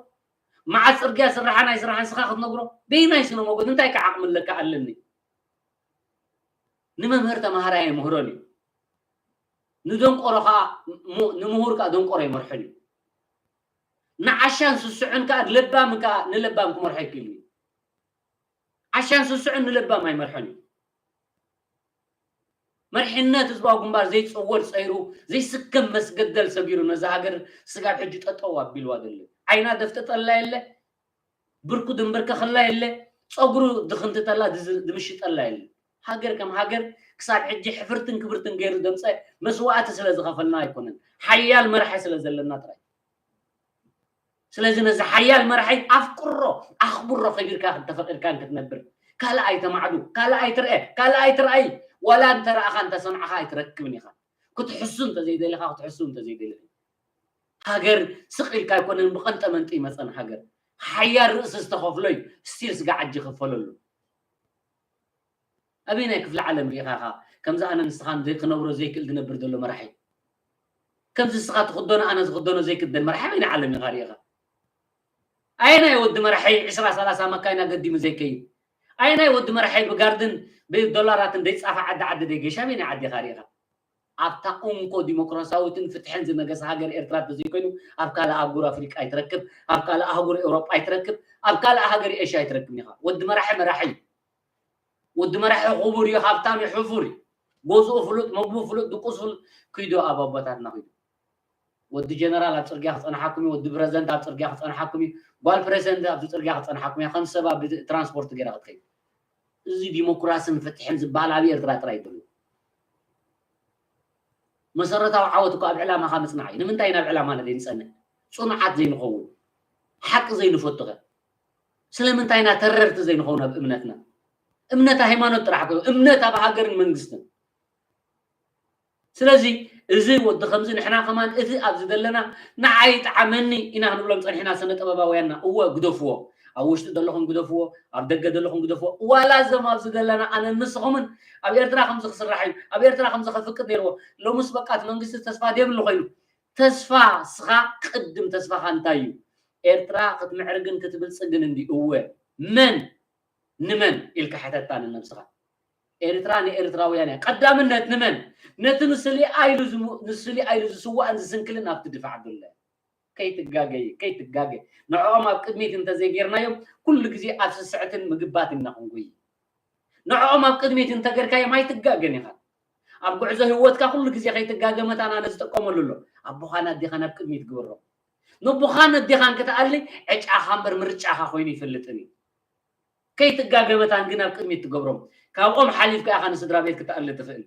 መዓስ ጽርግያ ስራሕን ኣይስራሕን ንስኻ ክትነግሮ። በየናይ ስነ መጎት እንታይ ከ ዓቕሚ ኣለካ ኣለኒ? ንመምህር ተማሃራይ ኣይምህሮን እዩ። ንደንቆሮ ከኣ ሙ- ንምሁር ከኣ ደንቆሮ ኣይመርሖን እዩ። ንዓሻን ስስዑን ከኣ ንለባም ከኣ ንለባም ክመርሖ ኣይክእልን እዩ። ዓሻን ስስዑን ንለባም ኣይመርሖን እዩ። መሪሕነት ህዝባዊ ግንባር ዘይጸወር ጸይሩ ዘይስከም መስገደል ሰጊሩ ነዛ ሃገር ስጋብ ሕጂ ጠጠው ኣቢልዋ ዘሎ። ዓይና ደፍጠጠላ የለ፣ ብርኩ ድንብርከኸላ የለ፣ ጸጉሩ ድኽንትተላ ድዝ- ድምሽጠላ የለ። ሃገር ከም ሃገር ክሳብ ሕጂ ሕፍርትን ክብርትን ገይሩ ደምፀ መስዋእቲ ስለ ዝኸፈልና ኣይኮነን፣ ሓያል መራሒ ስለ ዘለና ጥራይ። ስለዚ ነዚ ሓያል መራሒ ኣፍቅሮ፣ ኣኽብሮ፣ ከቢርካ ተፈቂርካን ክትነብር። ካልእ ኣይተማዕዱ፣ ካልእ ኣይትርአ፣ ካልእ ኣይትርኣይ። ዋላ እንተረኣኻ እንተሰማዕኻ ኣይትረክብን ኢኻ። ክትሕሱ እንተዘይደሊኻ ክትሕሱ እንተዘይደሊኻ። ሃገር ስቕ ኢልካ ኣይኮነን ብቐንጠ መንጢ ይመፀን። ሃገር ሓያል ርእሲ ዝተኸፍሎ እዩ። ስቲል ስጋ ዓጂ ይኽፈለሉ። ኣበየናይ ክፍሊ ዓለም ርኢኻ ኢኻ ከምዚ ኣነ ንስኻን ዘይ- ክነብሮ ዘይክእል ዝነብር ዘሎ መራሒ? ከምዚ ንስኻ ትኽደኖ ኣነ ዝኽደኖ ዘይክደን መራሒ ኣበየናይ ዓለም ኢኻ ርኢኻ? ኣየናይ ወዲ መራሒ ዕስራ ሰላሳ መካይና ገዲሙ ዘይከይድ? ኣየናይ ወዲ መራሒ ብጋርድን ብዶላራትን ዘይጻፈ ዓዲ ዓዲ ዘይገሽ ኣበየናይ ዓዲ ኢኻ ርኢኻ? ኣብታ እንኮ ዲሞክራሲያዊትን ፍትሕን ዝነገሰ ሃገር ኤርትራ እንተዘይኮይኑ ኣብ ካልእ ኣህጉር ኣፍሪቃ ኣይትረክብ፣ ኣብ ካልእ ኣህጉር ኤውሮጳ ኣይትረክብ፣ ኣብ ካልእ ሃገር ኤሽያ ኣይትረክብን ኢኻ። ወዲ መራሒ መራሒ እዩ። ወዲ መራሒ ክቡር እዩ፣ ሃብታም እዩ፣ ሕፉር እዩ። ገዝኡ ፍሉጥ፣ መግቡ ፍሉጥ፣ ድቁስ ፍሉጥ። ክይዶ ኣብ ኣቦታትና ክይዶ። ወዲ ጀነራል ኣብ ጽርግያ ክጸንሓኩም እዩ፣ ወዲ ፕረዚደንት ኣብ ጽርግያ ክጸንሓኩም እዩ፣ ጓል ፕረዚደንት ኣብዚ ጽርግያ ክጸንሓኩም እያ፣ ከም ሰብ ኣብ ትራንስፖርት ገይራ ክትከይድ። እዚ ዲሞክራስን ፍትሕን ዝበሃል ኣብ ኤርትራ ጥራይ እዩ ዘሎ። መሰረታዊ ዓወት እኮ ኣብ ዕላማኻ ምጽናዕ እዩ። ንምንታይ ናብ ዕላማና ዘይንጸንዕ? ጽኑዓት ዘይንኸውን? ሓቂ ዘይንፈቱ ኸ? ስለምንታይ ኢና ተረርቲ ዘይንኸውን ኣብ እምነትና? እምነት ሃይማኖት ጥራሕ እኮ እዩ። እምነት ኣብ ሃገርን መንግስትን። ስለዚ እዚ ወዲ ከምዚ ንሕና ከማን እቲ ኣብዚ ዘለና ንዓይ ይጥዓመኒ ኢና ክንብሎም ጸኒሕና ስነ ጥበባውያንና። እወ ግደፍዎ። ኣብ ውሽጢ ዘለኹም ግደፍዎ፣ ኣብ ደገ ዘለኹም ግደፍዎ። ዋላ እዞም ኣብዚ ዘለና ኣነን ንስኹምን ኣብ ኤርትራ ከምዚ ክስራሕ እዩ፣ ኣብ ኤርትራ ከምዚ ከፍቅድ ነይርዎ። ሎምስ በቃ እቲ መንግስቲ ተስፋ ዘይብሉ ኮይኑ። ተስፋ ስኻ ቅድም ተስፋኻ እንታይ እዩ? ኤርትራ ክትምዕርግን ክትብልጽግን እንዲ እወ መን ንመን ኢልካ ሕተታ ንነብስኻ። ኤርትራ ንኤርትራውያን እያ። ቀዳምነት ንመን? ነቲ ንስሊኣ ኢሉ ዝሙ- ንስሊኣ ኢሉ ዝስዋእን ዝስንክልን ኣብቲ ድፋዕ ዘሎ። ከይትጋገይ፣ ከይትጋገ። ንዕኦም ኣብ ቅድሚት እንተዘይጌርናዮም ኩሉ ግዜ ኣብ ስስዕትን ምግባትን ኢና ክንጎይ። ንዕኦም ኣብ ቅድሚት እንተገርካዮም ኣይትጋገን ኢኻ። ኣብ ጉዕዞ ህይወትካ ኩሉ ግዜ ከይትጋገ መታን ኣነ ዝጥቀመሉ ኣሎ። ኣቦኻን ኣዴኻን ኣብ ቅድሚት ግበሮም። ነቦኻን ኣዴኻን ክትኣሊ ዕጫኻ እምበር ምርጫኻ ኮይኑ ይፈልጥን እዩ። ከይትጋገ መታን ግን ኣብ ቅድሚት ትገብሮም። ካብኦም ሓሊፍካ ኢኻ ንስድራ ቤት ክትኣሊ ትኽእል።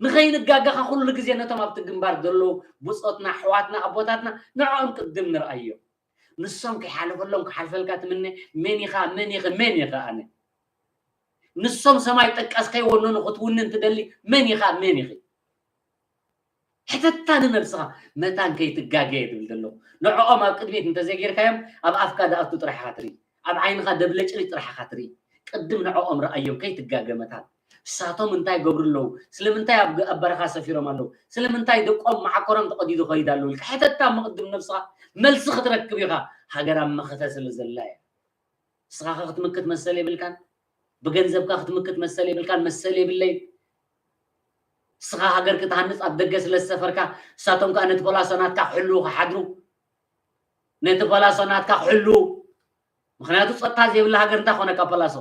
ንኸይንጋገኻ ኩሉ ግዜ ነቶም ኣብቲ ግንባር ዘለዉ ብጾትና፣ ኣሕዋትና፣ ኣቦታትና ንዕኦም ቅድም ንርኣዮም። ንሶም ከይሓለፈሎም ክሓልፈልካ ትምነ መን ኢኻ፣ መን ኢኺ፣ መን ኢኺ ኣነ? ንሶም ሰማይ ጠቀስ ከይወነኑ ክትውንን ትደሊ መን ኢኻ? መን ኢኺ? ሕተታ ንነብስኻ። መታን ከይትጋገ እየ ዝብል ዘለኹ። ንዕኦም ኣብ ቅድሚት እንተዘይጌርካዮም ኣብ ኣፍካ ዝኣቱ ጥራሕ ኢኻ ትርኢ። ኣብ ዓይንኻ ደብለጭልጭ ጥራሕ ኢኻ ትርኢ። ቅድም ንዕኦም ረኣዮም ከይትጋገ መታን። እሳቶም እንታይ ይገብሩ ኣለዉ? ስለምንታይ ኣብ ግ- ኣብ በረኻ ሰፊሮም ኣለዉ? ስለምንታይ ደቆም መዓኮሮም ተቐዲዱ ይኸይድ ኣለዉ? ኢልካ ሕተታ እሞ ቅድም ነብስኻ። መልሲ ክትረክብ ኢኻ። ሃገር ኣብ መኸተ ስለ ዘላ እያ። ንስኻ ኸ ክትምክት መሰል የብልካን? ብገንዘብካ ክትምክት መሰል የብልካን? መሰል የብለይ። ንስኻ ሃገር ክትሃንጽ ኣብ ደገ ስለ ዝሰፈርካ፣ ንሳቶም ከኣ ነቲ ፖላሶ ናትካ ክሕልዉ ክሓድሩ፣ ነቲ ፖላሶ ናትካ ክሕልዉ። ምኽንያቱ ጸጥታ ዘይብላ ሃገር እንታይ ኮነካ ፖላሶ?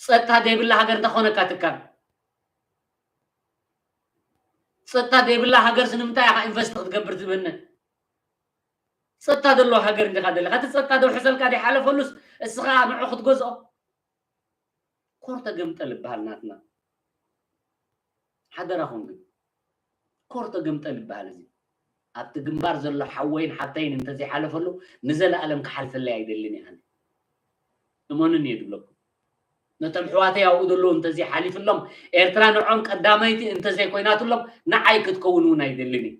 ጸጥታ ዘይብላ ሃገር እንታይ ኮነካ ትካል? ጸጥታ ዘይብላ ሃገር ንምንታይ ኢኻ ኢንቨስት ክትገብር ትብህነ? ጸጥታ ዘለዎ ሃገር እንዲኻ ደለኻ። እቲ ጸጥታ ዶ ሕሰልካ ዶ ሓለፈሉስ እስኻ ንዑ ክትገዝኦ? ኮርተ ገምጠል ይበሃል ናትና። ሓደራኹም ግን ኮርተ ገምጠል ይበሃል። እዚ ኣብቲ ግንባር ዘሎ ሓወይን ሓብተይን እንተዘይሓለፈሉ ንዘለኣለም ክሓልፈለይ ኣይደልን እየ ኣነ። እመኑኒ እየ ዝብለኩም። ነቶም ኣሕዋተይ ኣብኡ ዘለዉ እንተዘይሓሊፍሎም፣ ኤርትራ ንዖም ቀዳመይቲ እንተዘይኮይናትሎም ንዓይ ክትከውን እውን ኣይደልን እየ።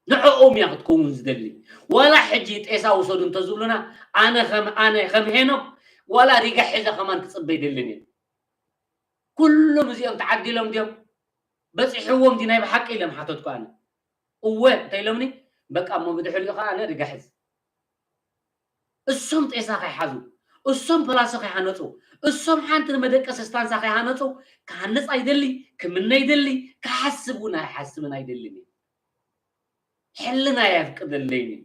ንዕኦም እያ ክትከውን ዝደሊ። ዋላ ሕጂ ጤሳ ውሰዱ እንተዝብሉና፣ ኣነ ከም ኣነ ከም ሄኖክ ዋላ ሪጋ ሒዘ ከማን ክጽበ ኣይደልን እየ። ኩሎም እዚኦም ተዓዲሎም ድዮም? በጺሕዎም ድዩ ናይ ብሓቂ ኢሎም ሓተትኩ ኣነ። እወ እንተኢሎምኒ፣ በቃ እሞ ብድሕሪኡ ከኣ ኣነ ሪጋ ሕዝ። እሶም ጤሳ ከይሓዙ፣ እሶም ፕላሶ ከይሃነጹ፣ እሶም ሓንቲ ንመደቀሲ ስታንሳ ከይሃነጹ፣ ክሃንጽ ኣይደሊ፣ ክምነ ኣይደሊ፣ ክሓስብ እውን ኣይሓስብን ኣይደልን እየ። ሕልና የፍቅደለይን እዩ።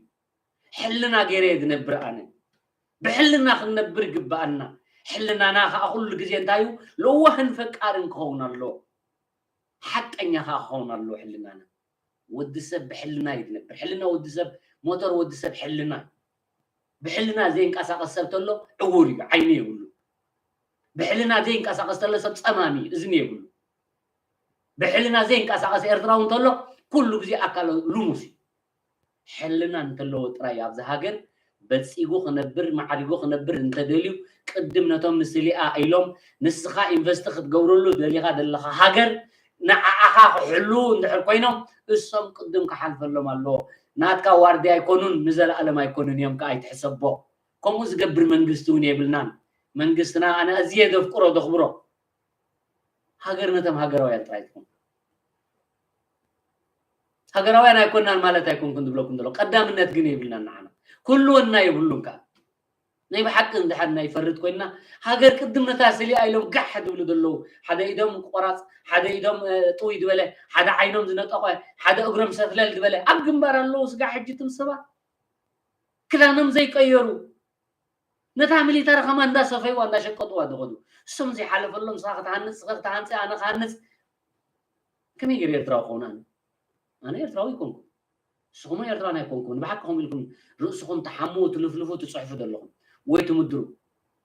ሕልና ገይረ እየ ዝነብር ኣነ። ብሕልና ክንነብር ይግብኣና። ሕልናና ከኣ ኩሉ ግዜ እንታይ እዩ? ለዋህን ፈቃርን ክኸውን ኣለዎ። ሓቀኛ ከኣ ክኸውን ኣለዎ ሕልናና። ወዲ ሰብ ብሕልና እዩ ዝነብር። ሕልና ወዲ ሰብ፣ ሞተር ወዲ ሰብ ሕልና እዩ። ብሕልና ዘይንቀሳቐስ ሰብ ተሎ ዕዉር እዩ፣ ዓይኒ የብሉ። ብሕልና ዘይንቀሳቐስ ተሎ ሰብ ጸማም እዩ፣ እዝኒ የብሉ። ብሕልና ዘይንቀሳቐስ ኤርትራዊ እንተሎ ኩሉ ግዜ ኣካሉ ልሙስ እዩ። ሕልና እንተለዎ ጥራይ ኣብዚ ሃገር በጺጉ ክነብር፣ ማዕሪጉ ክነብር እንተደልዩ፣ ቅድም ነቶም ንስሊኣ ኢሎም ንስኻ ኢንቨስት ክትገብረሉ ደሊኻ ዘለኻ ሃገር ንዓኣኻ ክሕልዉ እንድሕር ኮይኖም፣ እሶም ቅድም ክሓልፈሎም ኣለዎ። ናትካ ዋርድያ ኣይኮኑን፣ ንዘለኣለም ኣይኮኑን እዮም ከኣ ኣይትሕሰቦ። ከምኡ ዝገብር መንግስቲ እውን የብልናን። መንግስትና ኣነ ኣዝየ ዘፍቅሮ ዘኽብሮ፣ ሃገር ነቶም ሃገራውያን ጥራይ ትኹን። ሃገራውያን ኣይኮናን ማለት ኣይኮንኩን ዝብለኩም ዘሎ፣ ቀዳምነት ግን የብልናን ንዓና። ክህልወና የብሉን ከኣ። ናይ ብሓቂ እንድሕር ናይ ፈርድ ኮይንና፣ ሃገር ቅድም ነታ ስሊኣ ኢሎም ጋሕ ዝብሉ ዘለዉ፣ ሓደ ኢዶም ቆራጽ፣ ሓደ ኢዶም፣ እ፣ ጥውይ ዝበለ፣ ሓደ ዓይኖም ዝነጠቖ፣ ሓደ እግሮም ሰትለል ዝበለ ኣብ ግንባር ኣለዉ። ስጋዕ ሕጂ እቶም ሰባት ክዳኖም ዘይቀየሩ፣ ነታ ሚሊታሪ ከማን እንዳሰፈይዋ እንዳሸቀጥዋ ዝኸዱ። እሶም ዘይሓለፈሎም ንስኻ ክትሃንጽ፣ ስኻ ክትሃንጺ፣ ኣነ ክሃንጽ። ከመይ ገይረ ኤርትራዊ ክኸውን ኣነ? ኣነ ኤርትራዊ ኣይኮንኩን። ንስኹም እውን ኤርትራውያን ኣይኮንኩም። ንብሓቂ ከምኡ ኢልኩም ርእስኹም ትሓምዉ፣ ትልፍልፉ፣ ትጽሕፉ ዘለኹም ወይ ትምድሩ።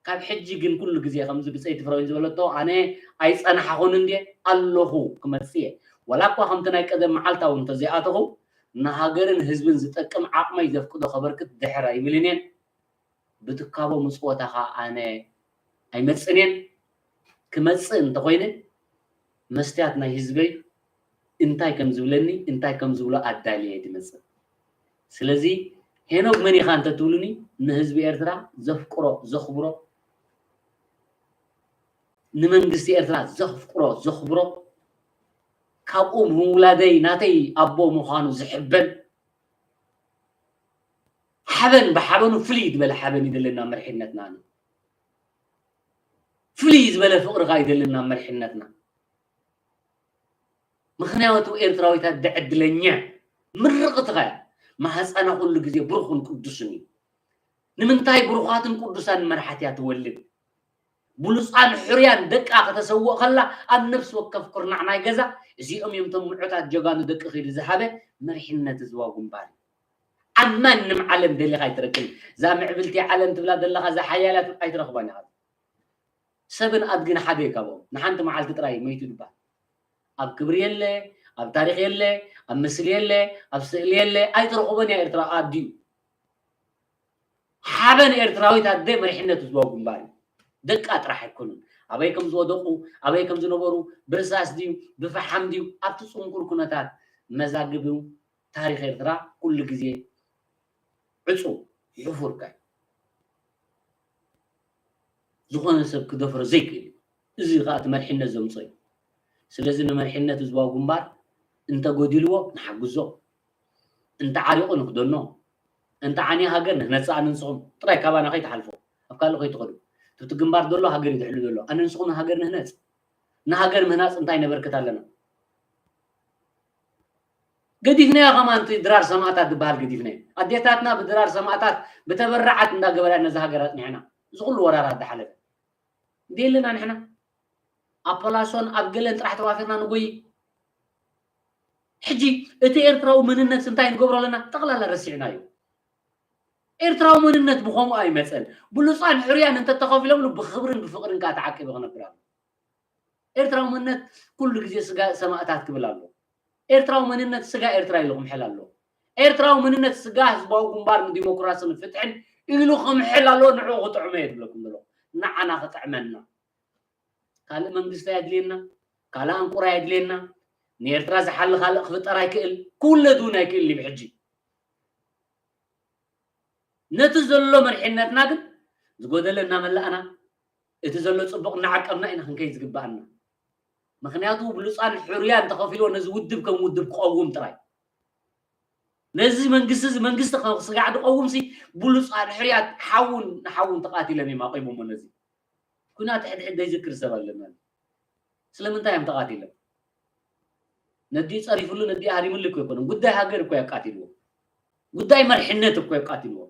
ካብ ሕጂ ግን ኩሉ ግዜ ከምዚ ብጸይቲ ፍረወይኒ ዝበለቶ ኣነ ኣይጸናሕኹን እንድየ ኣለኹ ክመጽእ እየ። ዋላ እኳ ከምቲ ናይ ቀደም መዓልታዊ እንተዘይኣተኹ ንሃገርን ህዝብን ዝጠቅም ዓቕመይ ዘፍቅዶ ከበርክት ድሕር ኣይብልን እየ። ብትካቦ ምጽወታ ኸኣ ኣነ ኣይመጽእን እየ። ክመጽእ እንተኾይነ መስትያት ናይ ህዝበይ እንታይ ከም ዝብለኒ እንታይ ከም ዝብሎ ኣዳልየ እየ ዝመጽእ። ስለዚ ሄኖክ መን ኢኻ እንተትብሉኒ ንህዝቢ ኤርትራ ዘፍቅሮ ዘኽብሮ ንመንግስቲ ኤርትራ ዘፍቅሮ ዘኽብሮ ካብኡ ምውላደይ ናተይ ኣቦ ምዃኑ ዝሕበን ሓበን ብሓበኑ ፍልይ ዝበለ ሓበን ይደለና መርሒነትና። ፍልይ ዝበለ ፍቕርኻ ይደለና መርሒነትና። ምኽንያቱ ኤርትራዊት ኣደ ዕድለኛ ምርቕትኻ እያ። ማህፀና ኩሉ ግዜ ብሩኽን ቅዱስን እዩ። ንምንታይ ብሩኻትን ቅዱሳን መራሕቲ እያ ትወልድ? ብሉፃን ሕሩያን ደቃ ከተሰውእ ከላ ኣብ ነፍሲ ወከፍ ኩርናዕ ናይ ገዛ እዚኦም እዮም እቶም ምዑታት ጀጋኑ ደቂ ኺዱ ዝሃበ መሪሕነት ህዝባዊ ግንባር እዩ። ኣብ ማንም ዓለም ደሊኻ ኣይትረክብን። እዛ ምዕብልቲ ዓለም ትብላ ዘለኻ እዛ ሓያላት ኣይትረኽባን ኢኻ። ሰብን ኣድግን ሓደ እዩ ካብኦም። ንሓንቲ መዓልቲ ጥራይ መይቱ ድባል። ኣብ ክብሪ የለ፣ ኣብ ታሪኽ የለ፣ ኣብ ምስሊ የለ፣ ኣብ ስእሊ የለ፣ ኣይትረኽቦን እያ ኤርትራ ኣዲኡ። ሓበን ኤርትራዊት ኣደ መሪሕነት ህዝባዊ ግንባር እዩ። ደቃ ጥራሕ ኣይኮኑን። ኣበይ ከም ዝወደቑ፣ ኣበይ ከም ዝነበሩ፣ ብርሳስ ድዩ፣ ብፈሓም ድዩ፣ ኣብቲ ጽንኩር ኩነታት መዛግብ እዩ። ታሪኽ ኤርትራ ኩሉ ግዜ ዕጹው፣ ሕፉር ካይ ዝኾነ ሰብ ክደፍሮ ዘይክእል እዩ። እዚ ከኣ እቲ መሪሕነት ዘምጾ እዩ። ስለዚ ንመሪሕነት ህዝባዊ ግንባር እንተጎዲልዎ ንሓግዞ፣ እንተዓሪቑ ንኽደኖ፣ እንተዓንያ ሃገር ንህነጽኣ ኣነ ንስኹም ጥራይ ካባና ከይትሓልፎ፣ ኣብ ካልእ ከይትኸዱ። እቲ ግንባር ዘሎ ሃገር እዩ ዝሕሉ ዘሎ። ኣነ ንስኹም ሃገር ንህነጽ። ንሃገር ምህናጽ እንታይ ነበርክት ኣለና? ገዲፍናዮ ከማን እቲ ድራር ሰማእታት ዝበሃል ገዲፍናዮ። ኣዴታትና ብድራር ሰማእታት ብተበራዓት እንዳገበራ ነዛ ሃገር ኣጽኒሕና። እዚ ኩሉ ወራራት ዝሓለፈ። እንዴ ኣለና ንሕና? ኣብ ፖላሶን ኣብ ገለን ጥራሕ ተዋፊርና ንጎይ። ሕጂ እቲ ኤርትራዊ መንነት እንታይ ንገብሮ ኣለና? ጠቕላላ ረሲዕናዮ። ኤርትራዊ መንነት ብኸምኡ ኣይመጸን። ብሉጻን ሕሩያን እንተተኸፊሎምሉ ብኽብርን ብፍቕርን ከኣ ተዓቂቡ ክነብር ኣሎ። ኤርትራዊ መንነት ኩሉ ግዜ ስጋ ሰማእታት ክብል ኣሎ። ኤርትራዊ መንነት ስጋ ኤርትራ ኢሉ ክምሕል ኣሎ። ኤርትራዊ መንነት ስጋ ህዝባዊ ግንባር ንዲሞክራስን ፍትሕን ኢሉ ክምሕል ኣሎ። ንዕኡ ክጥዕሞ እየ ዝብለኩም ዘለኹ። ንዓና ክጥዕመና። ካልእ መንግስቲ ኣየድልየና፣ ካልእ ኣንቁራ ኣየድልየና። ንኤርትራ ዝሓሊ ካልእ ክፍጠር ኣይክእል፣ ክውለድ እውን ኣይክእል እዩ ብሕጂ። ነቲ ዘሎ መሪሕነትና ግን ዝጎደለ እናመላእና፣ እቲ ዘሎ ጽቡቕ እናዓቀብና ኢና ክንከይድ ዝግብኣና። ምኽንያቱ ብሉጻን ሕሩያን ተኸፊልዎ ነዚ ውድብ ከም ውድብ ክቐውም ጥራይ። ነዚ መንግስቲ፣ እዚ መንግስቲ ከም ስጋዕ ዝቐውምሲ ብሉጻን ሕሩያት ሓውን ንሓውን ተቓቲሎም እዮም ኣቑሞሞ ነዚ። ኲናት ሕድሕድ ዘይዝክር ሰብ ኣለና። ስለምንታይ እዮም ተቓቲሎም? ነዲኡ ጸሪፍሉ፣ ነዲኡ ሃሪምሉ እኮ ኣይኮነን። ጉዳይ ሃገር እኮ የቃቲልዎ። ጉዳይ መሪሕነት እኮ የቃቲልዎ።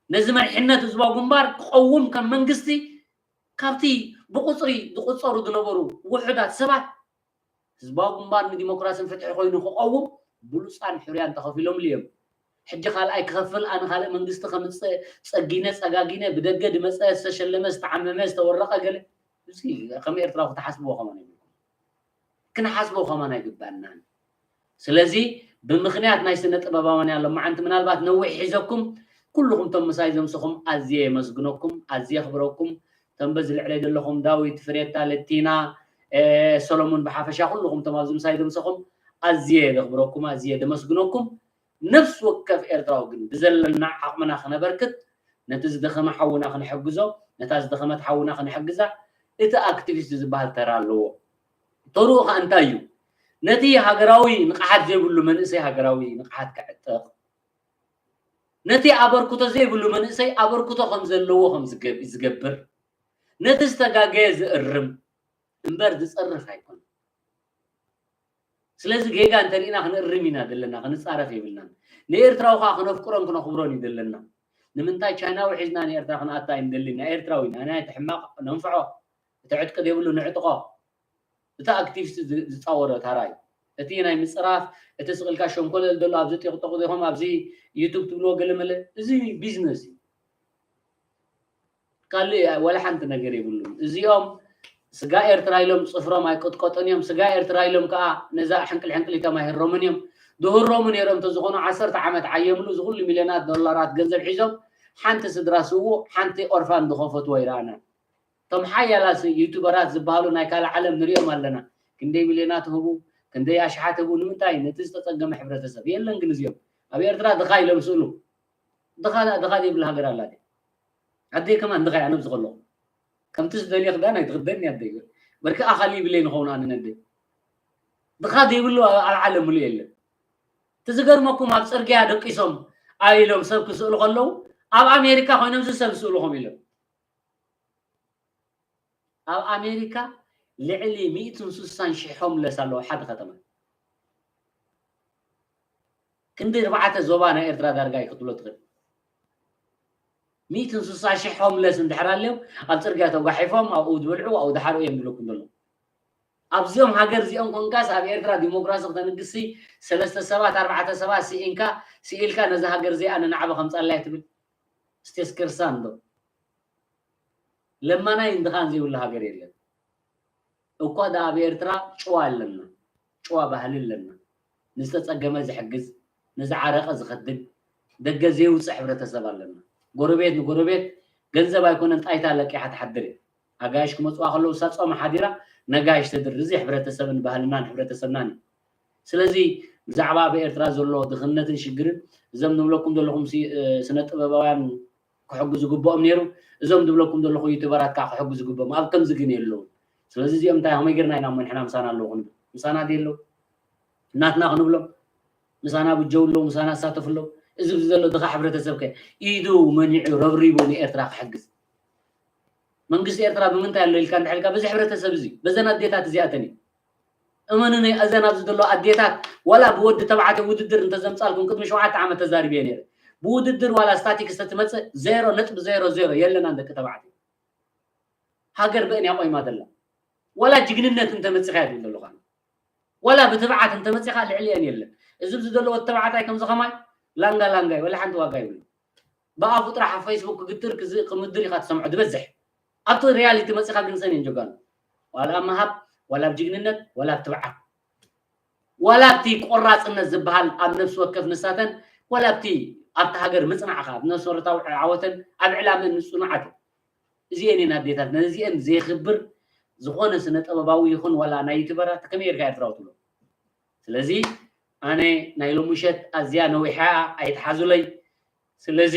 ነዚ መሪሕነት ህዝባዊ ግንባር ክቐውም ከም መንግስቲ ካብቲ ብቁጽሪ ዝቁጸሩ ዝነበሩ ውሑዳት ሰባት ህዝባዊ ግንባር ንዲሞክራስን ፍትሒ ኮይኑ ክቐውም ብሉጻን ሕሩያን ተኸፊሎምሉ እዮም። ሕጂ ካልኣይ ክኸፍል፣ ኣነ ካልእ መንግስቲ ከምጽእ፣ ጸጊነ ጸጋጊነ፣ ብደገ ዝመጸ ዝተሸለመ ዝተዓመመ ዝተወረቐ ገለ፣ እዚ ከም ኤርትራዊ ክትሓስብዎ ከማን ኣይብልኩም። ክንሓስቦ ከማን ኣይግባእናን። ስለዚ ብምኽንያት ናይ ስነ ጥበባውያን ሎማዓንቲ ምናልባት ነዊሕ ሒዘኩም፣ ኩልኹም ቶም ምሳይ ዘምሰኹም ኣዝየ የመስግነኩም፣ ኣዝየ የኽብረኩም። ቶም በዚ ልዕለይ ዘለኹም ዳዊት፣ ፍሬታ፣ ለቲና፣ እ፣ ሰሎሙን፣ ብሓፈሻ ኩልኹም ቶም ኣብዚ ምሳይ ዘምሰኹም ኣዝየ ዘኽብረኩም፣ ኣዝየ ዘመስግነኩም። ነፍሲ ወከፍ ኤርትራዊ ግን ብዘለና ዓቕምና ክነበርክት፣ ነቲ ዝደኸመ ሓውና ክንሕግዞ፣ ነታ ዝደኸመት ሓውና ክንሕግዛ፣ እቲ ኣክቲቪስት ዝበሃል ተራ ኣለዎ። ተርኡ ኸኣ እንታይ እዩ? ነቲ ሃገራዊ ንቕሓት ዘይብሉ መንእሰይ ሃገራዊ ንቕሓት ከዕጥቕ፣ ነቲ ኣበርክቶ ዘይብሉ መንእሰይ ኣበርክቶ ከም ዘለዎ ከም ዝገብ-፣ ዝገብር፣ ነቲ ዝተጋገየ ዝእርም እምበር ዝጸርፍ ኣይኮነን። ስለዚ ጌጋ እንተሪእና ክንእርም ኢና ዘለና፣ ክንጻረፍ የብልናን። ንኤርትራዊ ከኣ ክነፍቅሮን ክነኽብሮን እዩ ዘለና። ንምንታይ ቻይናዊ ሒዝና ንኤርትራ ክንኣታ ኣይንደልን? ንኤርትራዊ ኢና፣ ናይ እቲ ሕማቕ ነንፍዖ፣ እቲ ዕጥቂ ዘይብሉ ንዕጥቖ። እቲ ኣክቲቪስት ዝ-፣ ዝጻወሮ ታራ እዩ። እቲ ናይ ምጽራፍ፣ እቲ ስቕ ኢልካ ሸንኮለል ዘሎ ኣብዚ ቲክቶክ ዲኹም ኣብዚ ዩቱብ ትብልዎ ገለመለ፣ እዚ ቢዝነስ እዩ። ካልእ ወላ ሓንቲ ነገር የብሉን። እዚኦም ስጋ ኤርትራ ኢሎም ጽፍሮም ኣይቅጥቀጡን እዮም። ስጋ ኤርትራ ኢሎም ከኣ ነዛ ሕንቅል ሕንቅሊቶም ኣይህረሙን እዮም። ዝህረሙ ነይሮም እንተዝኾኑ ዓሰርተ ዓመት ዓየምሉ፣ እዚ ኩሉ ሚልዮናት ዶላራት ገንዘብ ሒዞም ሓንቲ ስድራ ስዉእ፣ ሓንቲ ኦርፋን ዝኸፈትዎ ይረኣና። እቶም ሓያላት ዩቱበራት ዝበሃሉ ናይ ካልእ ዓለም ንሪኦም ኣለና። ክንደይ ሚልዮናት ህቡ፣ ክንደይ ኣሽሓት ህቡ፣ ንምንታይ? ነቲ ዝተጸገመ ሕብረተሰብ። የለን ግን እዚኦም። ኣብ ኤርትራ ድኻ ኢሎም ስእሉ። ድኻ፣ ድኻ ዘይብላ ሃገር ኣላ ድያ? ኣደይ ከማን ድኻ እያ ነብዚ ከለኹ። ከምቲ ዝደልዮ ክዳን ኣይትኽደኒ ኣደይ። በርኪ ኣኻሊ ይብለይ ንኸውን ኣነ ነደይ። ድኻ ዘይብሉ ኣብ ዓለም ምሉእ የለን። እቲ ዝገርመኩም ኣብ ጽርግያ ደቂሶም ኣኢሎም ሰብ ክስእሉ ከለዉ ኣብ ኣሜሪካ ኮይኖም እዚ ሰብ ዝስእሉ ከምኡ ኢሎም። ኣብ ኣሜሪካ ልዕሊ ሚእትን ስሳን ሽሕ ሆምለስ ኣለዉ ሓደ ከተማ። ክንዲ ኣርባዕተ ዞባ ናይ ኤርትራ ዳርጋ እዩ ክትብሎ ትኽእል። ሚእትን ስሳ ሽሕ ሆምለስ እንድሕር ኣልዮም ኣብ ጽርግያ ተጓሒፎም ኣብኡ ዝበልዑ ኣብኡ ዝሓርኡ እዮም ዝብለኩም ዘለዉ። ኣብዚኦም ሃገር እዚኦም ኮንካስ ኣብ ኤርትራ ዲሞክራሲ ክተንግሲ ሰለስተ ሰባት ኣርባዕተ ሰባት ስኢንካ ስኢልካ ነዛ ሃገር እዚኣ ንናዕባ ከምጻለያ ትብል ስቴስከርሳን ዶ? ለማናይ እንድኻን ዘይብሉ ሃገር የለን። እኳ ደኣ ኣብ ኤርትራ ጭዋ ኣለና፣ ጭዋ ባህሊ ኣለና፣ ንዝተጸገመ ዝሕግዝ፣ ንዝዓረቐ ዝኸድን፣ ደገ ዘይውጽእ ሕብረተሰብ ኣለና። ጎረቤት ንጎረቤት ገንዘብ ኣይኮነን ጣይታ ለቂሓ ትሓድር እያ። ኣጋይሽ ክመፅዋ ከለዉ እሳ ፆማ ሓዲራ ነጋይሽ ተድርር። እዚ ሕብረተሰብን ባህልናን ሕብረተሰብናን እዩ። ስለዚ ብዛዕባ ኣብ ኤርትራ ዘሎ ድኽነትን ሽግርን እዞም ንብለኩም ዘለኹም ሲ- እ፣ ስነ ጥበባውያን ክሕጉ ዝግብኦም ነይሩ። እዞም ዝብለኩም ዘለኹ ዩቱበራት ከዓ ክሕጉ ዝግብኦም ኣብ ከምዚ ግን የለውን። ስለዚ እዚኦም እንታይ ከመይ ጌርና ኢና እሞ ንሕና ምሳና ኣለዉ ክንብል? ምሳና ድየ ኣለዉ? እናትና ክንብሎም? ምሳና ብጀው ኣለዉ፣ ምሳና ኣሳተፉ ኣለዉ። እዚ ኣብዚ ዘሎ ድኻ ሕብረተሰብ ከ ኢዱ መኒዑ ረብሪቡ ንኤርትራ ክሕግዝ? መንግስቲ ኤርትራ ብምንታይ ኣሎ ኢልካ እንድሕር ኢልካ በዚ ሕብረተሰብ እዚ በዘን ኣዴታት እዚኣተን እዩ። እመኑኒ እዘን ኣብዚ ዘሎ ኣዴታት ዋላ ብወዲ ተባዕትዮ ውድድር እንተዘምጻልኩም ቅድሚ ሸውዓተ ዓመት ተዛሪበ ነይረ። ብውድድር ዋላ ስታቲክስ ተትመጽእ ዜሮ ነጥቢ ዜሮ ዜሮ የለናን ደቂ ተባዕትዮ። ሃገር ብእን እያ ቆይማ ዘላ። ዋላ ጅግንነት እንተመጺኻ እያ ትብል ዘለኹ ኣነ። ዋላ ብትብዓት እንተመጺኻ ልዕሊአን የለን። እዚ ኣብዚ ዘሎ ወዲ ተባዕታይ ከምዚ ከማይ ላንጋ ላንጋ እዩ፣ ወላ ሓንቲ ዋጋ የብሉን። ብኣፉ ጥራሕ ኣብ ፌስቡክ ክግትር ክዝ- ክምድር ኢኻ ትሰምዖ ዝበዝሕ። ኣብቲ ሪያሊቲ መጺኻ ግን ሰን እየን ጀጋኑ። ዋላ ኣብ ምሃብ፣ ዋላ ኣብ ጅግንነት፣ ዋላ ኣብ ትብዓት፣ ዋላ ኣብቲ ቆራጽነት ዝበሃል ኣብ ነፍሲ ወከፍ ንሳተን፣ ዋላ ኣብቲ ኣብቲ ሃገር ምጽናዕኻ፣ ኣብ መሰረታዊ ዓወተን፣ ኣብ ዕላመን ንጽኑዓት እየን። እዚኤን እየን ኣዴታት፣ ነዚኤን ዘየኽብር ዝኾነ ስነ ጥበባዊ ይኹን ዋላ ናይ ዩቱበራት ከመይ ጌርካ ኤርትራዊ ትብሎ? ስለዚ ኣነ ናይ ሎሚ ምሸት ኣዝያ ነዊሓ ኣይትሓዙለይ። ስለዚ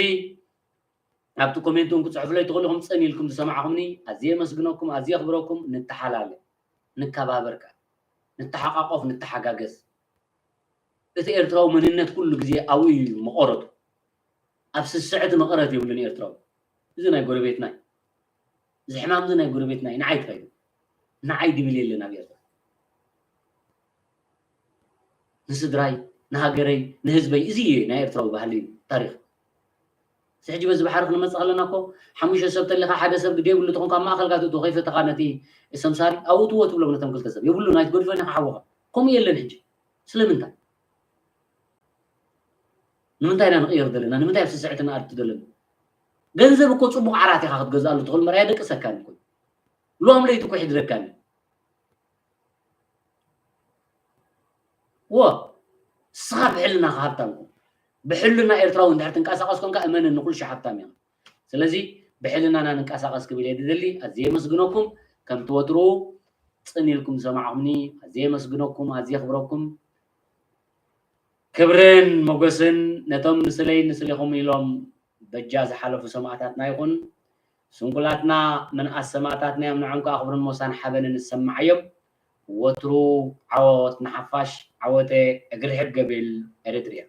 ኣብቲ ኮሜንት እውን ክጽሕፉለይ ትኽእሉ ኢኹም። ጽን ኢልኩም ዝሰማዕኹምኒ ኣዝየ የመስግነኩም፣ ኣዝየ የኽብረኩም። ንተሓላለ፣ ንከባበር፣ ከኣ ንተሓቃቆፍ፣ ንተሓጋገዝ። እቲ ኤርትራዊ መንነት ኩሉ ግዜ ኣብኡ እዩ መቐረቱ። ኣብ ስስዕቲ መቐረት የብሉን ኤርትራዊ። እዚ ናይ ጎረቤትና እዩ። እዚ ሕማም እዚ ናይ ጎረቤትና እዩ። ንዓይ ጥራይ እዩ። ንዓይ ድብል የለን ኣብ ኤርትራ። ንስድራይ፣ ንሃገረይ፣ ንህዝበይ፣ እዚ እዩ ናይ ኤርትራዊ ባህሊ እዩ፣ ታሪኽ። እዚ ሕጂ በዚ ባሕሪ ክንመጽእ ከለና እኮ ሓሙሽተ ሰብ ተሊኻ ሓደ ሰብ ግዲ የብሉ ተኾንካ ኣብ ማእከልካ ትእትዎ ከይፈተኻ ነቲ ሰምሳሪ ኣብኡ እትዎ ትብሎም ነቶም ክልተ ሰብ የብሉን ኣይትገድፎን ኢኻ ሓውኻ። ከምኡ የለን ሕጂ። ስለምንታይ? ንምንታይ ኢና ንቕየር ዘለና? ንምንታይ ኣብ ስስዕቲ ንኣቱ ዘለና? ገንዘብ እኮ ጽቡቕ ዓራት ኢኻ ክትገዝኣሉ ትኽእል እምበር ኣየደቅሰካን እኮ። ሎም ለይቲ እኮ ይሕድረካን እዩ። ወ እስኻ ብሕልናኻ ሃብታም ኩን። ብሕልና ኤርትራዊ እንድሕር ትንቀሳቐስ ኮንካ እመነኒ ኩሉ ሺ ሃብታም ኢኻ። ስለዚ ብሕልናና ንንቀሳቐስ ክብል እየ ዝደሊ። ኣዝየ የመስግነኩም። ከምቲ ወትሩ ጽን ኢልኩም ዝሰማዕኹምኒ ኣዝየ የመስግነኩም፣ ኣዝየ የኽብረኩም። ክብርን ሞገስን ነቶም ንስለይ ንስሌኹም ኢሎም በጃ ዝሓለፉ ሰማእታትና ይኹን። ስንኩላትና ምንኣስ ሰማእታትና እዮም፣ ንዖም ከኣ ክብርን ሞሳን ሓበንን ዝሰማዓዮም። ወትሩ ዓወት ንሓፋሽ፣ ዓወተ እግሪ ሕግ ገቢል ኤሪትሪያ።